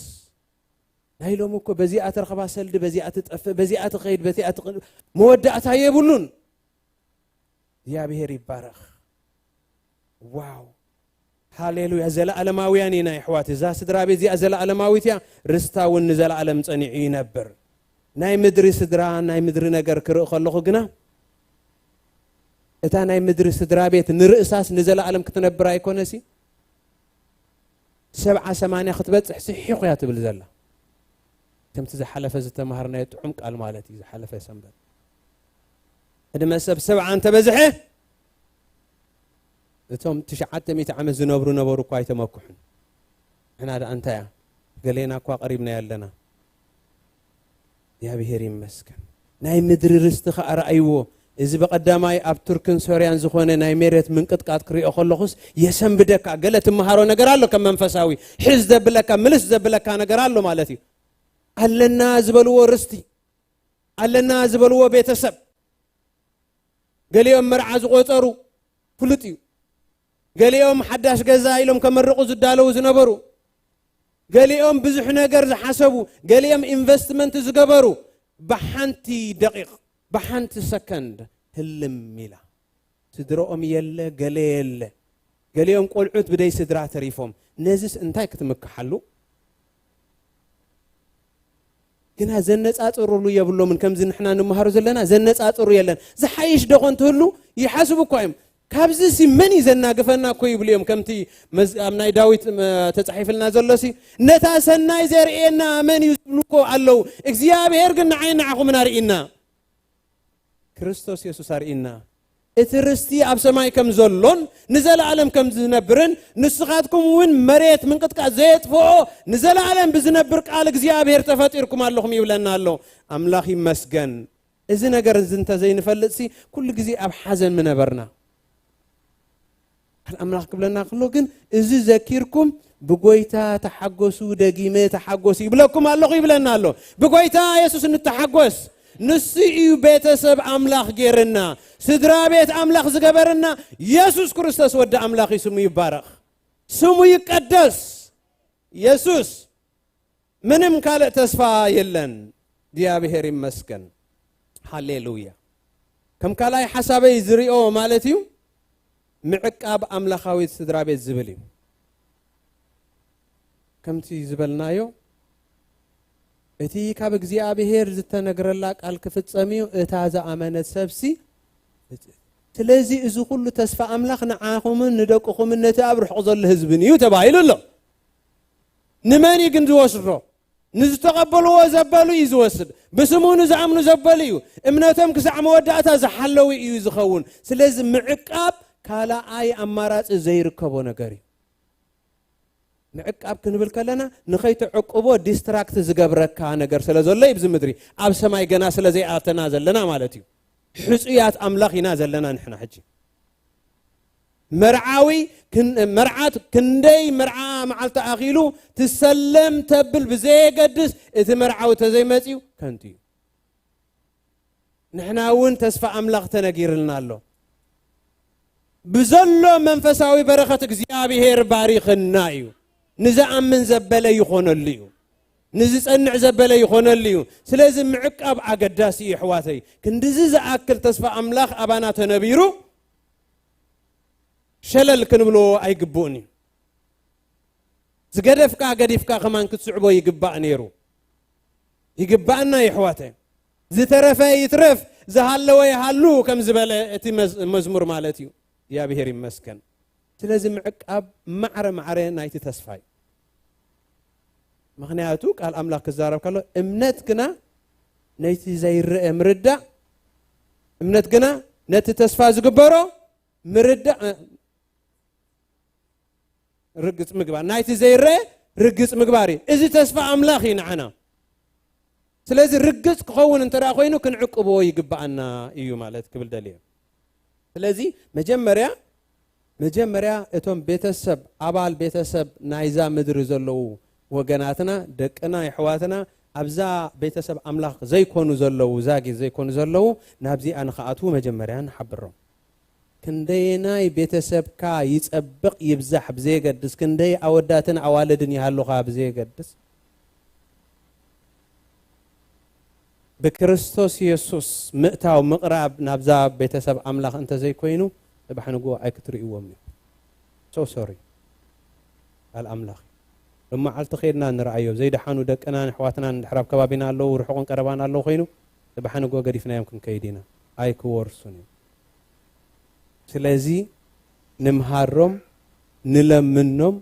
ናይ ሎሚ እኮ በዚኣ ትረኽባ ሰልዲ፣ በዚኣ ትጠፍእ፣ በዚኣ ትኸይድ፣ በዚኣ ትቕ-፣ መወዳእታ የብሉን። እግዚኣብሔር ይባረኽ። ዋው! ሃሌሉያ! ዘለዓለማውያን ኢና የሕዋት። እዛ ስድራ ቤት እዚኣ ዘለዓለማዊት እያ። ርስታ እውን ንዘለዓለም ጸኒዑ ይነብር። ናይ ምድሪ ስድራ፣ ናይ ምድሪ ነገር ክርኢ ከለኹ ግና፣ እታ ናይ ምድሪ ስድራ ቤት ንርእሳስ ንዘለዓለም ክትነብር ኣይኮነሲ? ሰብዓ ሰማንያ ክትበጽሕ ስሒቑ እያ ትብል ዘላ። ከምቲ ዝሓለፈ ዝተማሃርናዮ ጥዑም ቃል ማለት እዩ፣ ዝሓለፈ ሰንበት። ዕድመ ሰብ ሰብዓ እንተበዝሐ፣ እቶም ትሽዓተ ሚእቲ ዓመት ዝነብሩ ነበሩ እኳ ኣይተመክሑን። ንሕና ደኣ እንታይ እያ? ገሌና እኳ ቀሪብና ኣለና። እግዚኣብሔር ይመስገን። ናይ ምድሪ ርስቲ ኸኣ ረኣይዎ። እዚ ብቐዳማይ ኣብ ቱርክን ሶርያን ዝኾነ ናይ መሬት ምንቅጥቃጥ ክሪኦ ከለኹስ የሰንብደካ። ገለ ትመሃሮ ነገር ኣሎ ከም መንፈሳዊ። ሕዝ ዘብለካ፣ ምልስ ዘብለካ ነገር ኣሎ ማለት እዩ። ኣለና ዝበልዎ ርስቲ፣ ኣለና ዝበልዎ ቤተሰብ። ገሊኦም መርዓ ዝቖጸሩ ፍሉጥ እዩ። ገሊኦም ሓዳሽ ገዛ ኢሎም ከመርቑ ዝዳለዉ ዝነበሩ፣ ገሊኦም ብዙሕ ነገር ዝሓሰቡ፣ ገሊኦም ኢንቨስትመንት ዝገበሩ፣ ብሓንቲ ደቂቕ፣ ብሓንቲ ሰከንድ ህልም ኢላ። ስድረኦም የለ፣ ገለ የለ። ገሊኦም ቆልዑት ብደይ ስድራ ተሪፎም። ነዚስ እንታይ ክትምክሓሉ? ግና ዘነጻጽሩሉ የብሎምን። ከምዚ ንሕና ንምሃሮ ዘለና ዘነጻጽሩ የለን። ዝሓይሽ ዶ ኾን ትህሉ ይሓስቡ እኳ እዮም። ካብዚ ሲ መን እዩ ዘናግፈና እኮ ይብሉ እዮም። ከምቲ መዝ-፣ ኣብ ናይ ዳዊት፣ እ፣ ተጻሒፍልና ዘሎ ሲ፣ "ነታ ሰናይ ዘርእየና መን እዩ?" ዝብሉ እኮ ኣለዉ። እግዚኣብሔር ግን ንዓይ ንዓኹምን ኣርእይና። ክርስቶስ የሱስ ኣርእይና። እቲ ርስቲ ኣብ ሰማይ ከም ዘሎን ንዘለኣለም ከም ዝነብርን፣ ንስኻትኩም እውን መሬት ምንቅጥቃጥ ዘየጥፍኦ ንዘለኣለም ብዝነብር ቃል እግዚኣብሔር ተፈጢርኩም ኣለኹም ይብለና ኣሎ። ኣምላኽ ይመስገን። እዚ ነገር እዚ እንተዘይንፈልጥሲ፣ ኩሉ ግዜ ኣብ ሓዘን ምነበርና። ቃል ኣምላኽ ክብለና ከሎ ግን፣ እዚ ዘኪርኩም ብጎይታ ተሓጎሱ፣ ደጊመ ተሓጎሱ ይብለኩም ኣለኹ ይብለና ኣሎ። ብጎይታ የሱስ እንተሓጎስ፣ ንሱ እዩ ቤተሰብ ኣምላኽ ገይርና፣ ስድራ ቤት ኣምላኽ ዝገበርና። የሱስ ክርስቶስ ወዲ ኣምላኽ እዩ፣ ስሙ ይባረኽ፣ ስሙ ይቀደስ። የሱስ ምንም ካልእ ተስፋ የለን። እግዚኣብሔር ይመስገን። ሃሌሉያ። ከም ካልኣይ ሓሳበይ ዝሪኦ ማለት እዩ፣ ምዕቃብ ኣምላኻዊት ስድራ ቤት ዝብል እዩ። ከምቲ ዝበልናዮ፣ እቲ ካብ እግዚኣብሔር ዝተነግረላ ቃል ክፍጸም እዩ፣ እታ ዝኣመነት ሰብሲ። ስለዚ እዚ ኩሉ ተስፋ ኣምላኽ ንዓኹምን ንደቅኹምን ነቲ ኣብ ርሑቕ ዘሎ ህዝብን እዩ ተባሂሉ ኣሎ። ንመን እዩ ግን ዝወስዶ? ንዝተቐበልዎ ዘበሉ እዩ ዝወስድ። ብስሙ ንዝኣምኑ ዘበሉ እዩ። እምነቶም ክሳዕ መወዳእታ ዝሓለዉ እዩ ዝኸውን። ስለዚ ምዕቃብ ካልኣይ ኣማራጺ ዘይርከቦ ነገር እዩ። ምዕቃብ ክንብል ከለና፣ ንኸይትዕቅቦ ዲስትራክት ዝገብረካ ነገር ስለ ዘሎ እዩ፣ ኣብዚ ምድሪ፣ ኣብ ሰማይ ገና ስለ ዘይኣተና ዘለና ማለት እዩ። ሕጹያት ኣምላኽ ኢና ዘለና ንሕና ሕጂ። መርዓዊ ክን-፣ መርዓት ክንደይ መርዓ መዓልቲ ኣኺሉ ትሰለም ተብል ብዘየገድስ፣ እቲ መርዓዊ ተዘይመጽዩ ከንቱ እዩ። ንሕና እውን ተስፋ ኣምላኽ ተነጊርልና ኣሎ። ብዘሎ መንፈሳዊ በረኸት እግዚኣብሔር ባሪኽና እዩ። ንዝኣምን ዘበለ ይኾነሉ እዩ። ንዝጸንዕ ዘበለ ይኾነሉ እዩ። ስለዚ ምዕቃብ ኣገዳሲ እዩ፣ ኣሕዋተይ። ክንድዚ ዝኣክል ተስፋ ኣምላኽ ኣባና ተነቢሩ ሸለል ክንብሎ ኣይግብኡን እዩ። ዝገደፍካ ገዲፍካ ከማን ክትስዕቦ ይግባእ ነይሩ። ይግባእና፣ የሕዋተ። ዝተረፈ ይትረፍ፣ ዝሃለወ ይሃሉ፣ ከም ዝበለ እቲ መዝ-፣ መዝሙር ማለት እዩ። እግዚኣብሔር ይመስገን። ስለዚ ምዕቃብ ማዕረ ማዕረ ናይቲ ተስፋ እዩ። ምኽንያቱ ቃል ኣምላኽ ክዛረብ ከሎ፣ እምነት ግና ነቲ ዘይረአ ምርዳእ፣ እምነት ግና ነቲ ተስፋ ዝግበሮ ምርዳእ፣ ርግጽ ምግባር፣ ናይቲ ዘይረአ ርግጽ ምግባር እዩ። እዚ ተስፋ ኣምላኽ እዩ ንዓና። ስለዚ ርግጽ ክኸውን እንተ ደኣ ኮይኑ ክንዕቅቦ ይግብኣና እዩ ማለት ክብል ደልየ። ስለዚ መጀመርያ፣ መጀመርያ እቶም ቤተሰብ፣ ኣባል ቤተሰብ ናይዛ ምድሪ ዘለዉ ወገናትና፣ ደቅና፣ የሕዋትና ኣብዛ ቤተሰብ ኣምላኽ ዘይኮኑ ዘለዉ፣ ዛጊት ዘይኮኑ ዘለዉ፣ ናብዚኣ ንኽኣትዉ መጀመርያ ንሓብሮም። ክንደየናይ ቤተሰብካ ይጸብቕ ይብዛሕ ብዘየገድስ፣ ክንደይ ኣወዳትን ኣዋልድን ይሃሉኻ ብዘየገድስ፣ ብክርስቶስ የሱስ ምእታው ምቕራብ ናብዛ ቤተሰብ ኣምላኽ እንተዘይኮይኑ፣ ጽባሕ ንግሆ ኣይክትርእይዎም እዮም። So sorry። ቃል ኣምላኽ። ሎማዓልቲ ኸይድና ንረኣዮ፣ ዘይደሓኑ ደቅናን ኣሕዋትናን ድሕር ኣብ ከባቢና ኣለዉ፣ ርሑቕን ቀረባን ኣለዉ ኮይኑ፣ ጽባሕ ንግሆ ገዲፍናዮም ክንከይድ ኢና። ኣይክወርሱን እዮም። ስለዚ ንምሃሮም፣ ንለምኖም፣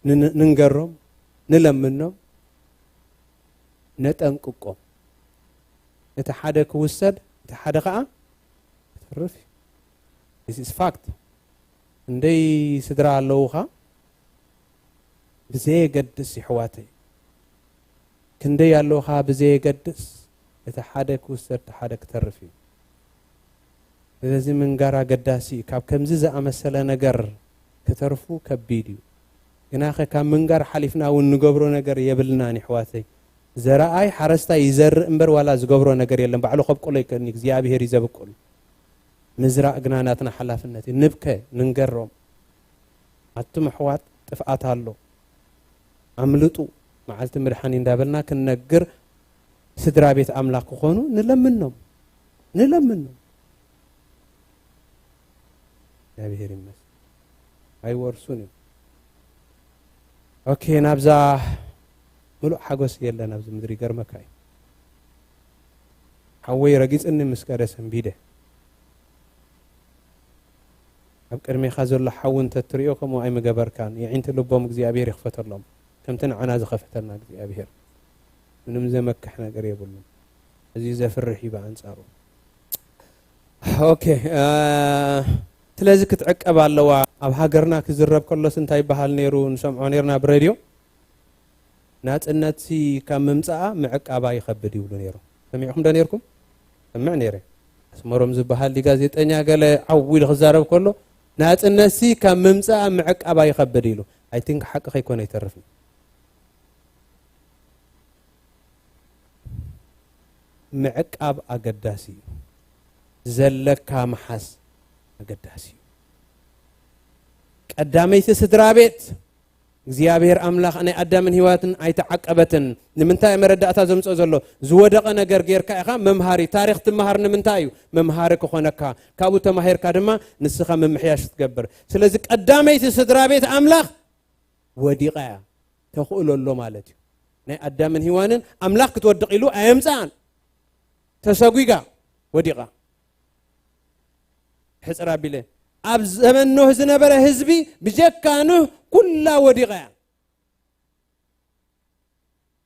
ንን-፣ ንንገሮም፣ ንለምኖም፣ ነጠንቅቆም። እቲ ሓደ ክውሰድ፣ እቲ ሓደ ኸኣ ክተርፍ እዩ። This is fact። ክንደይ ስድራ ኣለዉኻ ብዘየገድስ፣ ይሕዋተይ፣ ክንደይ ኣለዉኻ ብዘየገድስ፣ እቲ ሓደ ክውሰድ፣ እቲ ሓደ ክተርፍ እዩ። ስለዚ ምንጋር ኣገዳሲ እዩ። ካብ ከምዚ ዝኣመሰለ ነገር ክተርፉ ከቢድ እዩ። ግናኸ ካብ ምንጋር ሓሊፍና እውን ንገብሮ ነገር የብልናን፣ ይሕዋተይ። ዘረኣይ ሓረስታይ ይዘርእ እምበር ዋላ ዝገብሮ ነገር የለን። ባዕሉ ከብቁሎ ይከኒ፣ እግዚኣብሄር እዩ ዘብቁል። ምዝራእ ግና ናትና ሓላፍነት እዩ። ንብከ፣ ንንገሮም። ኣቱም ኣሕዋት፣ ጥፍኣት ኣሎ፣ ኣምልጡ፣ መዓልቲ ምድሓን እንዳበልና ክንነግር፣ ስድራ ቤት ኣምላኽ ክኾኑ ንለምኖም፣ ንለምኖም። እግዚኣብሔር ይመስገን። ኣይወርሱን እዮም። ኦኬ፣ ናብዛ ምሉእ ሓጎስ የለን ኣብዚ ምድሪ፣ ይገርመካ እዩ። ሓወይ ረጊጽኒ ምስ ከደ ሰንቢደ። ኣብ ቅድሜኻ ዘሎ ሓዊ እንተ ትርእዮ ከምኡ ኣይምገበርካን። የዒንቲ ልቦም እግዚኣብሔር ይኽፈተሎም፣ ከምቲ ንዓና ዝኸፈተልና እግዚኣብሔር። ምንም ዘመክሕ ነገር የብሉን። እዚ ዘፍርሕ እዩ ብኣንጻሩ። ኦኬ፣ እ፣ ስለዚ ክትዕቀብ ኣለዋ። ኣብ ሃገርና ክዝረብ ከሎስ እንታይ ይበሃል ነይሩ? ንሰምዖ ነይርና ብሬድዮ። ናጽነትሲ ካብ ምምጻኣ ምዕቃባ ይኸብድ ይብሉ ነይሮም። ሰሚዕኹም ዶ ነይርኩም? ሰምዕ ነይረ። ኣስመሮም ዝበሃል ዲ ጋዜጠኛ ገለ ዓው ኢሉ ክዛረብ ከሎ፣ ናጽነትሲ ካብ ምምጻኣ ምዕቃባ ይኸብድ ኢሉ። ኣይ ቲንክ ሓቂ ከይኮነ ኣይተርፍን። ምዕቃብ ኣገዳሲ እዩ። ዘለካ ምሓዝ ኣገዳሲ እዩ። ቀዳመይቲ ስድራ ቤት እግዚኣብሔር ኣምላኽ ናይ ኣዳምን ሂዋትን ኣይተዓቀበትን። ንምንታይ መረዳእታ ዘምጽኦ ዘሎ? ዝወደቐ ነገር ጌርካ ኢኻ መምሃሪ። ታሪኽ ትመሃር ንምንታይ እዩ? መምሃሪ ክኾነካ። ካብኡ ተማሂርካ ድማ ንስኻ ምምሕያሽ ትገብር። ስለዚ ቀዳመይቲ ስድራ ቤት ኣምላኽ ወዲቓ እያ። ተኽእሎ ኣሎ ማለት እዩ። ናይ ኣዳምን ሂዋንን ኣምላኽ ክትወድቕ ኢሉ ኣየምጽኣን። ተሰጒጋ ወዲቓ። ሕጽር ኣቢለ፣ ኣብ ዘመን ኖህ ዝነበረ ህዝቢ ብጀካ ኖህ ኩላ ወዲቓ እያ።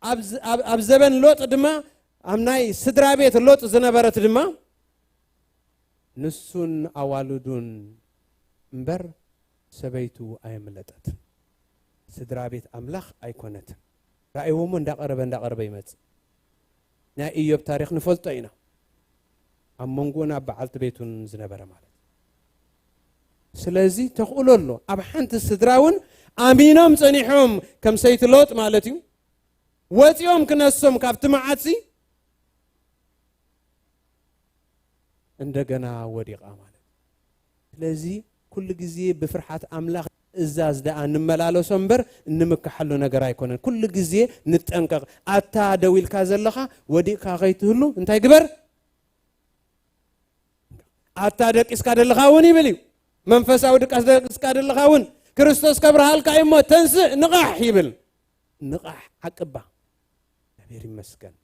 ኣብ ዝ-፣ ኣብ፣ ኣብ ዘበን ሎጥ ድማ፣ ኣብ ናይ ስድራ ቤት ሎጥ ዝነበረት ድማ፣ ንሱን ኣዋልዱን እምበር ሰበይቱ ኣየምለጠትን። ስድራ ቤት ኣምላኽ ኣይኮነትን። ራእይዎ እሞ እንዳቐረበ፣ እንዳቐረበ ይመጽእ። ናይ ኢዮብ ታሪኽ ንፈልጦ ኢና። ኣብ መንጎን ኣብ በዓልቲ ቤቱን ዝነበረ ማለት። ስለዚ ተኽእሎ ኣሎ። ኣብ ሓንቲ ስድራ እውን ኣሚኖም ጸኒሖም፣ ከም ሰይቲ ሎጥ ማለት እዩ። ወጺኦም ክነሶም ካብቲ መዓትሲ እንደገና ወዲቓ ማለት። ስለዚ ኩሉ ግዜ ብፍርሓት ኣምላኽ እዛዝ ደኣ እንመላለሶ እምበር እንምክሓሉ ነገር ኣይኮነን። ኩሉ ግዜ ንጠንቀቕ። ኣታ ደው ኢልካ ዘለኻ ወዲቕካ ከይትህሉ እንታይ ግበር? ኣታ ደቂስካ ደለኻ እውን ይብል እዩ። መንፈሳዊ ድቃስ ደቂስካ ደለኻ እውን ክርስቶስ ከብርሃልካ እዩ እሞ ተንስእ፣ ንቓሕ ይብል። ንቓሕ፣ ዓቅባ። እግዚኣብሔር ይመስገን።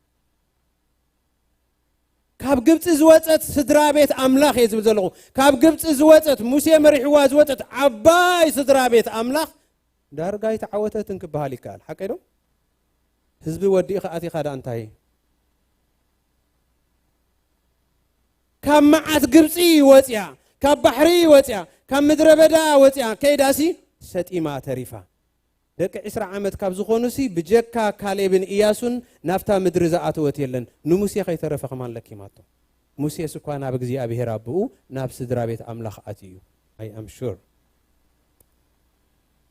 ካብ ግብፂ ዝወፀት ስድራ ቤት ኣምላኽ እየ ዝብል ዘለኹ። ካብ ግብፂ ዝወፀት፣ ሙሴ መሪሕዋ ዝወፀት ዓባይ ስድራ ቤት ኣምላኽ ዳርጋ ኣይተዓወተትን ክበሃል ይከኣል። ሓቀይ ዶ? ህዝቢ ወዲእኻ ኣቲኻ ደኣ እንታይ? ካብ መዓት ግብፂ ወፅያ፣ ካብ ባሕሪ ወፅያ፣ ካብ ምድረ በዳ ወፅያ፣ ከይዳሲ ሰጢማ ተሪፋ። ደቂ ዕስራ ዓመት ካብ ዝኾኑሲ ብጀካ ካሌብን ኢያሱን ናብታ ምድሪ ዝኣተወት የለን። ንሙሴ ከይተረፈ ከማን ለኪማቶ። ሙሴስ እኳ ናብ እግዚኣብሔር ኣቦኡ ናብ ስድራ ቤት ኣምላኽ ኣትዩ እዩ። I am sure።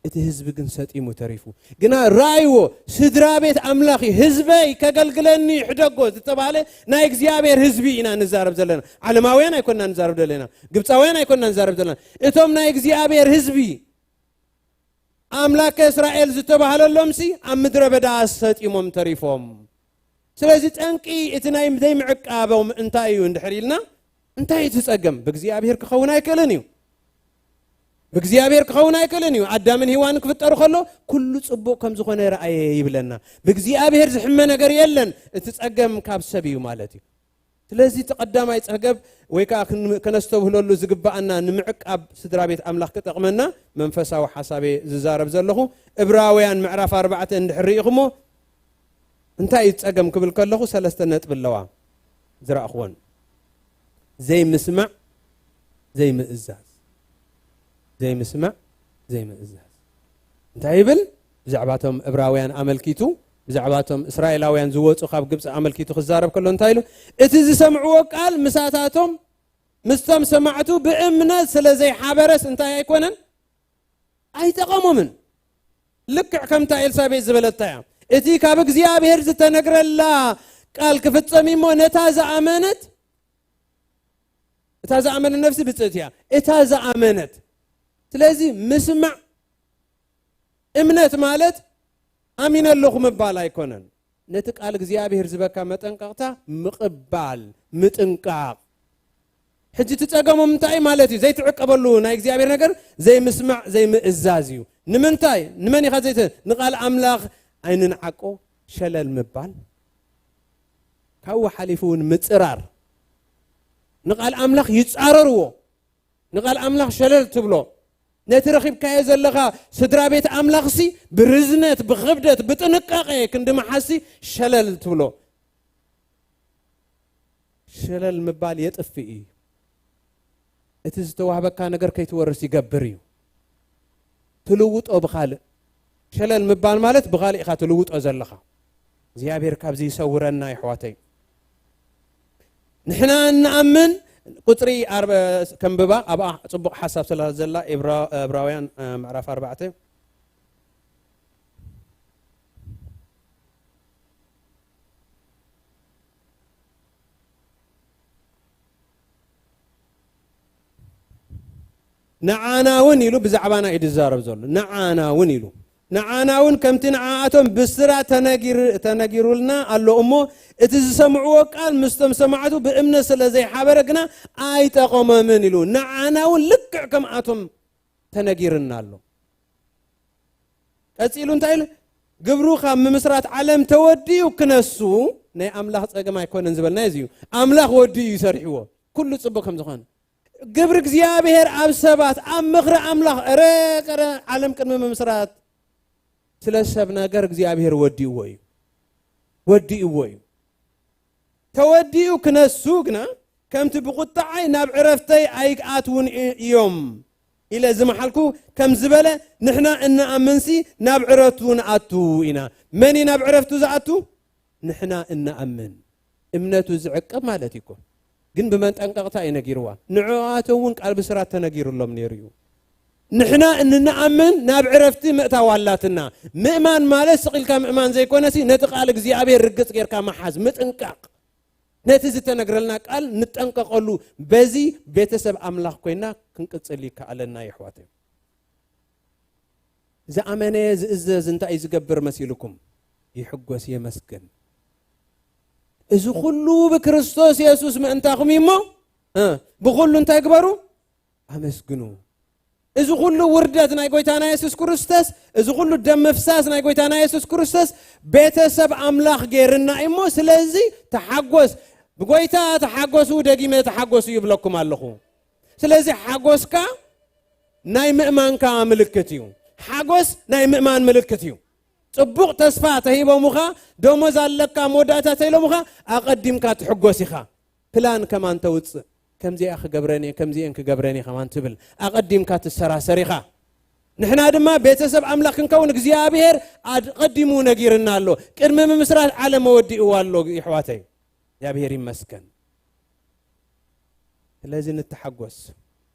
እቲ ህዝቢ ግን ሰጢሙ ተሪፉ። ግና ራእይዎ፣ ስድራ ቤት ኣምላኽ እዩ። ህዝበይ ከገልግለኒ ይሕደጎ ዝተባህለ ናይ እግዚኣብሔር ህዝቢ ኢና ንዛረብ ዘለና። ዓለማውያን ኣይኮንና ንዛረብ ዘለና። ግብፃውያን ኣይኮንና ንዛረብ ዘለና። እቶም ናይ እግዚኣብሔር ህዝቢ፣ ኣምላከ እስራኤል ዝተባህለሎምሲ ኣብ ምድረ በዳ ሰጢሞም ተሪፎም። ስለዚ ጠንቂ እቲ ናይ ዘይምዕቃቦም እንታይ እዩ እንድሕር ኢልና፣ እንታይ እቲ ጸገም? ብእግዚኣብሔር ክኸውን ኣይክእልን እዩ። ብእግዚኣብሔር ክኸውን ኣይክእልን እዩ። ኣዳምን ሄዋንን ክፍጠሩ ከሎ ኩሉ ጽቡቕ ከም ዝኾነ ረኣየ ይብለና። ብእግዚኣብሔር ዝሕመ ነገር የለን። እቲ ጸገም ካብ ሰብ እዩ ማለት እዩ። ስለዚ እቲ ቀዳማይ ጸገብ ወይ ከዓ ክን-፣ ከነስተብህለሉ ዝግባኣና ንምዕቃብ ስድራ ቤት ኣምላኽ ክጠቕመና መንፈሳዊ ሓሳብ እየ ዝዛረብ ዘለኹ። እብራውያን ምዕራፍ ኣርባዕተ እንድሕር ርኢኹሞ እንታይ እዩ ጸገም ክብል ከለኹ ሰለስተ ነጥቢ ኣለዋ ዝረኣኽወን። ዘይምስማዕ፣ ዘይምእዛዝ። ዘይምስማዕ፣ ዘይምእዛዝ። እንታይ ይብል? ብዛዕባቶም እብራውያን ኣመልኪቱ፣ ብዛዕባቶም እስራኤላውያን ዝወጹ ካብ ግብጺ ኣመልኪቱ ክዛረብ ከሎ እንታይ ኢሉ? እቲ ዝሰምዕዎ ቃል ምሳታቶም፣ ምስቶም ሰማዕቱ ብእምነት ስለ ዘይሓበረስ እንታይ ኣይኮነን? ኣይጠቐሞምን። ልክዕ ከምታ ኤልሳቤጥ ዝበለታ እያ። እቲ ካብ እግዚኣብሔር ዝተነግረላ ቃል ክፍጸም እሞ ነታ ዝኣመነት፣ እታ ዝኣመነት ነፍሲ ብጽእቲ እያ። እታ ዝኣመነት። ስለዚ ምስማዕ እምነት ማለት ኣሚነ ኣለኹ ምባል ኣይኮነን። ነቲ ቃል እግዚኣብሔር ዝበካ መጠንቀቕታ ምቕባል፣ ምጥንቃቕ። ሕጂ እቲ ጸገሞም እንታይ ማለት እዩ? ዘይትዕቀበሉ ናይ እግዚኣብሔር ነገር ዘይምስማዕ፣ ዘይምእዛዝ እዩ። ንምንታይ? ንመን ኢኻ ዘይት-፣ ንቃል ኣምላኽ ኣይንንዓቆ፣ ሸለል ምባል። ካብኡ ሓሊፉ እውን ምጽራር። ንቃል ኣምላኽ ይጻረርዎ። ንቃል ኣምላኽ ሸለል ትብሎ። ነቲ ረኺብካዮ ዘለኻ ስድራ ቤት ኣምላኽሲ ብርዝነት፣ ብኽብደት፣ ብጥንቃቄ ክንዲ መሓዝሲ ሸለል ትብሎ። ሸለል ምባል የጥፍእ እዩ። እቲ ዝተዋህበካ ነገር ከይትወርስ ይገብር እዩ። ትልውጦ ብኻልእ። ሸለል ምባል ማለት ብኻልእ ኢኻ ትልውጦ ዘለኻ። እግዚኣብሔር ካብዚ ይሰውረና የሕዋተይ። ንሕና እንኣምን ቁጽሪ ኣርበ-፣ ከንብባ ኣብኣ ጽቡቕ ሓሳብ ስለ ዘላ፣ እብራ-፣ እብራውያን፣ እ፣ ምዕራፍ ኣርባዕተ። ንዓና እውን ኢሉ ብዛዕባና እዩ ዝዛረብ ዘሎ። ንዓና እውን ኢሉ። ንዓና እውን ከምቲ ንዓኣቶም ብስራት ተነጊር-፣ ተነጊሩልና ኣሎ እሞ፣ እቲ ዝሰምዕዎ ቃል ምስቶም ሰማዕቱ ብእምነት ስለ ዘይሓበረ ግና ኣይጠቐሞምን ኢሉ። ንዓና እውን ልክዕ ከምኣቶም ተነጊርና ኣሎ። ቀጺሉ እንታይ ኢሉ? ግብሩ ካብ ምምስራት ዓለም ተወዲኡ ክነሱ ናይ ኣምላኽ ጸገም ኣይኮነን ዝበልና እዚ እዩ። ኣምላኽ ወዲኡ እዩ ሰሪሕዎ። ኩሉ ጽቡቕ ከም ዝኾነ። ግብሪ እግዚኣብሔር ኣብ ሰባት፣ ኣብ ምኽሪ ኣምላኽ፣ እረ፣ ቀረ፣ ዓለም ቅድሚ ምምስራት ስለ ሰብ ነገር እግዚኣብሔር ወዲእዎ እዩ። ወዲእዎ እዩ። ተወዲኡ ክነሱ ግና፣ ከምቲ ብቁጣዓይ ናብ ዕረፍተይ ኣይኣትውን እ-፣ እዮም ኢለ ዝመሓልኩ ከም ዝበለ፣ ንሕና እንኣምንሲ ናብ ዕረፍቱ ንኣቱ ኢና። መን እዩ ናብ ዕረፍቱ ዝኣቱ? ንሕና እንኣምን። እምነቱ ዝዕቅብ ማለት እዩ እኮ። ግን ብመጠንቀቕታ እዩ ነጊርዋ። ንዕኣቶም እውን ቃል ብስራት ተነጊሩሎም ነይሩ እዩ። ንሕና እንንኣምን ናብ ዕረፍቲ ምእታው ኣላትና። ምእማን ማለት ስቕ ኢልካ ምእማን ዘይኮነሲ፣ ነቲ ቃል እግዚኣብሔር ርግጽ ጌርካ ምሓዝ፣ ምጥንቃቕ። ነቲ ዝተነግረልና ቃል ንጠንቀቐሉ። በዚ ቤተሰብ ኣምላኽ ኮይና ክንቅጽል ይከኣለና፣ የሕዋተይ። ዝኣመነ ዝእዘዝ እንታይ እዩ ዝገብር መሲልኩም? ይሕጎስ፣ የመስግን። እዚ ኩሉ ብክርስቶስ የሱስ ምእንታኹም እዩ እሞ፣ እ፣ ብኹሉ እንታይ ግበሩ? ኣመስግኑ። እዚ ኩሉ ውርደት ናይ ጎይታና የሱስ ክርስቶስ፣ እዚ ኩሉ ደም ምፍሳስ ናይ ጎይታና የሱስ ክርስቶስ ቤተሰብ ኣምላኽ ገይርና እዩ እሞ፣ ስለዚ ተሓጎስ። ብጎይታ ተሓጎሱ፣ ደጊመ ተሓጎሱ ይብለኩም ኣለኹ። ስለዚ ሓጎስካ ናይ ምእማንካ ምልክት እዩ። ሓጎስ ናይ ምእማን ምልክት እዩ። ጽቡቕ ተስፋ ተሂቦሙኻ፣ ደሞዝ ኣለካ፣ መወዳእታ ተኢሎሙኻ፣ ኣቐዲምካ ትሕጎስ ኢኻ። ፕላን ከማን ተውጽእ። ከምዚኣ ክገብረን እየ፣ ከምዚኤን ክገብረን እየ ከማን ትብል። ኣቐዲምካ ትሰራሰር ኢኻ። ንሕና ድማ ቤተሰብ ኣምላኽ ክንከውን እግዚኣብሔር ኣቐዲሙ ነጊርና ኣሎ። ቅድሚ ምምስራት ዓለም ወዲእዋ ኣሎ፣ ይሕዋተይ። እግዚኣብሔር ይመስገን። ስለዚ ንተሓጎስ፣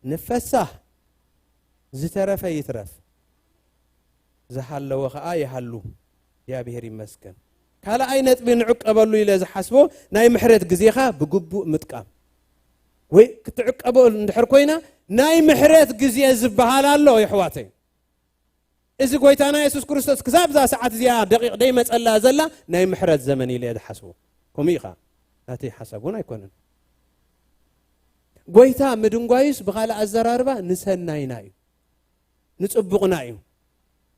ንፈሳህ፣ ዝተረፈ ይትረፍ። ዝሃለወ ኸኣ ይሃሉ። እግዚኣብሔር ይመስገን። ካልኣይ ነጥቢ ንዕቀበሉ ኢለ ዝሓስቦ ናይ ምሕረት ግዜኻ ብግቡእ ምጥቃም። ወይ ክትዕቀቦ እንድሕር ኮይና ናይ ምሕረት ግዜ ዝበሃል ኣሎ የሕዋተይ። እዚ ጎይታና የሱስ ክርስቶስ ክሳብ እዛ ሰዓት እዚኣ ደቂቕ ደይመጸላ ዘላ ናይ ምሕረት ዘመን ኢለ እየ ዝሓስቦ። ከምኡ ኢኻ ናተይ ሓሳብ እውን ኣይኮነን። ጎይታ ምድንጓዩስ ብኻልእ ኣዘራርባ ንሰናይና እዩ፣ ንጽቡቕና እዩ።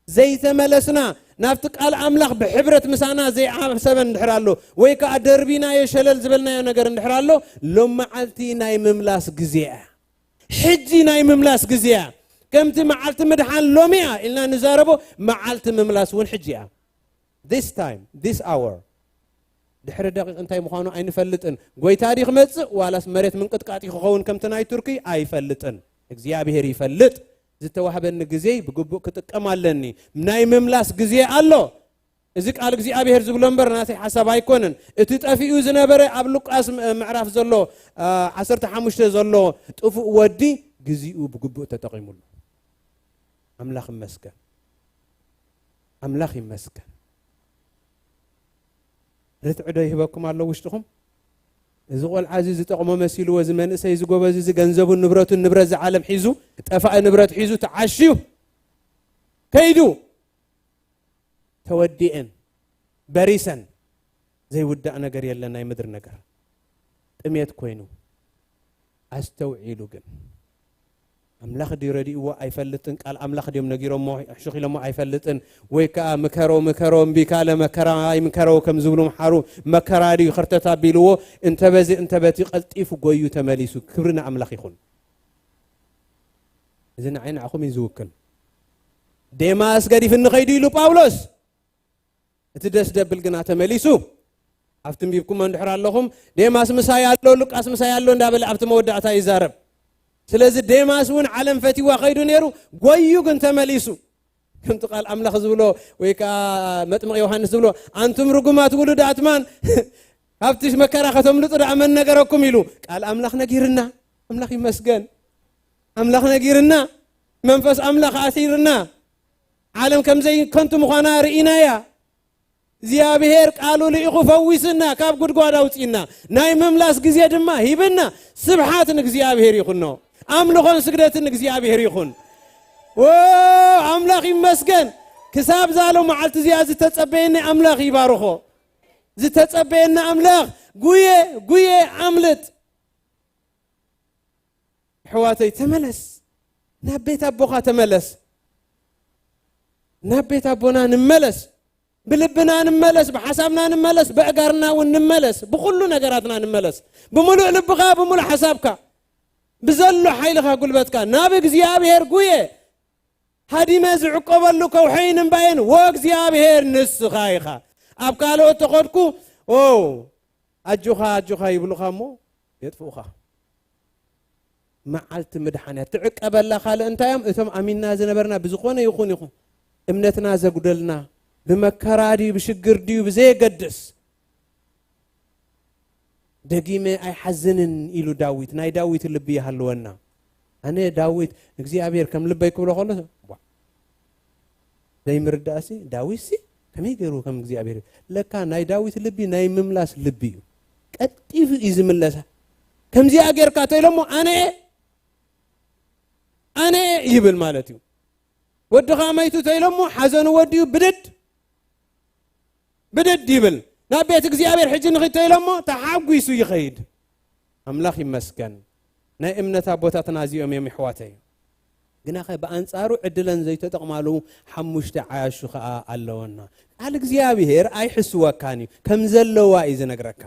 ዘይተመለስና ናብቲ ቃል ኣምላኽ ብሕብረት ምሳና ዘይዓሰበ እንድሕር ኣሎ ወይ ከኣ ደርቢናዮ ሸለል ዝበልናዮ ነገር እንድሕር ኣሎ ሎም መዓልቲ ናይ ምምላስ ግዜ እያ። ሕጂ ናይ ምምላስ ግዜ እያ። ከምቲ መዓልቲ ምድሓን ሎሚ እያ ኢልና ንዛረቦ መዓልቲ ምምላስ እውን ሕጂ እያ። This time, this hour። ድሕሪ ደቂቕ እንታይ ምዃኑ ኣይንፈልጥን። ጎይታ ድዩ ክመጽእ ዋላስ መሬት ምንቅጥቃጥ እዩ ክኸውን ከምቲ ናይ ቱርኪ ኣይፈልጥን። እግዚኣብሔር ይፈልጥ። ዝተዋህበኒ ግዜ ብግቡእ ክጥቀም ኣለኒ። ናይ ምምላስ ግዜ ኣሎ። እዚ ቃል እግዚኣብሔር ዝብሎ እምበር ናተይ ሓሳብ ኣይኮነን። እቲ ጠፊኡ ዝነበረ ኣብ ሉቃስ ም-፣ ምዕራፍ ዘሎ፣ አ፣ ዓሰርተ ሓሙሽተ ዘሎ ጥፉእ ወዲ ግዜኡ ብግቡእ ተጠቒሙሉ። ኣምላኽ ይመስገን። ኣምላኽ ይመስገን። ርትዒ ዶ ይህበኩም ኣሎ ውሽጥኹም? እዚ ቆልዓ እዚ ዝጠቕሞ መሲልዎ፣ እዚ መንእሰይ፣ እዚ ጎበዝ፣ እዚ ገንዘቡን ንብረቱን፣ ንብረት ዝዓለም ሒዙ፣ ጠፋኢ ንብረት ሒዙ ተዓሽዩ ከይዱ፣ ተወዲኤን በሪሰን፣ ዘይውዳእ ነገር የለን ናይ ምድሪ ነገር። ጥሜት ኮይኑ ኣስተውዒሉ ግን ኣምላኽ ድዩ ረዲእዎ ኣይፈልጥን። ቃል ኣምላኽ ድዮም ነጊሮሞ፣ ሕሹኽ ኢሎሞ ኣይፈልጥን። ወይ ከኣ ምከሮ፣ ምከሮ፣ እምቢ ካለ መከራ ኣይምከሮ ከም ዝብሉ ምሓሩ፣ መከራ ድዩ ከርተት ኣቢልዎ፣ እንተ በዚ እንተ በቲ ቀልጢፉ ጎዩ ተመሊሱ። ክብሪ ንኣምላኽ ይኹን። እዚ ንዓይ ንዓኹም እዩ ዝውክል። ዴማስ ገዲፍኒ ኸይዱ ኢሉ ጳውሎስ። እቲ ደስ ደብል ግና ተመሊሱ። ኣብቲ ኣንቢብኩሞ እንድሕር ኣለኹም፣ ዴማስ ምሳይ ኣሎ፣ ሉቃስ ምሳይ ኣሎ እንዳበለ ኣብቲ መወዳእታ ይዛረብ። ስለዚ ዴማስ እውን ዓለም ፈቲዋ ኸይዱ ነይሩ፣ ጎዩ ግን ተመሊሱ። ከምቲ ቃል ኣምላኽ ዝብሎ ወይ ከኣ መጥምቕ ዮሃንስ ዝብሎ፣ "ኣንቱም ርጉማት ውሉድ ኣትማን፣ ካብቲ መከራ ከተምልጡ ደኣ መን ነገረኩም?" ኢሉ ቃል ኣምላኽ ነጊርና። ኣምላኽ ይመስገን። ኣምላኽ ነጊርና። መንፈስ ኣምላኽ ኣሲርና። ዓለም ከም ዘይከንቱ ምዃና ርኢናያ። እግዚኣብሔር ቃሉ ልኢኹ ፈዊስና፣ ካብ ጉድጓድ ኣውጺእና፣ ናይ ምምላስ ግዜ ድማ ሂብና። ስብሓት ንእግዚኣብሔር ይኹኖ። ኣምልኾን ስግደትን ንእግዚኣብሔር ይኹን። ዎ፣ ኣምላኽ ይመስገን። ክሳብ ዛሎ መዓልቲ እዚኣ ዝተጸበየኒ ኣምላኽ ይባርኾ። ዝተጸበየኒ ኣምላኽ ጉየ፣ ጉየ ኣምልጥ። ኣሕዋተይ፣ ተመለስ። ናብ ቤት ኣቦኻ ተመለስ። ናብ ቤት ኣቦና ንመለስ። ብልብና ንመለስ፣ ብሓሳብና ንመለስ፣ በእጋርና እውን ንመለስ፣ ብኹሉ ነገራትና ንመለስ። ብምሉእ ልብኻ፣ ብምሉእ ሓሳብካ፣ ብዘሎ ሓይልኻ፣ ጉልበትካ ናብ እግዚኣብሔር ጉየ። ሃዲመ ዝዕቆበሉ ከውሐይን እምባየን ወእግዚኣብሔር ንስኻ ኢኻ። ኣብ ካልኦት ተኸድኩ፣ ኦ፣ ኣጆኻ፣ ኣጆኻ ይብሉኻ እሞ የጥፍኡኻ። መዓልቲ ምድሓን እያ ትዕቀበላ። ካልእ እንታይ እዮም? እቶም ኣሚንና ዝነበርና ብዝኾነ ይኹን ይኹን እምነትና ዘጉደልና፣ ብመከራ ድዩ፣ ብሽግር ድዩ፣ ብዘየገድስ፣ ደጊመ ኣይሓዝንን ኢሉ ዳዊት፣ ናይ ዳዊት ልቢ ይሃልወና። ኣነ ዳዊት እግዚኣብሔር ከም ልበይ ክብሎ ከሎ፣ ዋ፣ ዘይምርዳእሲ፣ ዳዊትሲ ከመይ ገይሩ ከም እግዚኣብሔር? ለካ ናይ ዳዊት ልቢ ናይ ምምላስ ልቢ እዩ። ቀልጢፉ እዩ ዝምለሳ። ከምዚኣ ጌርካ ተኢሎሞ፣ ኣነ እየ፣ ኣነ እየ ይብል ማለት እዩ። ወድኻ መይቱ ተኢሎሞ፣ ሓዘኑ ወዲኡ ብድድ፣ ብድድ ይብል። ናብ ቤት እግዚኣብሔር ሕጂ ንኺድ ተኢሎሞ፣ ተሓጒሱ ይኸይድ። ኣምላኽ ይመስገን። ናይ እምነት ኣቦታትና እዚኦም እዮም፣ የሕዋተይ። ግናኸ ብኣንጻሩ ዕድለን ዘይተጠቕማሉ ሓሙሽተ ዓያሹ ኸኣ ኣለወና። ቃል እግዚኣብሔር ኣይሕስወካን እዩ፣ ከም ዘለዋ እዩ ዝነግረካ።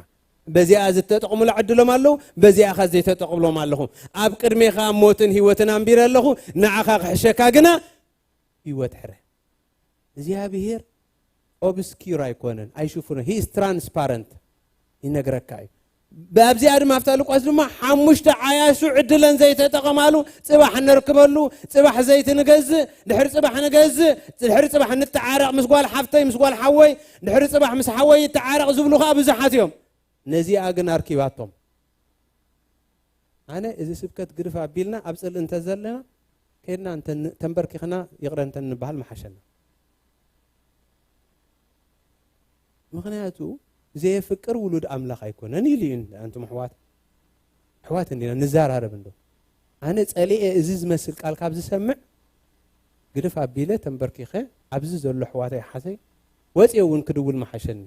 በዚኣ ዝተጠቕሙላ ዕድሎም ኣለዉ፣ በዚኣ ኸ ዘይተጠቕምሎም ኣለኹ። ኣብ ቅድሜኻ ሞትን ህይወትን ኣንቢረ ኣለኹ፣ ንዓኻ ክሕሸካ ግና ህይወት ሕረ። እግዚኣብሔር ኦብስኪር ኣይኮነን፣ ኣይሽፍኖ። He is transparent። ይነግረካ እዩ። ብኣብዚኣ ድማ ኣብታ ሉቃስ ድማ ሓሙሽተ ዓያሹ ዕድለን ዘይተጠቐማሉ፣ ጽባሕ ነርክበሉ፣ ጽባሕ ዘይቲ ንገዝእ፣ ድሕሪ ጽባሕ ንገዝእ፣ ድሕሪ ጽባሕ ንተዓረቕ ምስ ጓል ሓፍተይ፣ ምስ ጓል ሓወይ፣ ድሕሪ ጽባሕ ምስ ሓወይ ይተዓረቕ ዝብሉ ኸኣ ብዙሓት እዮም። ነዚኣ ግን ኣርኪባቶም። ኣነ እዚ ስብከት ግድፍ ኣቢልና ኣብ ጽልኢ እንተ ዘለና፣ ከድና እንተ ን-፣ ተንበርኪኽና ይቕረ እንተ ንበሃል ምሓሸና። ምኽንያቱ ዘየፍቅር ውሉድ ኣምላኽ ኣይኮነን ኢሉ እዩ። ኣንቱም ኣሕዋት፣ ኣሕዋት እንዲና ንዛራረብ እንዶ። ኣነ ጸሊኤ እዚ ዝመስል ቃል ካብ ዝሰምዕ ግድፍ ኣቢለ ተንበርኪኸ ኣብዚ ዘሎ ኣሕዋተይ ሓሰይ ወፅየ እውን ክድውል መሓሸኒ።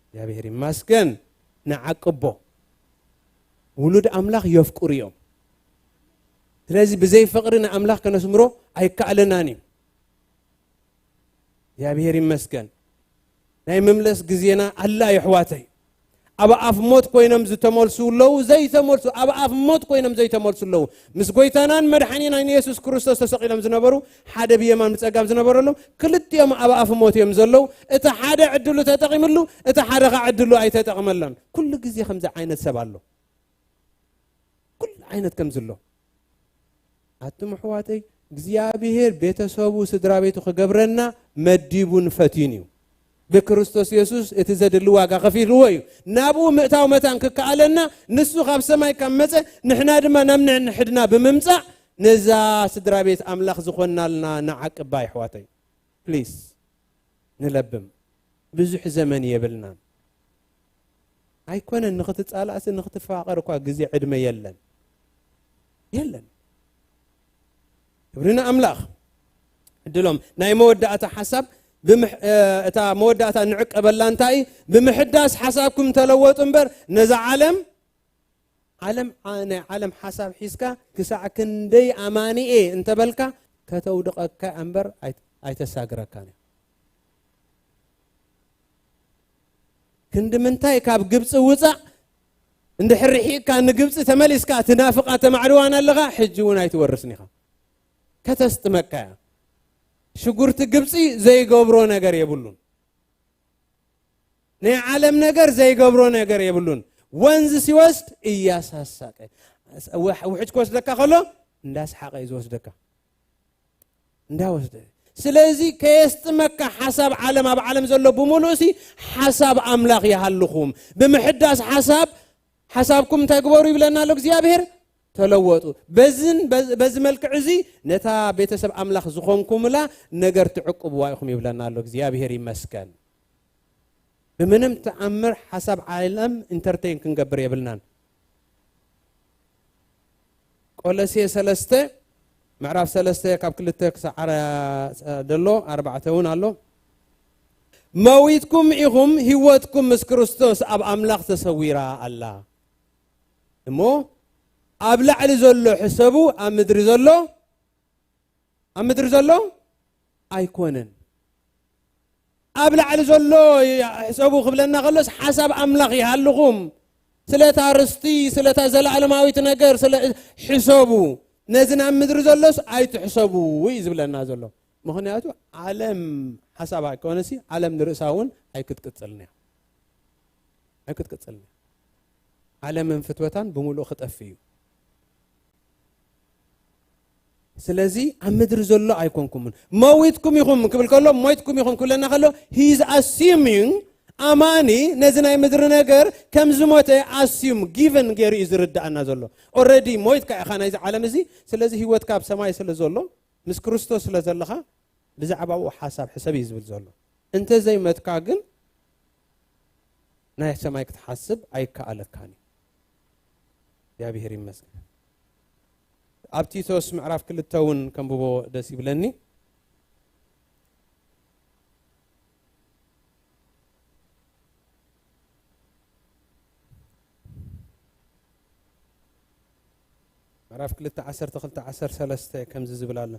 እግዚኣብሔር ይመስገን። ንዓቅቦ ውሉድ ኣምላኽ የፍቅሩ እዮም። ስለዚ ብዘይ ፍቅሪ ንኣምላኽ ከነስምሮ ኣይከኣለናን እዩ። እግዚኣብሔር ይመስገን። ናይ ምምለስ ግዜና ኣላ የሕዋተይ። ኣብ ኣፍ ሞት ኮይኖም ዝተመልሱ ኣለዉ፣ ዘይተመልሱ፣ ኣብ ኣፍ ሞት ኮይኖም ዘይተመልሱ ኣለዉ። ምስ ጎይታናን መድሓኒናን የሱስ ክርስቶስ ተሰቒሎም ዝነበሩ፣ ሓደ ብየማን ብጸጋም ዝነበረሎም፣ ክልቲኦም ኣብ ኣፍ ሞት እዮም ዘለዉ። እቲ ሓደ ዕድሉ ተጠቒምሉ፣ እቲ ሓደ ኸዓ ዕድሉ ኣይተጠቕመሎን። ኩሉ ግዜ ከምዚ ዓይነት ሰብ ኣሎ። ኩሉ ዓይነት ከም ዘሎ። ኣቱም ኣሕዋተይ፣ እግዚኣብሔር ቤተሰቡ፣ ስድራ ቤቱ ክገብረና መዲቡን ፈትዩን እዩ። ብክርስቶስ የሱስ እቲ ዘድሊ ዋጋ ከፊልዎ እዩ። ናብኡ ምእታው መታን ክከኣለና፣ ንሱ ካብ ሰማይ ካብ መጸ፣ ንሕና ድማ ናብ ንሕድና ብምምጻእ፣ ነዛ ስድራ ቤት ኣምላኽ ዝኾንናልና ንዓቅባ፣ ኣሕዋተይ። ፕሊስ፣ ንለብም። ብዙሕ ዘመን የብልናን። ኣይኮነን፣ ንኽትጻላእሲ ንኽትፋቐር እኳ ግዜ ዕድመ የለን። የለን። ክብሪ ንኣምላኽ። ዕድሎም ናይ መወዳእታ ሓሳብ ብምሕ-፣ እ፣ እታ መወዳእታ ንዕቀበላ እንታይ? ብምሕዳስ ሓሳብኩም ተለወጡ እምበር ነዛ ዓለም፣ ዓለም፣ ዓ-፣ ናይ ዓለም ሓሳብ ሒዝካ ክሳዕ ክንደይ ኣማኒ እየ እንተበልካ ከተውድቐካ እምበር ኣይ-፣ ኣይተሳግረካን እያ። ክንዲ ምንታይ ካብ ግብጺ ውጻእ፣ እንድሕር ርሒቕካ ንግብጺ ተመሊስካ ትናፍቓ ተማዕድዋን ኣለኻ፣ ሕጂ እውን ኣይትወርስን ኢኻ። ከተስጥመካ እያ። ሽጉርቲ ግብጺ ዘይገብሮ ነገር የብሉን። ናይ ዓለም ነገር ዘይገብሮ ነገር የብሉን። ወንዝ ሲወስድ እያሳሳቀ፣ ውሕ-፣ ውሕጅ ክወስደካ ከሎ እንዳስሓቀ እዩ ዝወስደካ። እንዳወስደ። ስለዚ ከየስጥመካ ሓሳብ ዓለም፣ ኣብ ዓለም ዘሎ ብምሉእሲ ሓሳብ ኣምላኽ ይሃልኹም። ብምሕዳስ ሓሳብ፣ ሓሳብኩም እንታይ ግበሩ ይብለና ኣሎ እግዚኣብሔር? ተለወጡ። በዝን፣ በዝ-፣ በዚ መልክዕ እዚ ነታ ቤተሰብ ኣምላኽ ዝኾንኩምላ ነገር ትዕቅብዋ ኢኹም ይብለና ኣሎ። እግዚኣብሔር ይመስገን። ብምንም ተኣምር ሓሳብ ዓለም ኢንተርቴን ክንገብር የብልናን። ቆሎሴ ሰለስተ፣ ምዕራፍ ሰለስተ ካብ ክልተ ክሳዕ ኣር-፣ ዘሎ ኣርባዕተ እውን ኣሎ። መዊትኩም ኢኹም፣ ህይወትኩም ምስ ክርስቶስ ኣብ ኣምላኽ ተሰዊራ ኣላ። እሞ ኣብ ላዕሊ ዘሎ ሕሰቡ፣ ኣብ ምድሪ ዘሎ፣ ኣብ ምድሪ ዘሎ ኣይኮነን። ኣብ ላዕሊ ዘሎ ሕሰቡ ክብለና ከሎስ ሓሳብ ኣምላኽ ይሃልኹም። ስለታ ርስቲ፣ ስለታ ዘለዓለማዊት ነገር፣ ስለ ሕሰቡ። ነዚ ናብ ምድሪ ዘሎስ ኣይትሕሰቡ እዩ ዝብለና ዘሎ። ምኽንያቱ ዓለም ሓሳብ ኣይኮነሲ፣ ዓለም ንርእሳ እውን ኣይክትቅጽልን እያ። ኣይክትቅጽልን እያ። ዓለምን ፍትወታን ብምሉኡ ክጠፍእ እዩ። ስለዚ ኣብ ምድሪ ዘሎ ኣይኮንኩምን፣ መዊትኩም ኢኹም ክብል ከሎ፣ ሞይትኩም ኢኹም ክብለና ከሎ፣ he is assuming፣ ኣማኒ ነዚ ናይ ምድሪ ነገር ከም ዝሞተ ኣስዩም፣ ጊቨን ገይሩ እዩ ዝርድኣና ዘሎ። ኦልሬዲ ሞይትካ ኢኻ ናይዚ ዓለም እዚ፣ ስለዚ ህይወትካ ኣብ ሰማይ ስለ ዘሎ፣ ምስ ክርስቶስ ስለ ዘለኻ፣ ብዛዕባኡ ሓሳብ ሕሰብ እዩ ዝብል ዘሎ። እንተዘይመትካ ግን ናይ ሰማይ ክትሓስብ ኣይከኣለካን እዩ። እግዚኣብሔር ይመስገን። ኣብ ቲቶስ ምዕራፍ ክልተ እውን ከንብቦ ደስ ይብለኒ። ምዕራፍ ክልተ ዓሰርተ ክልተ ዓሰርተ ሰለስተ ከምዚ ዝብል ኣሎ።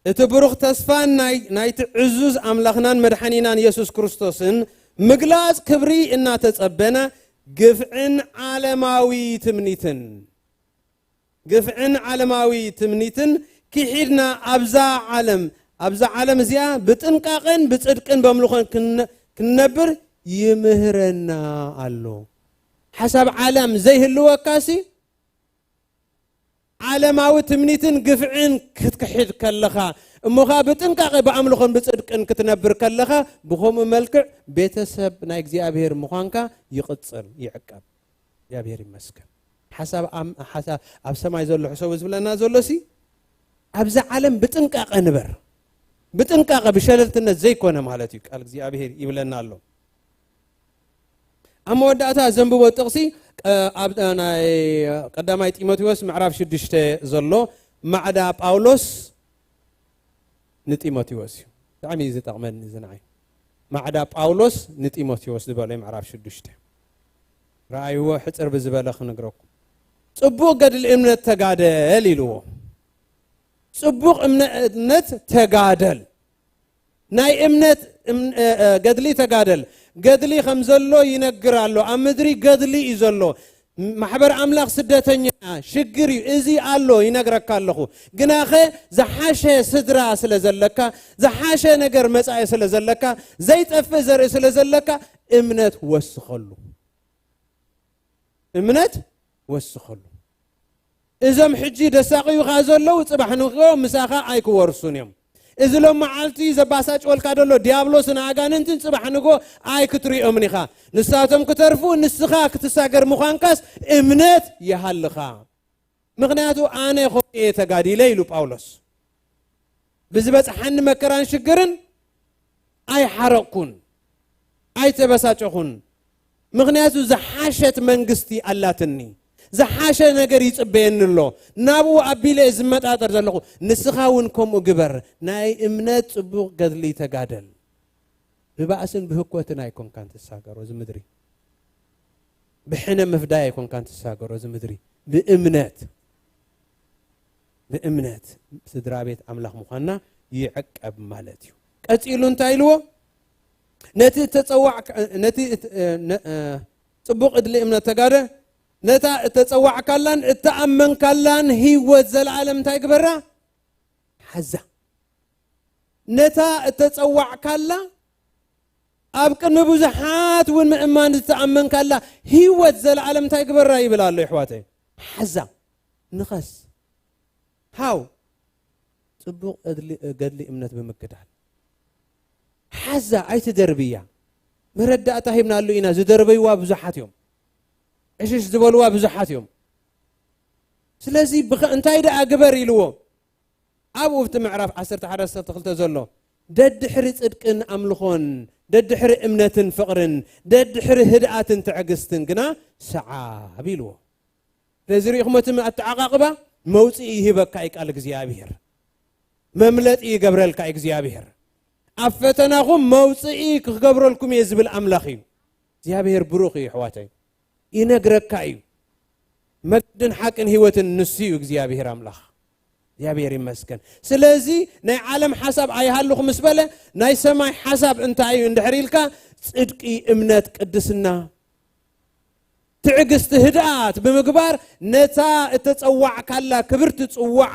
እቲ ብሩኽ ተስፋን ናይ-፣ ናይቲ ዕዙዝ ኣምላኽናን መድሓኒናን የሱስ ክርስቶስን ምግላጽ ክብሪ እናተጸበና፣ ግፍዕን ዓለማዊ ትምኒትን፣ ግፍዕን ዓለማዊ ትምኒትን ክሒድና ኣብዛ ዓለም፣ ኣብዛ ዓለም እዚኣ ብጥንቃቐን ብጽድቅን በምልኾን ክነ-፣ ክንነብር ይምህረና ኣሎ። ሓሳብ ዓለም ዘይህልወካሲ፣ ዓለማዊ ትምኒትን ግፍዕን ክትክሕድ ከለኻ፣ እሞ ኸኣ ብጥንቃቐ ብኣምልኾን ብጽድቅን ክትነብር ከለኻ፣ ብኸምኡ መልክዕ ቤተሰብ ናይ እግዚኣብሔር ምዃንካ ይቕጽል፣ ይዕቀብ። እግዚኣብሔር ይመስገን። ሓሳብ ኣም-፣ ሓሳብ ኣብ ሰማይ ዘሎ ሕሰቡ ዝብለና ዘሎሲ፣ ኣብዛ ዓለም ብጥንቃቐ ንበር። ብጥንቃቐ ብሸለልትነት ዘይኮነ ማለት እዩ። ቃል እግዚኣብሔር ይብለና ኣሎ። ኣብ መወዳእታ ዘንብቦ ጥቕሲ፣ እ፣ ኣብ ናይ ቀዳማይ ጢሞቴዎስ ምዕራፍ ሽዱሽተ ዘሎ ማዕዳ ጳውሎስ ንጢሞቴዎስ እዩ። ብጣዕሚ እዩ ዝጠቕመኒ እዚ ንዓይ። ማዕዳ ጳውሎስ ንጢሞቴዎስ ዝበሎ እዩ፣ ምዕራፍ ሽዱሽተ። ረኣይዎ፣ ሕጽር ብዝበለ ክነግረኩም። ጽቡቕ ገድሊ እምነት ተጋደል ኢልዎ። ጽቡቕ እምነት ተጋደል። ናይ እምነት እም-፣ እ፣ እ፣ ገድሊ ተጋደል። ገድሊ ከም ዘሎ ይነግር ኣሎ። ኣብ ምድሪ ገድሊ እዩ ዘሎ። ማሕበር ኣምላኽ ስደተኛ፣ ሽግር እዩ። እዚ ኣሎ፣ ይነግረካ ኣለኹ። ግናኸ ዝሓሸ ስድራ ስለ ዘለካ፣ ዝሓሸ ነገር መጻኢ ስለ ዘለካ፣ ዘይጠፍእ ዘርኢ ስለ ዘለካ፣ እምነት ወስኸሉ። እምነት ወስኸሉ። እዞም ሕጂ ደሳቕዩኻ ዘለዉ ጽባሕ ንግሆ ምሳኻ ኣይክወርሱን እዮም። እዚ ሎም መዓልቲ ዘባሳጭወልካ ዘሎ ዲያብሎስን ኣጋንንትን ጽባሕ ንግሆ ኣይክትሪኦምን ኢኻ። ንሳቶም ክተርፉ፣ ንስኻ ክትሳገር ምዃንካስ እምነት ይሃልኻ። ምኽንያቱ ኣነ ኾይነ እየ ተጋዲለ ኢሉ ጳውሎስ። ብዝበጽሓኒ መከራን ሽግርን ኣይሓረቕኩን፣ ኣይተበሳጨኹን። ምኽንያቱ ዝሓሸት መንግስቲ ኣላትኒ፣ ዝሓሸ ነገር ይጽበየኒ ኣሎ። ናብኡ ኣቢለ እየ ዝመጣጠር ዘለኹ። ንስኻ እውን ከምኡ ግበር። ናይ እምነት ጽቡቕ ገድሊ ተጋደል። ብባእስን ብህኮትን ኣይኮንካን ትሳገሮ እዚ ምድሪ። ብሕነ ምፍዳይ ኣይኮንካን ትሳገሮ እዚ ምድሪ። ብእምነት፣ ብእምነት ስድራ ቤት ኣምላኽ ምዃንና ይዕቀብ ማለት እዩ። ቀጺሉ እንታይ ኢልዎ? ነቲ እተጸዋዕ-፣ ነቲ እት-፣ ነ-፣ ጽቡቕ እድሊ እምነት ተጋደ፣ ነታ እተጸዋዕካላን እተኣመንካላን ህይወት ዘለዓለም እንታይ ግበራ? ሓዛ። ነታ እተጸዋዕካላ፣ ኣብ ቅድሚ ብዙሓት እውን ምእማን ዝተኣመንካላ ህይወት ዘለዓለም እንታይ ግበራ ይብል ኣሎ፣ ይሕዋተይ? ሓዛ። ንኸስ። ሃው። ጽቡቕ እድሊ-፣ ገድሊ እምነት ብምክዳል። ሓዛ፣ ኣይትደርብያ። መረዳእታ ሂብናሉ ኢና። ዝደርበይዋ ብዙሓት እዮም። ዕሽሽ ዝበልዋ ብዙሓት እዮም። ስለዚ ብኸ-፣ እንታይ ደኣ ግበር ኢልዎ? ኣብኡ ኣብቲ ምዕራፍ ዓሰርተ ሓደ ዓሰርተ ክልተ ዘሎ፣ "ደድሕሪ ጽድቅን ኣምልኾን፣ ደድሕሪ እምነትን ፍቕርን፣ ደድሕሪ ህድኣትን ትዕግስትን ግና ሰዓብ" ኢልዎ። ስለዚ ርኢኹም እቲ ኣተዓቓቕባ፣ መውጽኢ ይህበካ እዩ ቃል እግዚኣብሔር። መምለጢ ይገብረልካ እዩ እግዚኣብሔር። ኣብ ፈተናኹም መውጽኢ ክገብረልኩም እየ ዝብል ኣምላኽ እዩ። እግዚኣብሔር ብሩኽ እዩ፣ ኣሕዋተይ። ይነግረካ እዩ። መገድን ሓቅን ህይወትን ንሱ እዩ እግዚኣብሔር ኣምላኽ። እግዚኣብሔር ይመስገን። ስለዚ ናይ ዓለም ሓሳብ ኣይሃልኹ ምስ በለ፣ ናይ ሰማይ ሓሳብ እንታይ እዩ እንድሕር ኢልካ፣ ጽድቂ፣ እምነት፣ ቅድስና፣ ትዕግስቲ፣ ህድኣት ብምግባር ነታ እተጸዋዕካላ ክብርቲ ጽዋዓ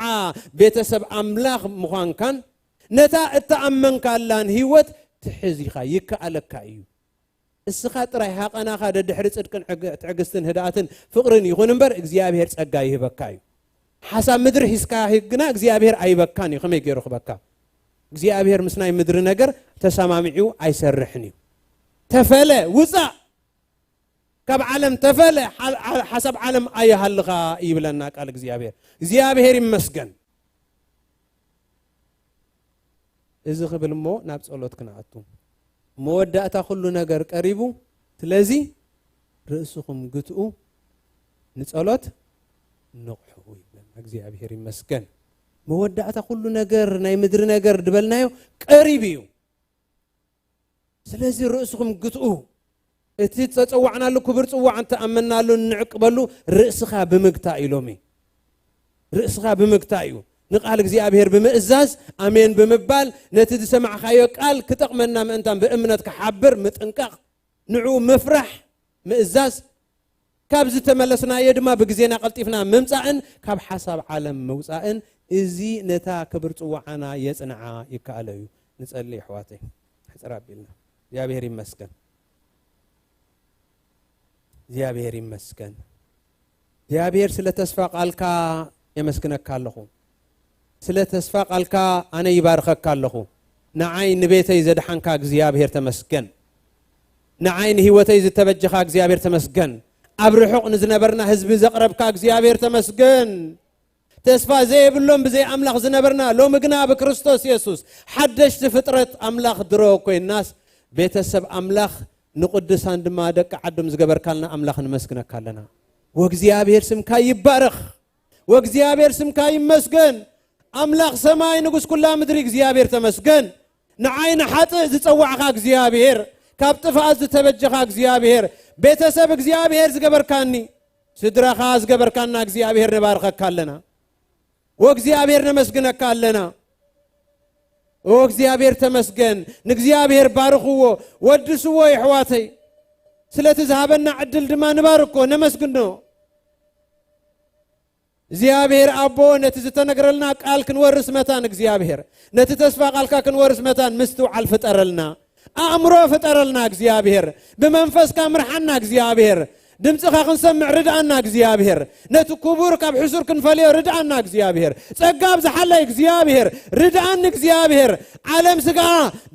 ቤተሰብ ኣምላኽ ምዃንካን ነታ እተኣመንካላን ህይወት ትሕዝ ኢኻ፣ ይከኣለካ እዩ። እስኻ ጥራይ ሃቐናኻ ደድሕሪ ጽድቅን ዕግ-፣ ትዕግስትን ህድኣትን ፍቕርን ይኹን እምበር እግዚኣብሔር ጸጋ ይህበካ እዩ። ሓሳብ ምድሪ ሒዝካ ግና እግዚኣብሔር ኣይበካን እዩ። ከመይ ገይሩ ክበካ? እግዚኣብሔር ምስ ናይ ምድሪ ነገር ተሰማሚዑ ኣይሰርሕን እዩ። ተፈለ፣ ውጻእ፣ ካብ ዓለም ተፈለ፣ ሓ-፣ ሓ-፣ ሓሳብ ዓለም ኣይሃልኻ ይብለና ቃል እግዚኣብሔር። እግዚኣብሔር ይመስገን። እዚ ክብል እሞ ናብ ጸሎት ክንኣቱ። መወዳእታ ኩሉ ነገር ቀሪቡ። ስለዚ ርእስኹም ግትኡ፣ ንጸሎት ንቕሑ ይብለና። እግዚኣብሔር ይመስገን። መወዳእታ ኩሉ ነገር፣ ናይ ምድሪ ነገር ድበልናዮ ቀሪቡ እዩ። ስለዚ ርእስኹም ግትኡ። እቲ ዝተጸዋዕናሉ ክቡር ጽዋዕ እንተኣመናሉ እንዕቅበሉ ርእስኻ ብምግታእ እዩ ሎሚ። ርእስኻ ብምግታእ እዩ። ንቃል እግዚኣብሔር ብምእዛዝ፣ ኣሜን ብምባል፣ ነቲ ዝሰማዕካዮ ቃል ክጠቕመና ምእንታን ብእምነት ክሓብር ምጥንቃቕ፣ ንዕኡ ምፍራሕ፣ ምእዛዝ፣ ካብ ዝተመለስናዮ ድማ ብግዜና ቀልጢፍና ምምጻእን ካብ ሓሳብ ዓለም ምውጻእን፣ እዚ ነታ ክብር ጽዋዓና የጽንዓ ይከኣሎ እዩ። ንጸሊ ኣሕዋተይ፣ ሕጽር ኣቢልና። እግዚኣብሔር ይመስገን። እግዚኣብሔር ይመስገን። እግዚኣብሔር ስለ ተስፋ ቃልካ የመስግነካ ኣለኹ። ስለ ተስፋ ቃልካ ኣነ ይባርኸካ ኣለኹ። ንዓይ ንቤተይ ዘድሓንካ እግዚኣብሔር ተመስገን። ንዓይ ንህይወተይ ዝተበጀኻ እግዚኣብሔር ተመስገን። ኣብ ርሑቕ ንዝነበርና ህዝቢ ዘቕረብካ እግዚኣብሔር ተመስገን። ተስፋ ዘይብሎም ብዘይ ኣምላኽ ዝነበርና፣ ሎሚ ግና ብክርስቶስ የሱስ ሓደሽቲ ፍጥረት ኣምላኽ ድሮ ኮይናስ፣ ቤተሰብ ኣምላኽ ንቕዱሳን ድማ ደቂ ዓዶም ዝገበርካልና ኣምላኽ ንመስግነካ ኣለና። ወእግዚኣብሔር ስምካ ይባረኽ። ወእግዚኣብሔር ስምካ ይመስገን። ኣምላኽ ሰማይ ንጉስ ኩላ ምድሪ እግዚኣብሔር ተመስገን። ንዓይ ንሓጥእ ዝጸዋዕኻ እግዚኣብሔር፣ ካብ ጥፍኣት ዝተበጀኻ እግዚኣብሔር፣ ቤተሰብ እግዚኣብሔር ዝገበርካኒ፣ ስድራኻ ዝገበርካና እግዚኣብሔር ንባርኸካ ኣለና። ወእግዚኣብሔር ነመስግነካ ኣለና። ወእግዚኣብሔር ተመስገን። ንእግዚኣብሔር ባርኽዎ፣ ወድስዎ የሕዋተይ። ስለቲ ዝሃበና ዕድል ድማ ንባርኮ፣ ነመስግኖ። እግዚኣብሔር ኣቦ፣ ነቲ ዝተነግረልና ቃል ክንወርስ መታን እግዚኣብሔር፣ ነቲ ተስፋ ቃልካ ክንወርስ መታን ምስትውዓል ፍጠረልና፣ ኣእምሮ ፍጠረልና እግዚኣብሔር፣ ብመንፈስካ ምርሓና እግዚኣብሔር፣ ድምፅኻ ክንሰምዕ ርድኣና እግዚኣብሔር፣ ነቲ ክቡር ካብ ሕሱር ክንፈልዮ ርድኣና እግዚኣብሔር፣ ጸጋ ኣብዝሓለይ እግዚኣብሔር፣ ርድኣኒ እግዚኣብሔር፣ ዓለም ስጋ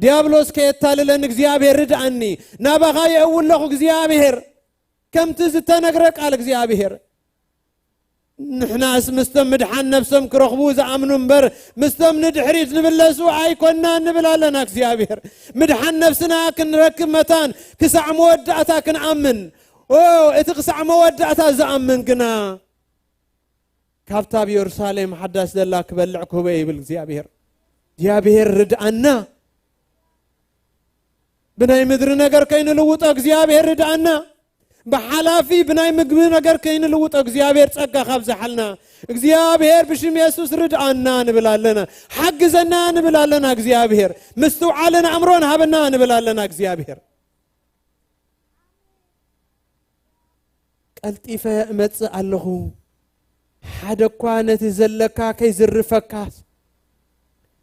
ዲያብሎስ ከየታልለኒ እግዚኣብሔር ርድኣኒ፣ ናባኻ የእዊ ኣለኹ እግዚኣብሔር። ከምቲ ዝተነግረ ቃል እግዚኣብሔር፣ ንሕናስ ምስቶም ምድሓን ነፍሶም ክረኽቡ ዝኣምኑ እምበር፣ ምስቶም ንድሕሪት ዝምለሱ ኣይኮናን ንብል ኣለና እግዚኣብሔር። ምድሓን ነፍስና ክንረክብ መታን ክሳዕ መወዳእታ ክንኣምን። ኦ፣ እቲ ክሳዕ መወዳእታ ዝኣምን ግና ካብታ ኣብ የሩሳሌም ሓዳስ ዘላ ክበልዕ ክህቦ ይብል እግዚኣብሔር። እግዚኣብሔር ርድኣና። ብናይ ምድሪ ነገር ከይንልውጦ እግዚኣብሔር ርድኣና። ብሓላፊ ብናይ ምግቢ ነገር ከይንልውጦ እግዚኣብሔር ጸጋ ካብዝሓልና። እግዚኣብሔር ብሽም የሱስ ርድኣና ንብል ኣለና። ሓግዘና ንብል ኣለና እግዚኣብሔር። ምስትውዓልን ኣእምሮን ሃበና ንብል ኣለና እግዚኣብሔር። ቀልጢፈ እመጽእ ኣለኹ። ሓደ እኳ ነቲ ዘለካ ከይዝርፈካስ፣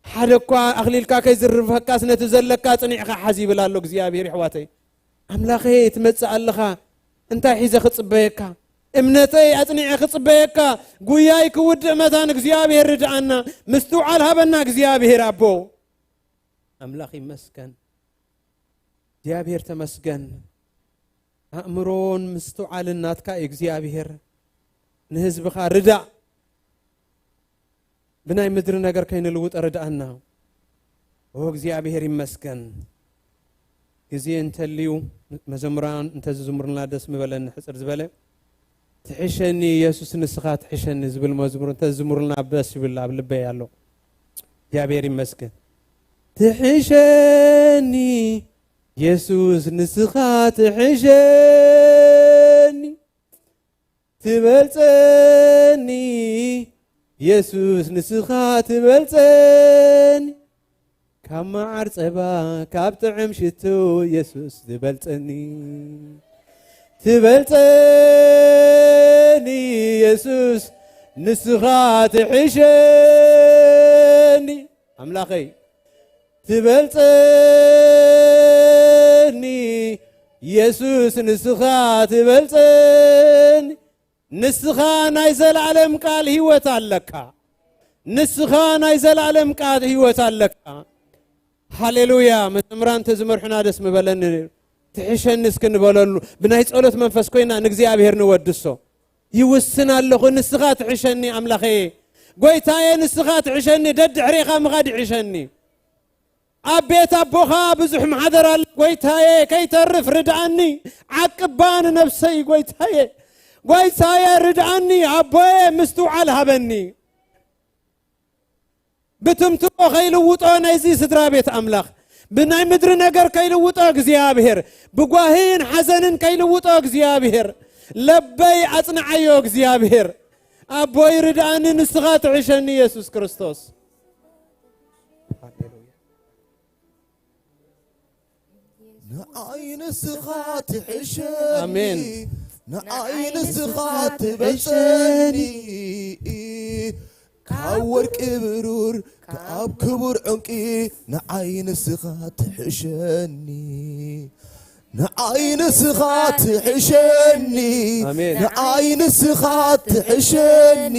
ሓደ እኳ ኣኽሊልካ ከይዝርፈካስ፣ ነቲ ዘለካ ጽኒዕካ ሓዝ ይብል ኣሎ እግዚኣብሔር። የሕዋተይ፣ ኣምላኸ ትመጽእ ኣለኻ፣ እንታይ ሒዘ ክጽበየካ? እምነተይ ኣጽኒዐ ክጽበየካ፣ ጉያይ ክውድእ መታን እግዚኣብሔር ርድኣና፣ ምስትውዓል ሃበና እግዚኣብሔር ኣቦ። ኣምላኽ ይመስገን። እግዚኣብሔር ተመስገን። ኣእምሮን ምስትውዓልን ናትካ እዩ እግዚኣብሔር። ንህዝብኻ ርዳእ። ብናይ ምድሪ ነገር ከይንልውጦ ርድኣና። ኦ እግዚኣብሔር ይመስገን። ግዜ እንተልዩ መዘምራን እንተዝዝምሩልና ደስ ምበለኒ። ሕፅር ዝበለ ትሕሸኒ የሱስ ንስኻ ትሕሸኒ ዝብል መዝሙር እንተዝዝምሩልና ደስ ይብል ኣብ ልበይ ኣሎ። እግዚኣብሔር ይመስገን። ትሕሸኒ የሱስ ንስኻ ትሕሸኒ፣ ትበልጸኒ የሱስ ንስኻ ትበልጸኒ፣ ካብ መዓር ጸባ ካብ ጥዕም ሽቱ የሱስ ትበልጸኒ፣ ትበልጸኒ የሱስ ንስኻ ትሕሸኒ። ኣምላኸይ ትበልጸኒ፣ የሱስ ንስኻ ትበልጸኒ፣ ንስኻ ናይ ዘለኣለም ቃል ህይወት ኣለካ፣ ንስኻ ናይ ዘለኣለም ቃል ህይወት ኣለካ። ሃሌሉያ። መዘምራን ተዝመርሑና ደስ ምበለኒ። ትሕሸኒ እስኪ ንበለሉ። ብናይ ጸሎት መንፈስ ኮይና ንእግዚኣብሔር ንወድሶ። ይውስን ኣለኹ፣ ንስኻ ትሕሸኒ ኣምላኸየ። ጎይታየ፣ ንስኻ ትሕሸኒ፣ ደድሕሬኻ ምኻድ ይሕሸኒ። ኣብ ቤት ኣቦኻ ብዙሕ ማሕደር ኣሎ። ጎይታየ፣ ከይተርፍ ርድኣኒ፣ ዓቅባ ንነብሰይ። ጎይታየ፣ ጎይታየ፣ ርድኣኒ፣ ኣቦየ፣ ምስትውዓል ሃበኒ። ብትምትሞ ከይልውጦ ናይዚ ስድራ ቤት ኣምላኽ፣ ብናይ ምድሪ ነገር ከይልውጦ እግዚኣብሔር፣ ብጓህን ሓዘንን ከይልውጦ እግዚኣብሔር፣ ለበይ ኣጽንዓዮ እግዚኣብሔር። ኣቦይ ርድኣኒ፣ ንስኻ ትሕሸኒ የሱስ ክርስቶስ። ንዓይ ንስኻ ትሕሸኒ፣ ኣሜን። ንዓይ ንስኻ ትበልጸኒ፣ ካብ ወርቂ ብሩር ካብ ክቡር ዕንቂ ንዓይ ንስኻ ትሕሸኒ፣ ንዓይ ንስኻ ትሕሸኒ፣ ኣሜን። ንዓይ ንስኻ ትሕሸኒ።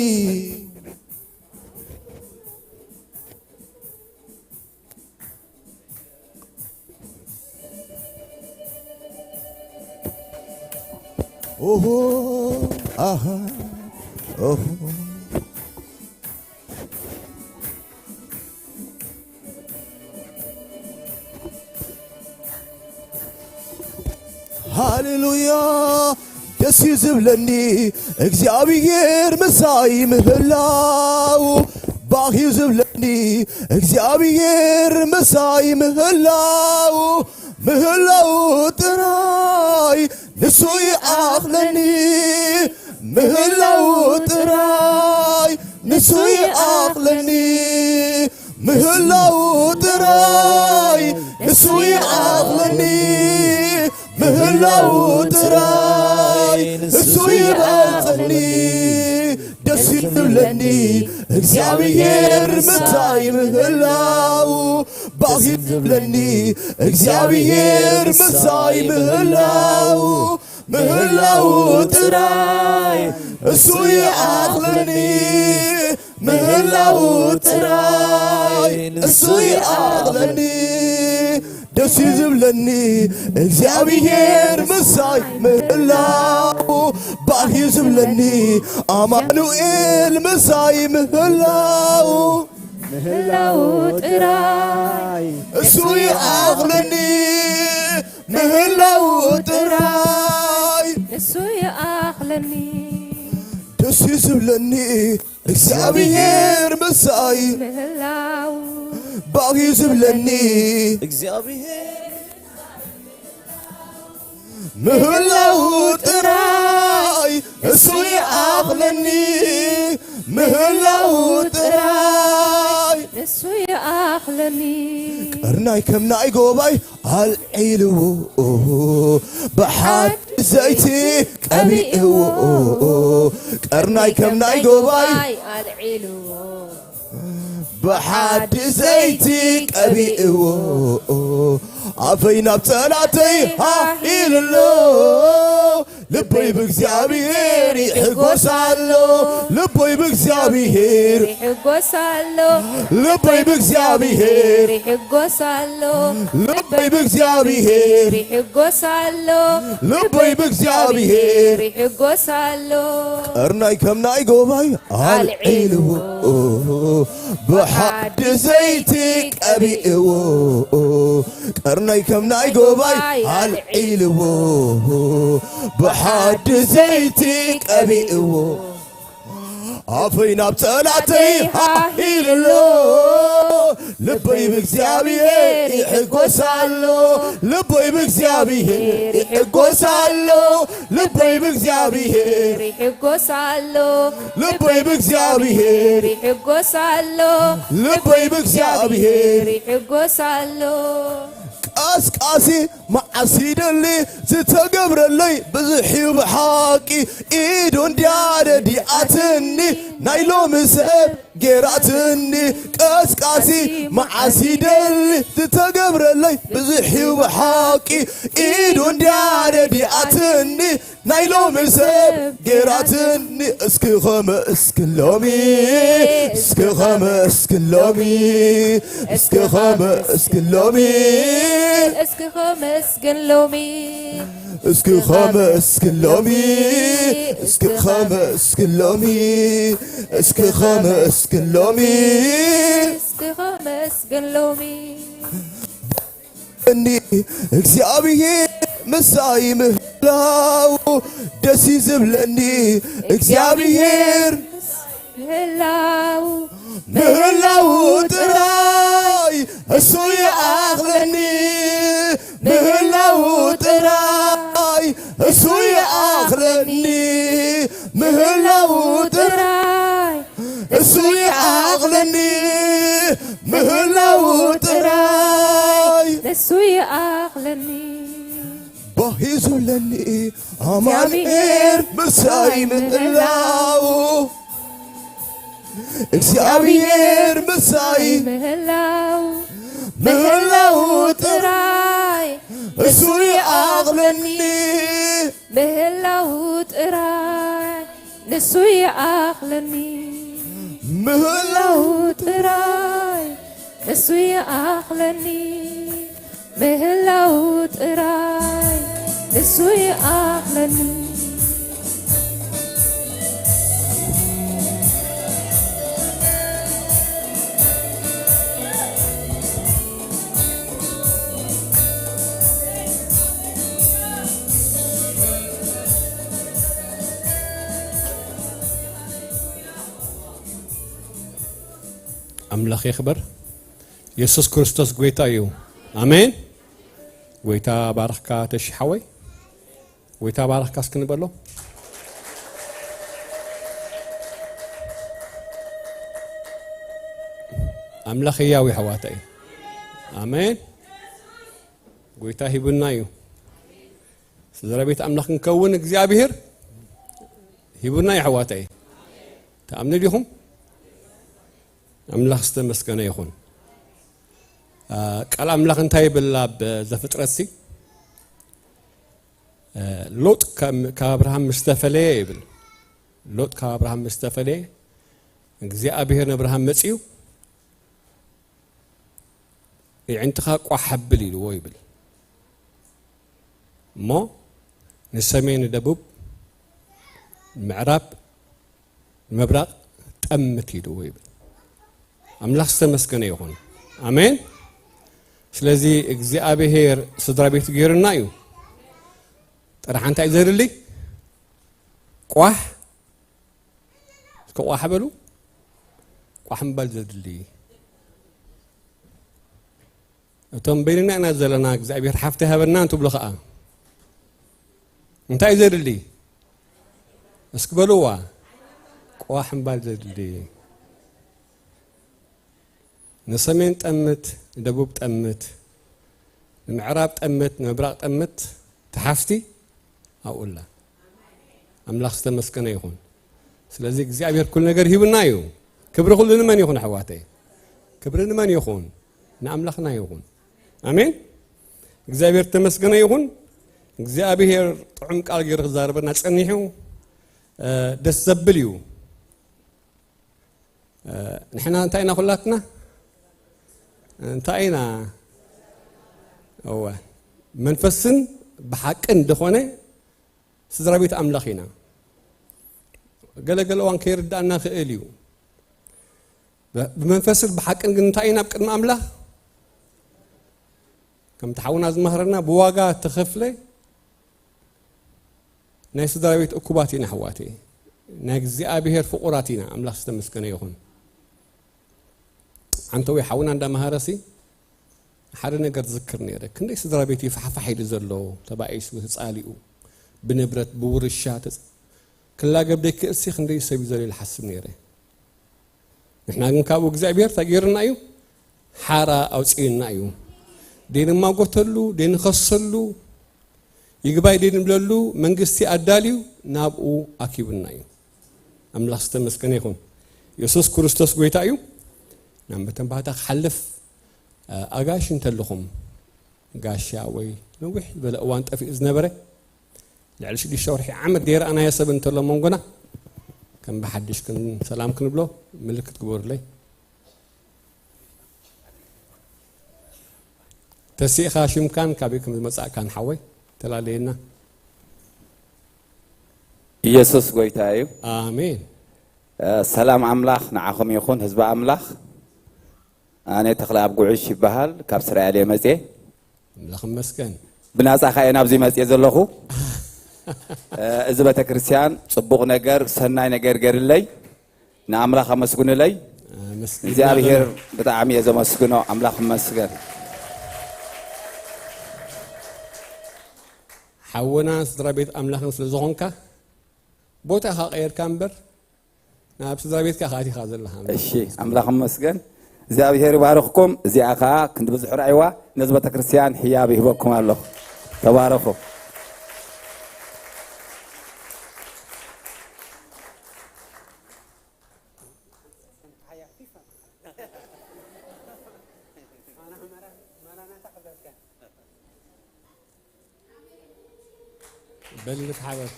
ኦሆ፣ ኣሃ፣ ኦሆ። ሃሌሉያ። ደስ እዩ ዝብለኒ እግዚኣብሔር ምሳይ ምህላው፣ ባህ እዩ ዝብለኒ እግዚኣብሔር ምሳይ ምህላው፣ ምህላው ጥራይ ንሱ ይኣኽለኒ፣ ምህላው ጥራይ ንሱ ይኣኽለኒ፣ ምህላው ጥራይ ንሱ ይኣኽለኒ፣ ምህላው ጥራይ ንሱ ይበልጸኒ። ደስ ይብለኒ እግዚኣብሔር ምሳይ ምህላው፣ ባህ ይብለኒ እግዚኣብሔር ምሳይ ምህላው፣ ምህላው ጥራይ እሱ ይኣኽለኒ፣ ምህላው ጥራይ እሱ ይኣኽለኒ። ደስ እዩ ዝብለኒ እግዚኣብሔር ምሳይ ምህላው፣ ባህ እዩ ዝብለኒ ኣማኑኤል ምሳይ ምህላው። ምህላው ጥራይ እሱ ይኣኽለኒ፣ ምህላው ጥራይ እሱ ይኣኽለኒ። ደስ እዩ ዝብለኒ እግዚኣብሔር ምሳይ ምህላው ባህ እዩ ዝብለኒ እግዚኣብሔር ምህላው ጥራይ እሱ ይኣኽለኒ፣ ምህላው ጥራይ እሱ ይኣኽለኒ። ቀርናይ ከም ናይ ጎባይ ኣልዒልዎ፣ ብሓድሽ ዘይቲ ቀቢእዎ። ቀርናይ ከም ናይ ጎባይ ኣልዒልዎ፣ ብሓድሽ ዘይቲ ቀቢእዎ። ኣፈይ ናብ ጸላተይ ሃሂሉ ኣሎ፣ ልበይ ብእግዚኣብሔር ይሕጎስ ኣሎ። ልበይ ብእግዚኣብሔር ይሕጎስ ኣሎ። ልበይ ብእግዚኣብሔር ይሕጎስ ኣሎ። ልበይ ብእግዚኣብሔር ይሕጎስ ኣሎ። ልበይ ብእግዚኣብሔር ይሕጎስ ኣሎ። ቀርናይ ከም ናይ ጎባይ ኣልዒልዎ፣ ብሓድሽ ዘይቲ ቀቢእዎ። ቀርናይ ከም ናይ ጎባይ ኣልዒልዎ፣ ብሓድሽ ዘይቲ ቀቢእዎ። ኣፈይ ናብ ጸላተይ ሃሂሉ ኣሎ፣ ልበይ ብእግዚኣብሔር ይሕጎስ ኣሎ። ልበይ ብእግዚኣብሔር ይሕጎስ ኣሎ። ልበይ ብእግዚኣብሔር ይሕጎስ ኣሎ። ልበይ ብእግዚኣብሔር ይሕጎስ ኣሎ። ልበይ ብእግዚኣብሔር ይሕጎስ ኣሎ። ቀስቃሲ መዓስ ይደሊ ዝተገብረለይ ብዙሕ እዩ ብሓቂ። ኢዱ እንድያ ረዲኣትኒ ናይ ሎሚ ሰብ ጌራትኒ። ቀስቃሲ መዓስ ይደሊ ዝተገብረለይ ብዙሕ እዩ ብሓቂ። ኢዱ እንድያ ረዲኣትኒ ናይ ሎሚ ሰብ ጌራትኒ። እስኪ ኸመስግን ሎሚ፣ እስኪ ኸመስግን ሎሚ፣ እስኪ ኸመስግን ሎሚ፣ እስኪ ኸመስግን ሎሚ፣ እስኪ ኸመስግን ሎሚ፣ እስኪ ኸመስግን ሎሚ፣ እስኪ ኸመስግን ሎሚ፣ እስኪ ኸመስግን ሎሚ። እኒ እግዚኣብሔር ምሳይ ምህላው ደስ ይዝብለኒ። እግዚኣብሔር ምህላው ምህላው ጥራይ እሱ ይኣኽለኒ። ምህላው ጥራይ እሱ ይኣኽለኒ። ምህላው ጥራይ እሱ ይኣኽለኒ። ምህላው ጥራይ እሱ ይኣኽለኒ። ባህ ይዝብለኒ ኣማኑኤል ምሳይ ምህላው። እግዚኣብሔር ምሳይ ምህላው ምህላው ጥራይ እሱ ይኣኽለኒ። ምህላው ጥራይ ንሱ ይኣኽለኒ። ምህላው ጥራይ ንሱ ይኣኽለኒ። ምህላው ጥራይ ንሱ ይኣኽለኒ። ኣምላኽ ይኽበር። የሱስ ክርስቶስ ጎይታ እዩ። ኣሜን። ጎይታ ባርኽካ ተሺ ሓወይ። ጎይታ ባርኽካ እስኪ ንበሎ። ኣምላኽ ህያው እዩ ኣሕዋተይ። ኣሜን። ጎይታ ሂቡና እዩ። ስድራ ቤት ኣምላኽ ክንከውን እግዚኣብሔር ሂቡና እዩ ኣሕዋተይ። ትኣምኑ ዲኹም? ኣምላኽ ዝተመስገነ ይኹን። ቃል ኣምላኽ እንታይ ይብል ኣብ ዘፍጥረትሲ? ሎጥ ካብ ኣብርሃም ምስ ተፈለየ ይብል። ሎጥ ካብ ኣብርሃም ምስ ተፈለየ እግዚኣብሔር ንኣብርሃም መጺኡ፣ የዕንትኻ ቋሕ ኣብል ኢልዎ ይብል። እሞ ንሰሜን ንደቡብ ምዕራብ ምብራቕ ጠምት ኢልዎ ይብል። ኣምላኽ ዝተመስገነ ይኹን። ኣሜን። ስለዚ እግዚኣብሔር ስድራ ቤቱ ገይሩና እዩ። ጥራሕ እንታይ ዘድሊ? ቋሕ እስከ ቋሕ በሉ። ቋሕ ምባል ዘድሊ። እቶም በይንና ኢና ዘለና፣ እግዚኣብሔር ሓፍቲ ሃበና እንትብሉ ኸዓ እንታይ እዩ ዘድሊ? እስኪ በልዋ። ቋሕ ምባል ዘድሊ። ንሰሜን ጠምት፣ ንደቡብ ጠምት፣ ንምዕራብ ጠምት፣ ንምብራቕ ጠምት፣ ተሓፍቲ ኣብኡላ። ኣምላኽ ዝተመስገነ ይኹን። ስለዚ እግዚኣብሔር ኩሉ ነገር ሂቡና እዩ። ክብሪ ኩሉ ንመን ይኹን ኣሕዋተይ? ክብሪ ንመን ይኹን? ንኣምላኽና ይኹን። ኣሜን። እግዚኣብሔር ተመስገነ ይኹን። እግዚኣብሔር ጥዑም ቃል ገይሩ ክዛረበና ጸኒሑ፣ እ፣ ደስ ዘብል እዩ። እ፣ ንሕና እንታይ ኢና ኩላትና? እንታይ ኢና? እወ፣ መንፈስን ብሓቅን ዝኾነ ስድራ ቤት ኣምላኽ ኢና። ገለ ገለ እዋን ከይርዳእና ክእል እዩ። ብ-፣ ብመንፈስን ብሓቅን ግን እንታይ ኢና ኣብ ቅድሚ ኣምላኽ? ከምቲ ሓውና ዝመሃረና ብዋጋ ተኸፍለ ናይ ስድራ ቤት እኩባት ኢና ኣሕዋተይ። ናይ እግዚኣብሔር ፍቑራት ኢና። ኣምላኽ ዝተመስገነ ይኹን። ዓንተወይ ሓውና እንዳመሃረሲ ሓደ ነገር ዝክር ነይረ። ክንደይ ስድራ ቤት ይፋሕፋሕ ኢሉ ዘሎ፣ ተባኢሱ፣ ተጻሊኡ፣ ብንብረት፣ ብውርሻ ተጽ-፣ ክላገብ ደይክእልሲ ክንደይ ሰብ እዩ ዘሎ ኢለ ሓስብ ነይረ። ንሕና ግን ካብኡ እግዚኣብሔር እንታይ ገይሩና እዩ? ሓራ ኣውፅኡና እዩ። ደይንማጎተሉ፣ ደይንኸሰሉ፣ ይግባይ ደይንብለሉ መንግስቲ ኣዳልዩ ናብኡ ኣኪቡና እዩ። ኣምላኽ ዝተመስገነ ይኹን። የሱስ ክርስቶስ ጎይታ እዩ። ናብ መተንባህታ ክሓልፍ፣ እ፣ ኣጋይሽ እንተለኹም፣ ጋሻ ወይ ነዊሕ ዝበለ እዋን ጠፊኡ ዝነበረ፣ ልዕሊ ሽዱሽተ ወርሒ ዓመት ደይረኣናዮ ሰብ እንተሎ መንጎና፣ ከም ብሓድሽ ክን-፣ ሰላም ክንብሎ ምልክት ግበሩለይ። ተሲእኻ ሽምካን ካበይ ከም ዝመጻእካን ሓወይ ተላለየና። ኢየሱስ ጎይታ እዩ። ኣሜን። እ፣ ሰላም ኣምላኽ ንዓኹም ይኹን፣ ህዝቢ ኣምላኽ። ኣነ ተኽለኣብ ጉዕሽ ይበሃል፣ ካብ እስራኤል እየ መጽየ። ኣምላኽ ይመስገን። ብናጻ ከኣ እየ ናብዚ መጽየ ዘለኹ። እ፣ እዚ ቤተክርስትያን ጽቡቕ ነገር፣ ሰናይ ነገር ገይርለይ፣ ንኣምላኽ ኣመስግኑለይ። ኣመስግን እግዚኣብሔር ኣለና። ብጣዕሚ እየ ዘመስግኖ። ኣምላኽ ይመስገን። ሓውና ስድራ ቤት ኣምላኽን ስለ ዝኾንካ፣ ቦታ ኢኻ ቀይርካ እምበር፣ ናብ ስድራ ቤትካ ኢኻ ኣቲኻ ዘለኻ። እሺ፣ ኣምላኽ ይመስገን። እግዚኣብሔር ይባርኽኩም። እዚኣ ኸዓ ክንዲ ብዙሕ ርኣይዋ ነዚ ቤተክርስትያን ህያብ ይህበኩም ኣለኹ። ተባረኹ። በል ንትሓበን።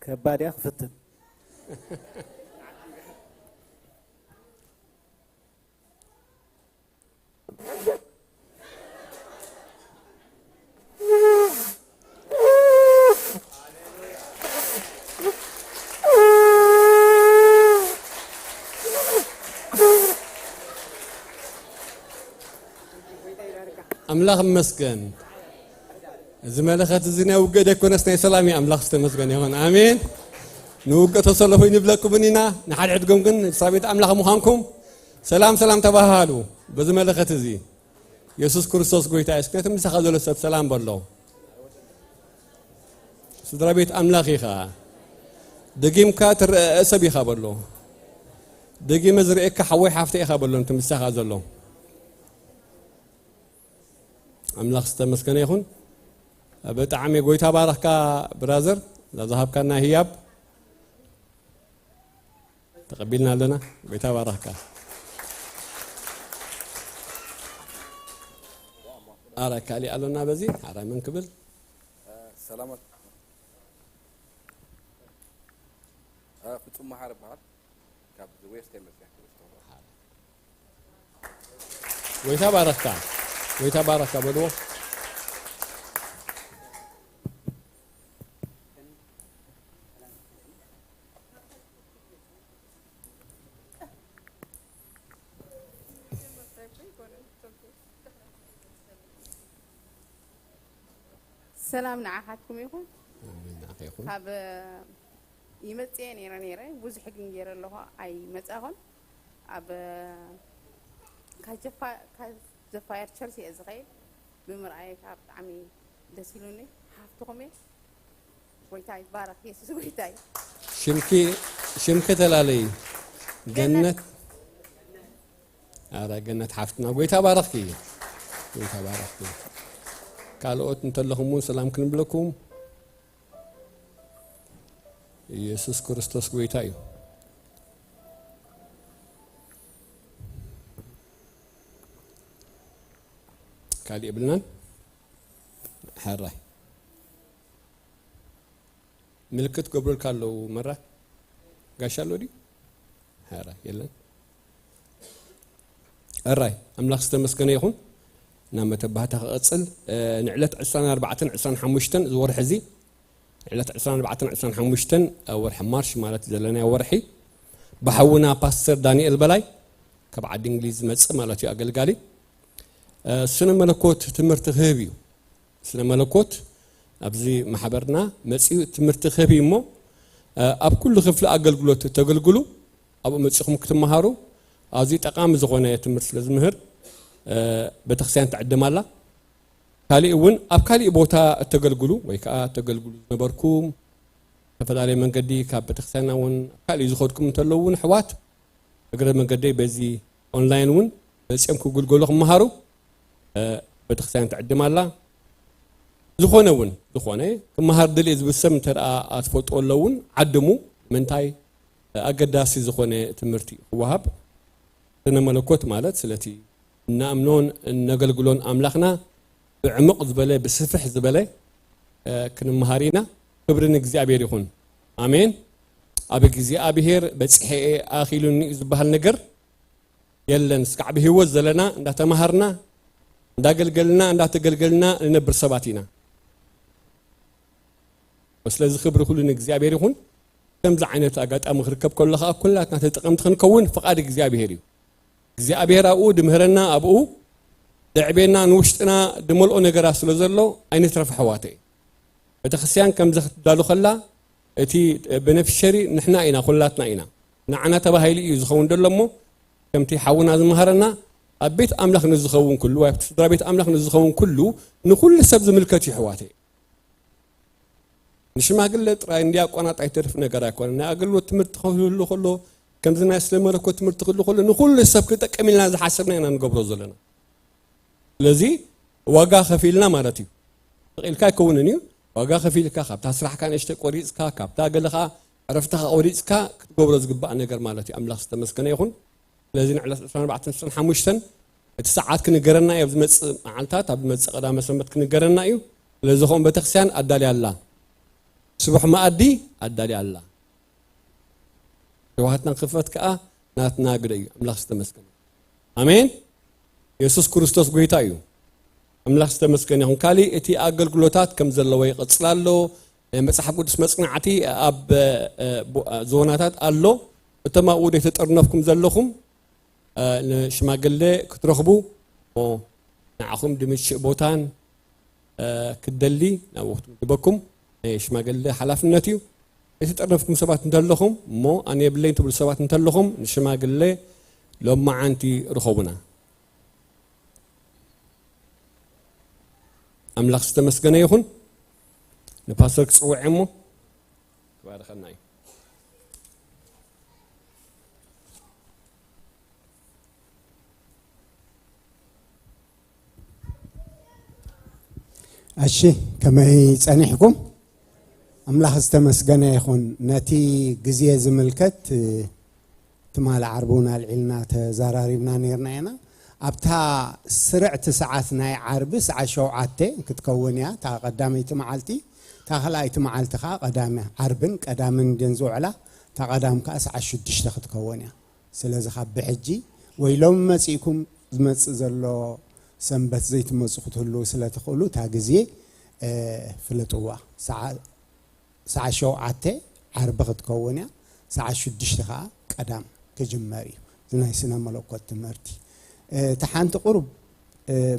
ከባድ እያ ክፍትን። ኣምላኽ ይመስገን። እዚ መለኸት እዚ ናይ ውግእ ደይኮነስ ናይ ሰላም እዩ። ኣምላኽ ዝተመስገነ ይኹን። ኣሜን። ንውግእ ተሰለፉ ይንብለኩምን ኢና። ንሓድሕድኩም ግን ስድራ ቤት ኣምላኽ ምዃንኩም ሰላም ሰላም ተባሃሉ። በዚ መለኸት እዚ የሱስ ክርስቶስ ጎይታ እዩ። እስከ እቲ ምሳኻ ዘሎ ሰብ ሰላም በሎ። ስድራ ቤት ኣምላኽ ኢኻ። ደጊምካ ትረአ ሰብ ኢኻ በሎ። ደጊመ ዝርእየካ ሓወይ ሓፍተ ኢኻ በሎ። እቲ ምሳኻ ዘሎ ኣምላኽ ዝተመስገነ ይኹን። ብጣዕሚ ጎይታ ባረኽካ ብራዘር፣ እዛ ዝሃብካና ህያብ ተቐቢልና ኣለና። ጎይታ ባረኽካ። ኣረ ካሊእ ኣሎና በዚ ኣረ መን ክብል ሰላማት ፍጹም መሓሪ በሃል ካብ ዌስት ኤመርስ። ጎይታ ባረኽካ፣ ጎይታ ባረኽካ በልዎ። ሰላም ንዓኻትኩም ይኹን። ኣሜን፣ ንዓኻ ይኹን። ካብ ይመጽእ እየ ነይረ ነይረ፣ ብዙሕ ግን ገይረ ኣለኹ፣ ኣይመጻኹን። ኣብ ካጀፋ-፣ ካጀፋየር ቸርች እየ ዝኸይድ። ብምርኣየ ከዓ ብጣዕሚ ደስ ኢሉኒ። ሓፍትኹም እየ። ጎይታ ይባረኽ። የሱስ ጎይታ እዩ። ሽምኪ፣ ሽምኪ ተላለይ። ገነት። ኣረ ገነት ሓፍትና፣ ጎይታ ባረኽኪ። ጎይታ ባረኽኪ። ካልኦት እንተለኹም እውን ሰላም ክንብለኩም። ኢየሱስ ክርስቶስ ጎይታ እዩ። ካሊእ የብልናን። ሕራይ ምልክት ገብረልካ ኣለዉ። መራ ጋሻ ኣሎ ድዩ? ሕራይ የለን። ሕራይ ኣምላኽ ዝተመስገነ ይኹን። ናብ መተባህታ ክቐጽል፣ እ፣ ንዕለት ዕስራን ኣርባዕተን ዕስራን ሓሙሽተን እዚ ወርሒ እዚ፣ ዕለት ዕስራን ኣርባዕተን ዕስራን ሓሙሽተን ኣብ ወርሒ ማርች ማለት ዘለናዮ ወርሒ፣ ብሓውና ፓስተር ዳንኤል በላይ ካብ ዓዲ እንግሊዝ ዝመጽእ ማለት እዩ፣ ኣገልጋሊ፣ እ፣ ስነ መለኮት ትምህርቲ ክህብ እዩ። ስነ መለኮት ኣብዚ ማሕበርና መጺኡ ትምህርቲ ክህብ እዩ እሞ፣ እ፣ ኣብ ኩሉ ክፍሊ ኣገልግሎት እተገልግሉ ኣብኡ መጺኹም ክትመሃሩ ኣዝዩ ጠቓሚ ዝኾነ ትምህርቲ ስለ ዝምህር፣ እ፣ ቤተክርስትያን ትዕድም ኣላ። ካሊእ እውን ኣብ ካሊእ ቦታ እተገልግሉ ወይ ከዓ እተገልግሉ ዝነበርኩም፣ ዝተፈላለየ መንገዲ ካብ ቤተክርስትያንና እውን ኣብ ካሊእ ዝኸድኩም እንተለዉ እውን ኣሕዋት፣ እግረ መንገደይ በዚ ኦንላይን እውን መጺኦም ክግልገሉ ክመሃሩ፣ እ፣ ቤተክርስትያን ትዕድም ኣላ። ዝኾነ እውን፣ ዝኾነ ክመሃር ደልየ ዝብል ሰብ እንተ ደኣ ትፈልጥዎ ኣሎ እውን ዓድሙ። ምንታይ ኣገዳሲ ዝኾነ ትምህርቲ እዩ ክወሃብ። ስነ መለኮት ማለት ስለቲ እንኣምኖን እነገልግሎን ኣምላኽና ብዕሙቕ ዝበለ፣ ብስፍሕ ዝበለ፣ እ፣ ክንመሃር ኢና። ክብሪ ንእግዚኣብሔር ይኹን። ኣሜን። ኣብ እግዚኣብሔር በጺሐ እየ፣ ኣኺሉኒ እዩ ዝበሃል ነገር የለን። እስካዕ ብህይወት ዘለና እንዳተማሃርና፣ እንዳገልገልና፣ እንዳተገልገልና ንነብር ሰባት ኢና። ስለዚ ክብሪ ኩሉ ንእግዚኣብሔር ይኹን። ከምዚ ዓይነት ኣጋጣሚ ክርከብ ከሎ ኸኣ ኩላትና ተጠቐምቲ ክንከውን ፍቓድ እግዚኣብሔር እዩ። እግዚኣብሔር ኣብኡ ድምህረና፣ ኣብኡ ደዕቤና፣ ንውሽጥና ድመልኦ ነገራት ስለ ዘሎ ኣይንትረፍ ኣሕዋተይ። ቤተክርስትያን ከምዚ ክትዳሉ ከላ እቲ ቤነፊሸሪ ንሕና ኢና፣ ኩላትና ኢና። ንዓና ተባሂሉ እዩ ዝኸውን ዘሎ እሞ ከምቲ ሓውና ዝመሃረና ኣብ ቤት ኣምላኽ ንዝኸውን ኩሉ ወይ ኣብቲ ስድራ ቤት ኣምላኽ ንዝኸውን ኩሉ ንኹሉ ሰብ ዝምልከት እዩ ኣሕዋተይ። ንሽማግለ ጥራይ ንዲያቆናት ኣይተርፍ ነገር ኣይኮነን። ናይ ኣገልግሎት ትምህርቲ ክህሉ ከሎ ከምዚ ናይ ስለ መለኮት ትምህርቲ ክህሉ ከሎ ንኹሉ ሰብ ክጠቅም ኢልና ዝሓሰብና ኢና ንገብሮ ዘለና። ስለዚ ዋጋ ከፊልና ማለት እዩ። ስቕ ኢልካ ኣይከውንን እዩ። ዋጋ ከፊልካ ካብታ ስራሕካ ንእሽተ ቆሪፅካ ካብታ ገለኻ ዕረፍትኻ ቆሪፅካ ክትገብሮ ዝግባእ ነገር ማለት እዩ። ኣምላኽ ዝተመስገነ ይኹን። ስለዚ ንዕለት ዕስራን ኣርባዕተን ዕስራን ሓሙሽተን እቲ ሰዓት ክንገረና እዩ። ኣብ ዝመፅእ መዓልታት ኣብ ዝመፅእ ቀዳመ ሰንበት ክንገረና እዩ። ስለዚ ኸም ቤተክርስትያን ኣዳልያ ኣላ። ስቡሕ መኣዲ ኣዳልያ ኣላ። ሸውሃትና ክፈት ከኣ ናትና ግደ እዩ። ኣምላኽ ዝተመስገነ። ኣሜን። የሱስ ክርስቶስ ጎይታ እዩ። ኣምላኽ ዝተመስገነ ይኹን። ካሊእ እቲ ኣገልግሎታት ከም ዘለዎ ይቕጽል ኣሎ። ናይ መጽሓፍ ቅዱስ መጽናዕቲ ኣብ፣ እ፣ እ፣ ዞናታት ኣሎ። እቶም ኣብኡ ዘይተጠርነፍኩም ዘለኹም፣ እ፣ ንሽማግለ ክትረኽቡ እሞ ንዓኹም ድምችእ ቦታን ክደሊ ናብ ወቅቱ ምድበኩም ናይ ሽማግለ ሓላፍነት እዩ። የተጠረፍኩም ሰባት እንተለኹም እሞ ኣነ የብለይን ትብሉ ሰባት እንተለኹም ንሽማግለ ሎማዓንቲ ርኸቡና። ኣምላኽ ዝተመስገነ ይኹን። ንፓስተር ክጽውዕ እሞ ክባርኸና እዩ። እሺ፣ ከመይ ጸኒሕኩም? ኣምላኽ ዝተመስገነ ይኹን። ነቲ ግዜ ዝምልከት ትማሊ ዓርቢ እውን ኣልዒልና ተዘራሪብና ነርና ኢና። ኣብታ ስርዕቲ ሰዓት ናይ ዓርቢ ሰዓት ሸውዓተ ክትከውን እያ እታ ቀዳመይቲ መዓልቲ። እታ ካልኣይቲ መዓልቲ ከዓ ቀዳመ ዓርብን ቀዳምን ድን ዝውዕላ እታ ቀዳም ከዓ ሰዓት ሽዱሽተ ክትከውን እያ። ስለዚ ካብ ብሕጂ ወይ ሎም መጺእኩም ዝመጽእ ዘሎ ሰንበት ዘይትመጹ ክትህልዉ ስለ ትኽእሉ እታ ግዜ ፍለጥዋ። ሰዓ- ሰዓት ሸውዓተ ዓርቢ ክትከውን እያ። ሰዓት ሽዱሽተ ከዓ ቀዳም ክጅመር እዩ። እዚ ናይ ስነ መለኮት ትምህርቲ እቲ ሓንቲ ቁሩብ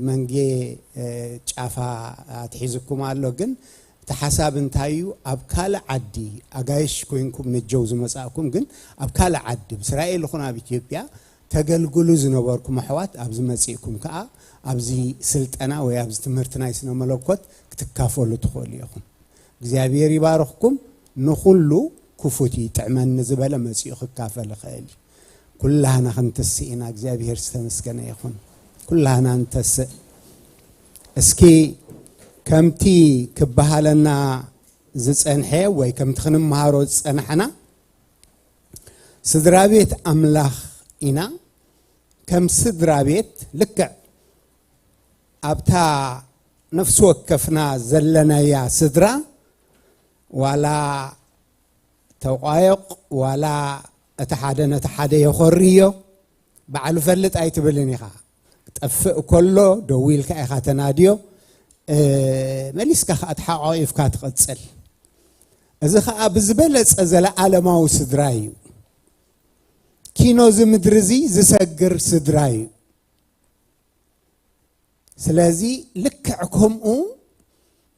መንጌ ጫፋ ኣትሒዝኩም ኣሎ። ግን እቲ ሓሳብ እንታይ እዩ? ኣብ ካልእ ዓዲ ኣጋይሽ ኮይንኩም ንጀው ዝመጻእኩም ግን ኣብ ካልእ ዓዲ ብእስራኤል ይኹን ኣብ ኢትዮጵያ ተገልግሉ ዝነበርኩም ኣሕዋት ኣብዚ መጺእኩም ከዓ ኣብዚ ስልጠና ወይ ኣብዚ ትምህርቲ ናይ ስነ መለኮት ክትካፈሉ ትኽእሉ ኢኹም። እግዚኣብሔር ይባርኽኩም። ንኹሉ ክፉት እዩ። ጥዕመኒ ዝበለ መጺኡ ክካፈል ይኽእል እዩ። ኩላህና ክንተስእ ኢና። እግዚኣብሔር ዝተመስገነ ይኹን። ኩላህና ንተስእ። እስኪ ከምቲ ክበሃለና ዝጸንሐ ወይ ከምቲ ክንመሃሮ ዝጸናሕና ስድራ ቤት ኣምላኽ ኢና። ከም ስድራ ቤት ልክዕ ኣብታ ነፍሲ ወከፍና ዘለናያ ስድራ ዋላ ተቋየቕ ዋላ እቲ ሓደ ነቲ ሓደ የኾርዮ ባዕሉ ፈልጥ ኣይትብልን ኢኻ። ክጠፍእ ከሎ ደው ኢልካ ኢኻ ተናድዮ፣ መሊስካ ከዓ ተሓቋቒፍካ ትቕጽል። እዚ ከዓ ብዝበለጸ ዘለዓለማዊ ስድራ እዩ። ኪኖ እዚ ምድሪ እዚ ዝሰግር ስድራ እዩ። ስለዚ ልክዕ ከምኡ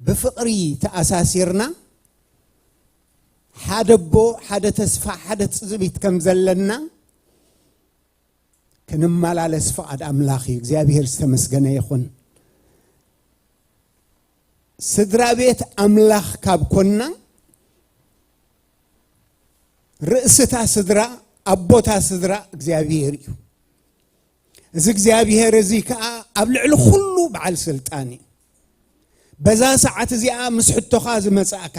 ብፍቕሪ ተኣሳሲርና ሓደ ኣቦ፣ ሓደ ተስፋ፣ ሓደ ትጽቢት ከም ዘለና ክንመላለስ ፍቓድ ኣምላኽ እዩ። እግዚኣብሔር ዝተመስገነ ይኹን። ስድራ ቤት ኣምላኽ ካብ ኮንና ርእስታ ስድራ ኣቦታ ስድራ እግዚኣብሔር እዩ። እዚ እግዚኣብሔር እዚ ከዓ ኣብ ልዕሊ ኩሉ በዓል ስልጣን እዩ። በዛ ሰዓት እዚኣ ምስ ሕቶኻ ዝመጻእካ፣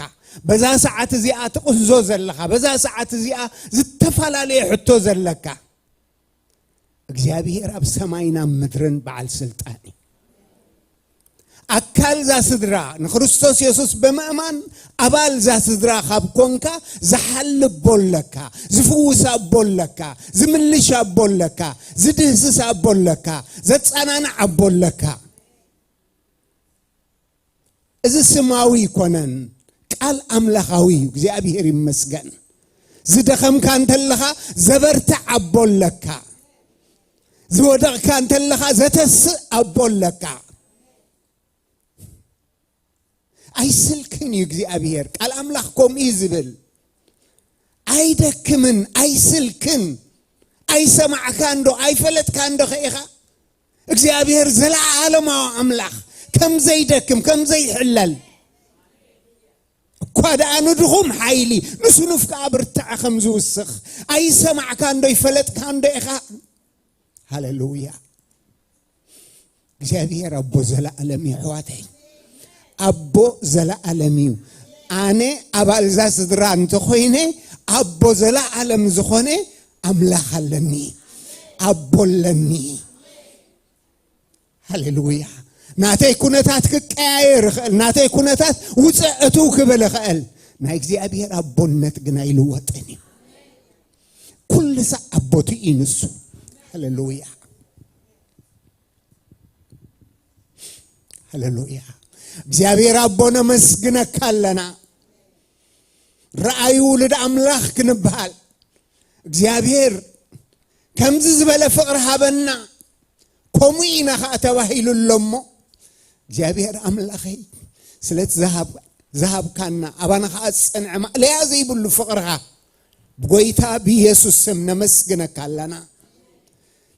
በዛ ሰዓት እዚኣ ትቕንዞ ዘለኻ፣ በዛ ሰዓት እዚኣ ዝተፈላለየ ሕቶ ዘለካ እግዚኣብሔር ኣብ ሰማይና ምድርን በዓል ስልጣን እዩ። ኣካል እዛ ስድራ ንክርስቶስ የሱስ ብምእማን ኣባል እዛ ስድራ ካብ ኮንካ ዝሓልብ ኣቦ ኣለካ፣ ዝፍውስ ኣቦ ኣለካ፣ ዝምልሽ ኣቦ ኣለካ፣ ዝድህስስ ኣቦ ኣለካ፣ ዘጸናንዕ ኣቦ ኣለካ። እዚ ስማዊ ይኮነን፣ ቃል ኣምላኻዊ እዩ። እግዚኣብሔር ይመስገን። ዝደኸምካ እንተለኻ ዘበርትዕ ኣቦ ኣለካ፣ ዝወደቕካ እንተለኻ ዘተስእ ኣቦ ኣለካ። ኣይስልክን እዩ እግዚኣብሔር። ቃል ኣምላኽ ከምኡ እዩ ዝብል። ኣይደክምን፣ ኣይስልክን። ኣይሰማዕካን ዶ ኣይፈለጥካን ዶ ከኢኻ? እግዚኣብሔር ዘለዓለማዊ ኣምላኽ ከም ዘይደክም ከም ዘይሕለል እኳ ደኣ ንድኹም ሓይሊ ንስኑፍ ከኣ ብርትዐ ከም ዝውስኽ ኣይሰማዕካን ዶ ይፈለጥካን ዶ ኢኻ? ሃሌሉያ። እግዚኣብሔር ኣቦ ዘለኣለም እዩ ኣሕዋተይ። ኣቦ ዘለኣለም እዩ። ኣነ ኣባል እዛ ስድራ እንተኾይነ ኣቦ ዘለኣለም ዝኾነ ኣምላኽ ኣለኒ፣ ኣቦ ኣለኒ። ሃሌሉያ። ናተይ ኩነታት ክቀያየር ይኽእል፣ ናተይ ኩነታት ውፅእ እትው ክብል ይኽእል፣ ናይ እግዚኣብሔር ኣቦነት ግን ኣይልወጥን እዩ። ኩሉ ሳዕ ኣቦቲ እዩ ንሱ። ሃሌሉያ። ሃሌሉያ። እግዚኣብሔር ኣቦ ነመስግነካ ኣለና። ረኣዩ ውሉድ ኣምላኽ ክንበሃል እግዚኣብሔር ከምዚ ዝበለ ፍቕሪ ሃበና። ከምኡ ኢና ኸዓ ተባሂሉ ኣሎ እሞ እግዚኣብሔር ኣምላኸይ፣ ስለቲ ዝሃብ-፣ ዝሃብካና፣ ኣባና ኸዓ ዝጸንዐ ማእለያ ዘይብሉ ፍቕርኻ፣ ብጎይታ ብኢየሱስ ስም ነመስግነካ ኣለና።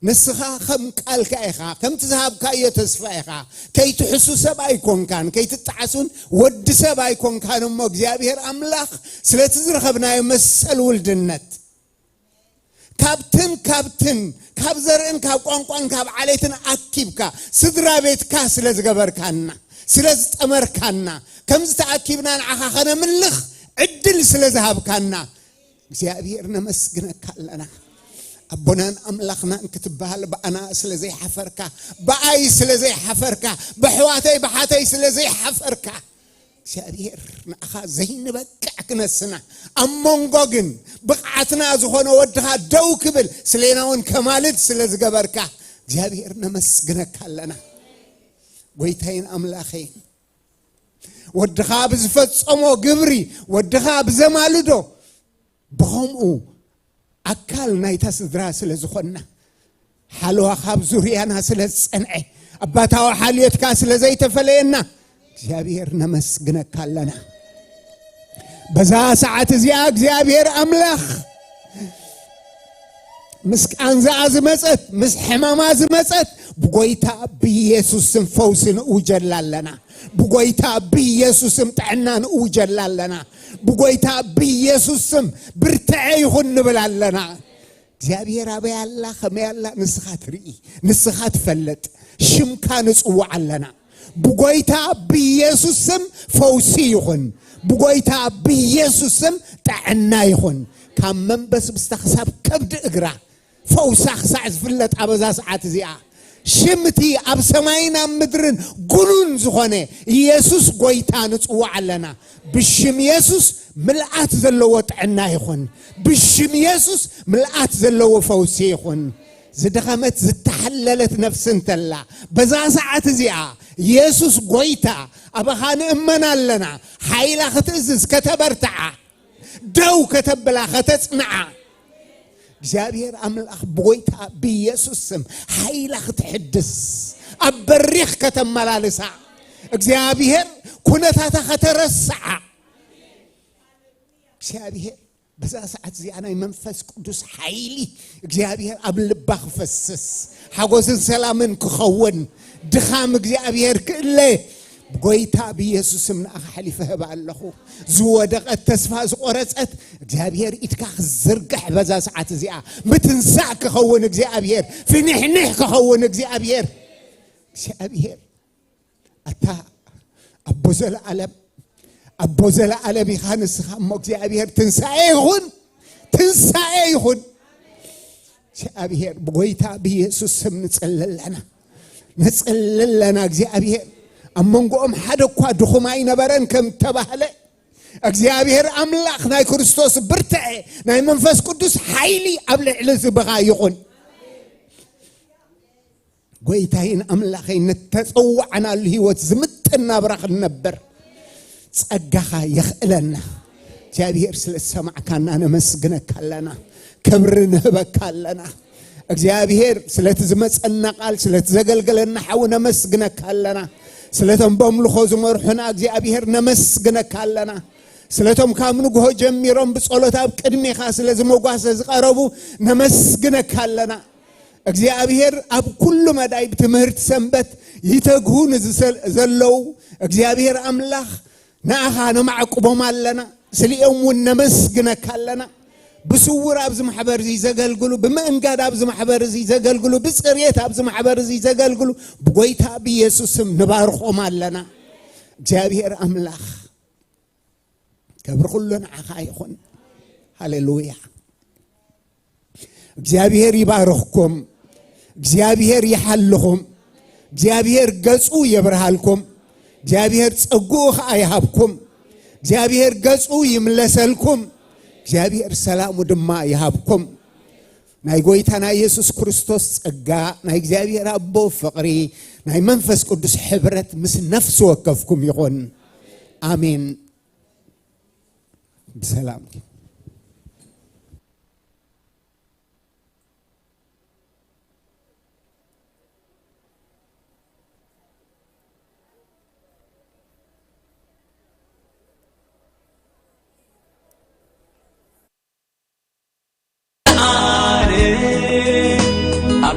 ንስኻ ከም ቃልካ ኢኻ፣ ከምቲ ዝሃብካዮ ተስፋ ኢኻ። ከይትሕሱ ሰብ ኣይኮንካን፣ ከይትጠዓስ እውን ወዲ ሰብ ኣይኮንካን። እሞ እግዚኣብሔር ኣምላኽ፣ ስለቲ ዝረኸብናዮ መሰል ውልድነት፣ ካብትን ካብትን፣ ካብ ዘርእን ካብ ቋንቋን ካብ ዓሌትን ኣኪብካ ስድራ ቤትካ ስለ ዝገበርካና፣ ስለ ዝጠመርካና፣ ከምዚ ተኣኪብና ንዓኻ ከነምልኽ ዕድል ስለ ዝሃብካና እግዚኣብሔር ነመስግነካ ኣለና። ኣቦናን ኣምላኽናን ክትበሃል ብኣና ስለ ዘይሓፈርካ፣ ብኣይ ስለ ዘይሓፈርካ፣ ብኣሕዋተይ ብሓተይ ስለ ዘይሓፈርካ፣ እግዚኣብሔር ንኣኻ ዘይንበቅዕ ክነስና፣ ኣብ መንጎ ግን ብቕዓትና ዝኾነ ወድኻ ደው ክብል ስሌና እውን ከማልድ ስለ ዝገበርካ እግዚኣብሔር ነመስግነካ ኣለና። ጎይታይን ኣምላኸይን፣ ወድኻ ብዝፈጸሞ ግብሪ፣ ወድኻ ብዘማልዶ፣ ብኸምኡ ኣካል ናይታ ስድራ ስለ ዝኾንና፣ ሓለዋ ካብ ዙርያና ስለ ዝጸንዐ፣ ኣባታዊ ሓልዮትካ ስለ ዘይተፈለየና እግዚኣብሔር ነመስግነካ ኣለና። በዛ ሰዓት እዚኣ እግዚኣብሔር ኣምላኽ፣ ምስ ቃንዛኣ ዝመጸት፣ ምስ ሕማማ ዝመጸት፣ ብጎይታ ብኢየሱስ ስም ፈውሲ ንእውጀላ ኣለና። ብጎይታ ብኢየሱስ ስም ጥዕና ንእውጀላ ኣለና። ብጎይታ ብኢየሱስ ስም ብርትዐ ይኹን ንብል ኣለና። እግዚኣብሔር ኣበይ ኣላ፣ ከመይ ኣላ፣ ንስኻ ትርኢ፣ ንስኻ ትፈልጥ። ሽምካ ንጽውዕ ኣለና። ብጎይታ ብኢየሱስ ስም ፈውሲ ይኹን። ብጎይታ ብኢየሱስ ስም ጥዕና ይኹን። ካብ መንበስብስታ ክሳብ ከብዲ እግራ ፈውሳ ክሳዕ ዝፍለጥ ኣብ እዛ ሰዓት እዚኣ፣ ሽም እቲ ኣብ ሰማይን ኣብ ምድርን ግኑን ዝኾነ ኢየሱስ ጎይታ ንጽውዕ ኣለና። ብሽም ኢየሱስ ምልኣት ዘለዎ ጥዕና ይኹን። ብሽም ኢየሱስ ምልኣት ዘለዎ ፈውሲ ይኹን። ዝደኸመት ዝተሓለለት ነፍሲ እንተላ፣ በዛ ሰዓት እዚኣ ኢየሱስ ጎይታ ኣባኻ ንእመን ኣለና። ሓይላ ክትእዝዝ ከተበርትዓ፣ ደው ከተብላ ከተጽንዓ፣ እግዚኣብሔር ኣምላኽ ብጎይታ ብኢየሱስ ስም ሓይላ ክትሕድስ፣ ኣብ በሪኽ ከተመላልሳ፣ እግዚኣብሔር ኩነታታ ከተረስዓ፣ እግዚኣብሔር በዛ ሰዓት እዚኣ ናይ መንፈስ ቅዱስ ሓይሊ እግዚኣብሔር ኣብ ልባ ክፈስስ፣ ሓጎስን ሰላምን ክኸውን፣ ድኻም እግዚኣብሔር ክእለ፣ ብጎይታ ብኢየሱስ ስም ንኣኻ ሓሊፈ ህባ ኣለኹ። ዝወደቐት ተስፋ ዝቆረጸት እግዚኣብሔር ኢድካ ክዝርግሕ በዛ ሰዓት እዚኣ፣ ምትንሳእ ክኸውን እግዚኣብሔር፣ ፍንሕንሕ ክኸውን እግዚኣብሔር፣ እግዚኣብሔር ኣታ ኣቦ ዘለኣለም፣ ኣቦ ዘለኣለም ኢኻ ንስኻ እሞ እግዚኣብሔር ትንሳኤ ይኹን፣ ትንሳኤ ይኹን። እግዚኣብሔር ብጎይታ ብኢየሱስ ስም ንጽሊ ኣለና፣ ንጽሊ ኣለና። እግዚኣብሔር ኣብ መንጎኦም ሓደ እኳ ድኹም ኣይነበረን ከም ተባህለ፣ እግዚኣብሔር ኣምላኽ ናይ ክርስቶስ ብርትዐ ናይ መንፈስ ቅዱስ ሓይሊ ኣብ ልዕሊ ህዝብኻ ይኹን። ጎይታይን ኣምላኸይ፣ ንተጸዋዕናሉ ህይወት ዝምጥን ናብራ ክንነብር ጸጋኻ የኽእለና። እግዚኣብሔር ስለ ዝሰማዕካና ነመስግነካ ኣለና፣ ክብሪ ንህበካ ኣለና። እግዚኣብሔር ስለቲ ዝመጸና ቃል፣ ስለቲ ዘገልገለና ሓው ነመስግነካ ኣለና። ስለቶም በምልኾ ዝመርሑና እግዚኣብሔር ነመስግነካ ኣለና። ስለቶም ካብ ንግሆ ጀሚሮም ብጸሎት ኣብ ቅድሜኻ ስለ ዝመጓሰ ዝቐረቡ ነመስግነካ ኣለና። እግዚኣብሔር ኣብ ኩሉ መዳይ ብትምህርቲ ሰንበት ይተግሁ ንዝሰል-፣ ዘለዉ እግዚኣብሔር ኣምላኽ ንኣኻ ነማዕቁቦም ኣለና። ስሊኦም እውን ነመስግነካ ኣለና። ብስውር ኣብዚ ማሕበር እዚ ዘገልግሉ፣ ብምእንጋድ ኣብዚ ማሕበር እዚ ዘገልግሉ፣ ብጽሬት ኣብዚ ማሕበር እዚ ዘገልግሉ ብጎይታ ብኢየሱስ ስም ንባርኾም ኣለና። እግዚኣብሔር ኣምላኽ ክብሪ ኩሉ ንዓኻ ይኹን። ሃሌሉያ። እግዚኣብሔር ይባርኽኩም። እግዚኣብሔር ይሓልኹም። እግዚኣብሔር ገጹ የብርሃልኩም። እግዚኣብሔር ጸግኡ ኸኣ ይሃብኩም። እግዚኣብሔር ገጹ ይምለሰልኩም። እግዚኣብሔር ሰላሙ ድማ ይሃብኩም። ናይ ጎይታና ኢየሱስ ክርስቶስ ጸጋ፣ ናይ እግዚኣብሔር ኣቦ ፍቕሪ፣ ናይ መንፈስ ቅዱስ ሕብረት ምስ ነፍሲ ወከፍኩም ይኹን። ኣሜን። ብሰላም።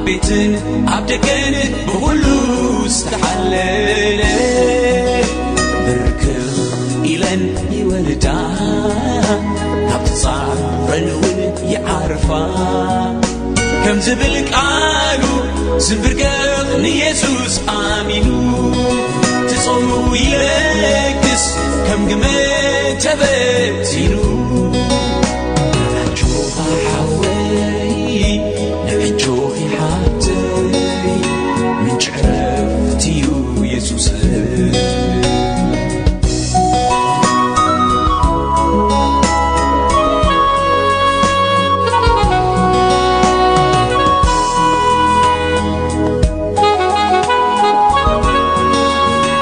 ቤትን ኣብ ደገን ብኹሉ ዝተሓለለ ብርክኽ ኢለን ይወርዳ ናብ ጻዕረን እውን ይዓርፋ ከም ዝብል ቃሉ ዝንብርገኽ ንየሱስ ኣሚኑ ትጾሙ ይለግስ ከም ግመ ተበቲኑ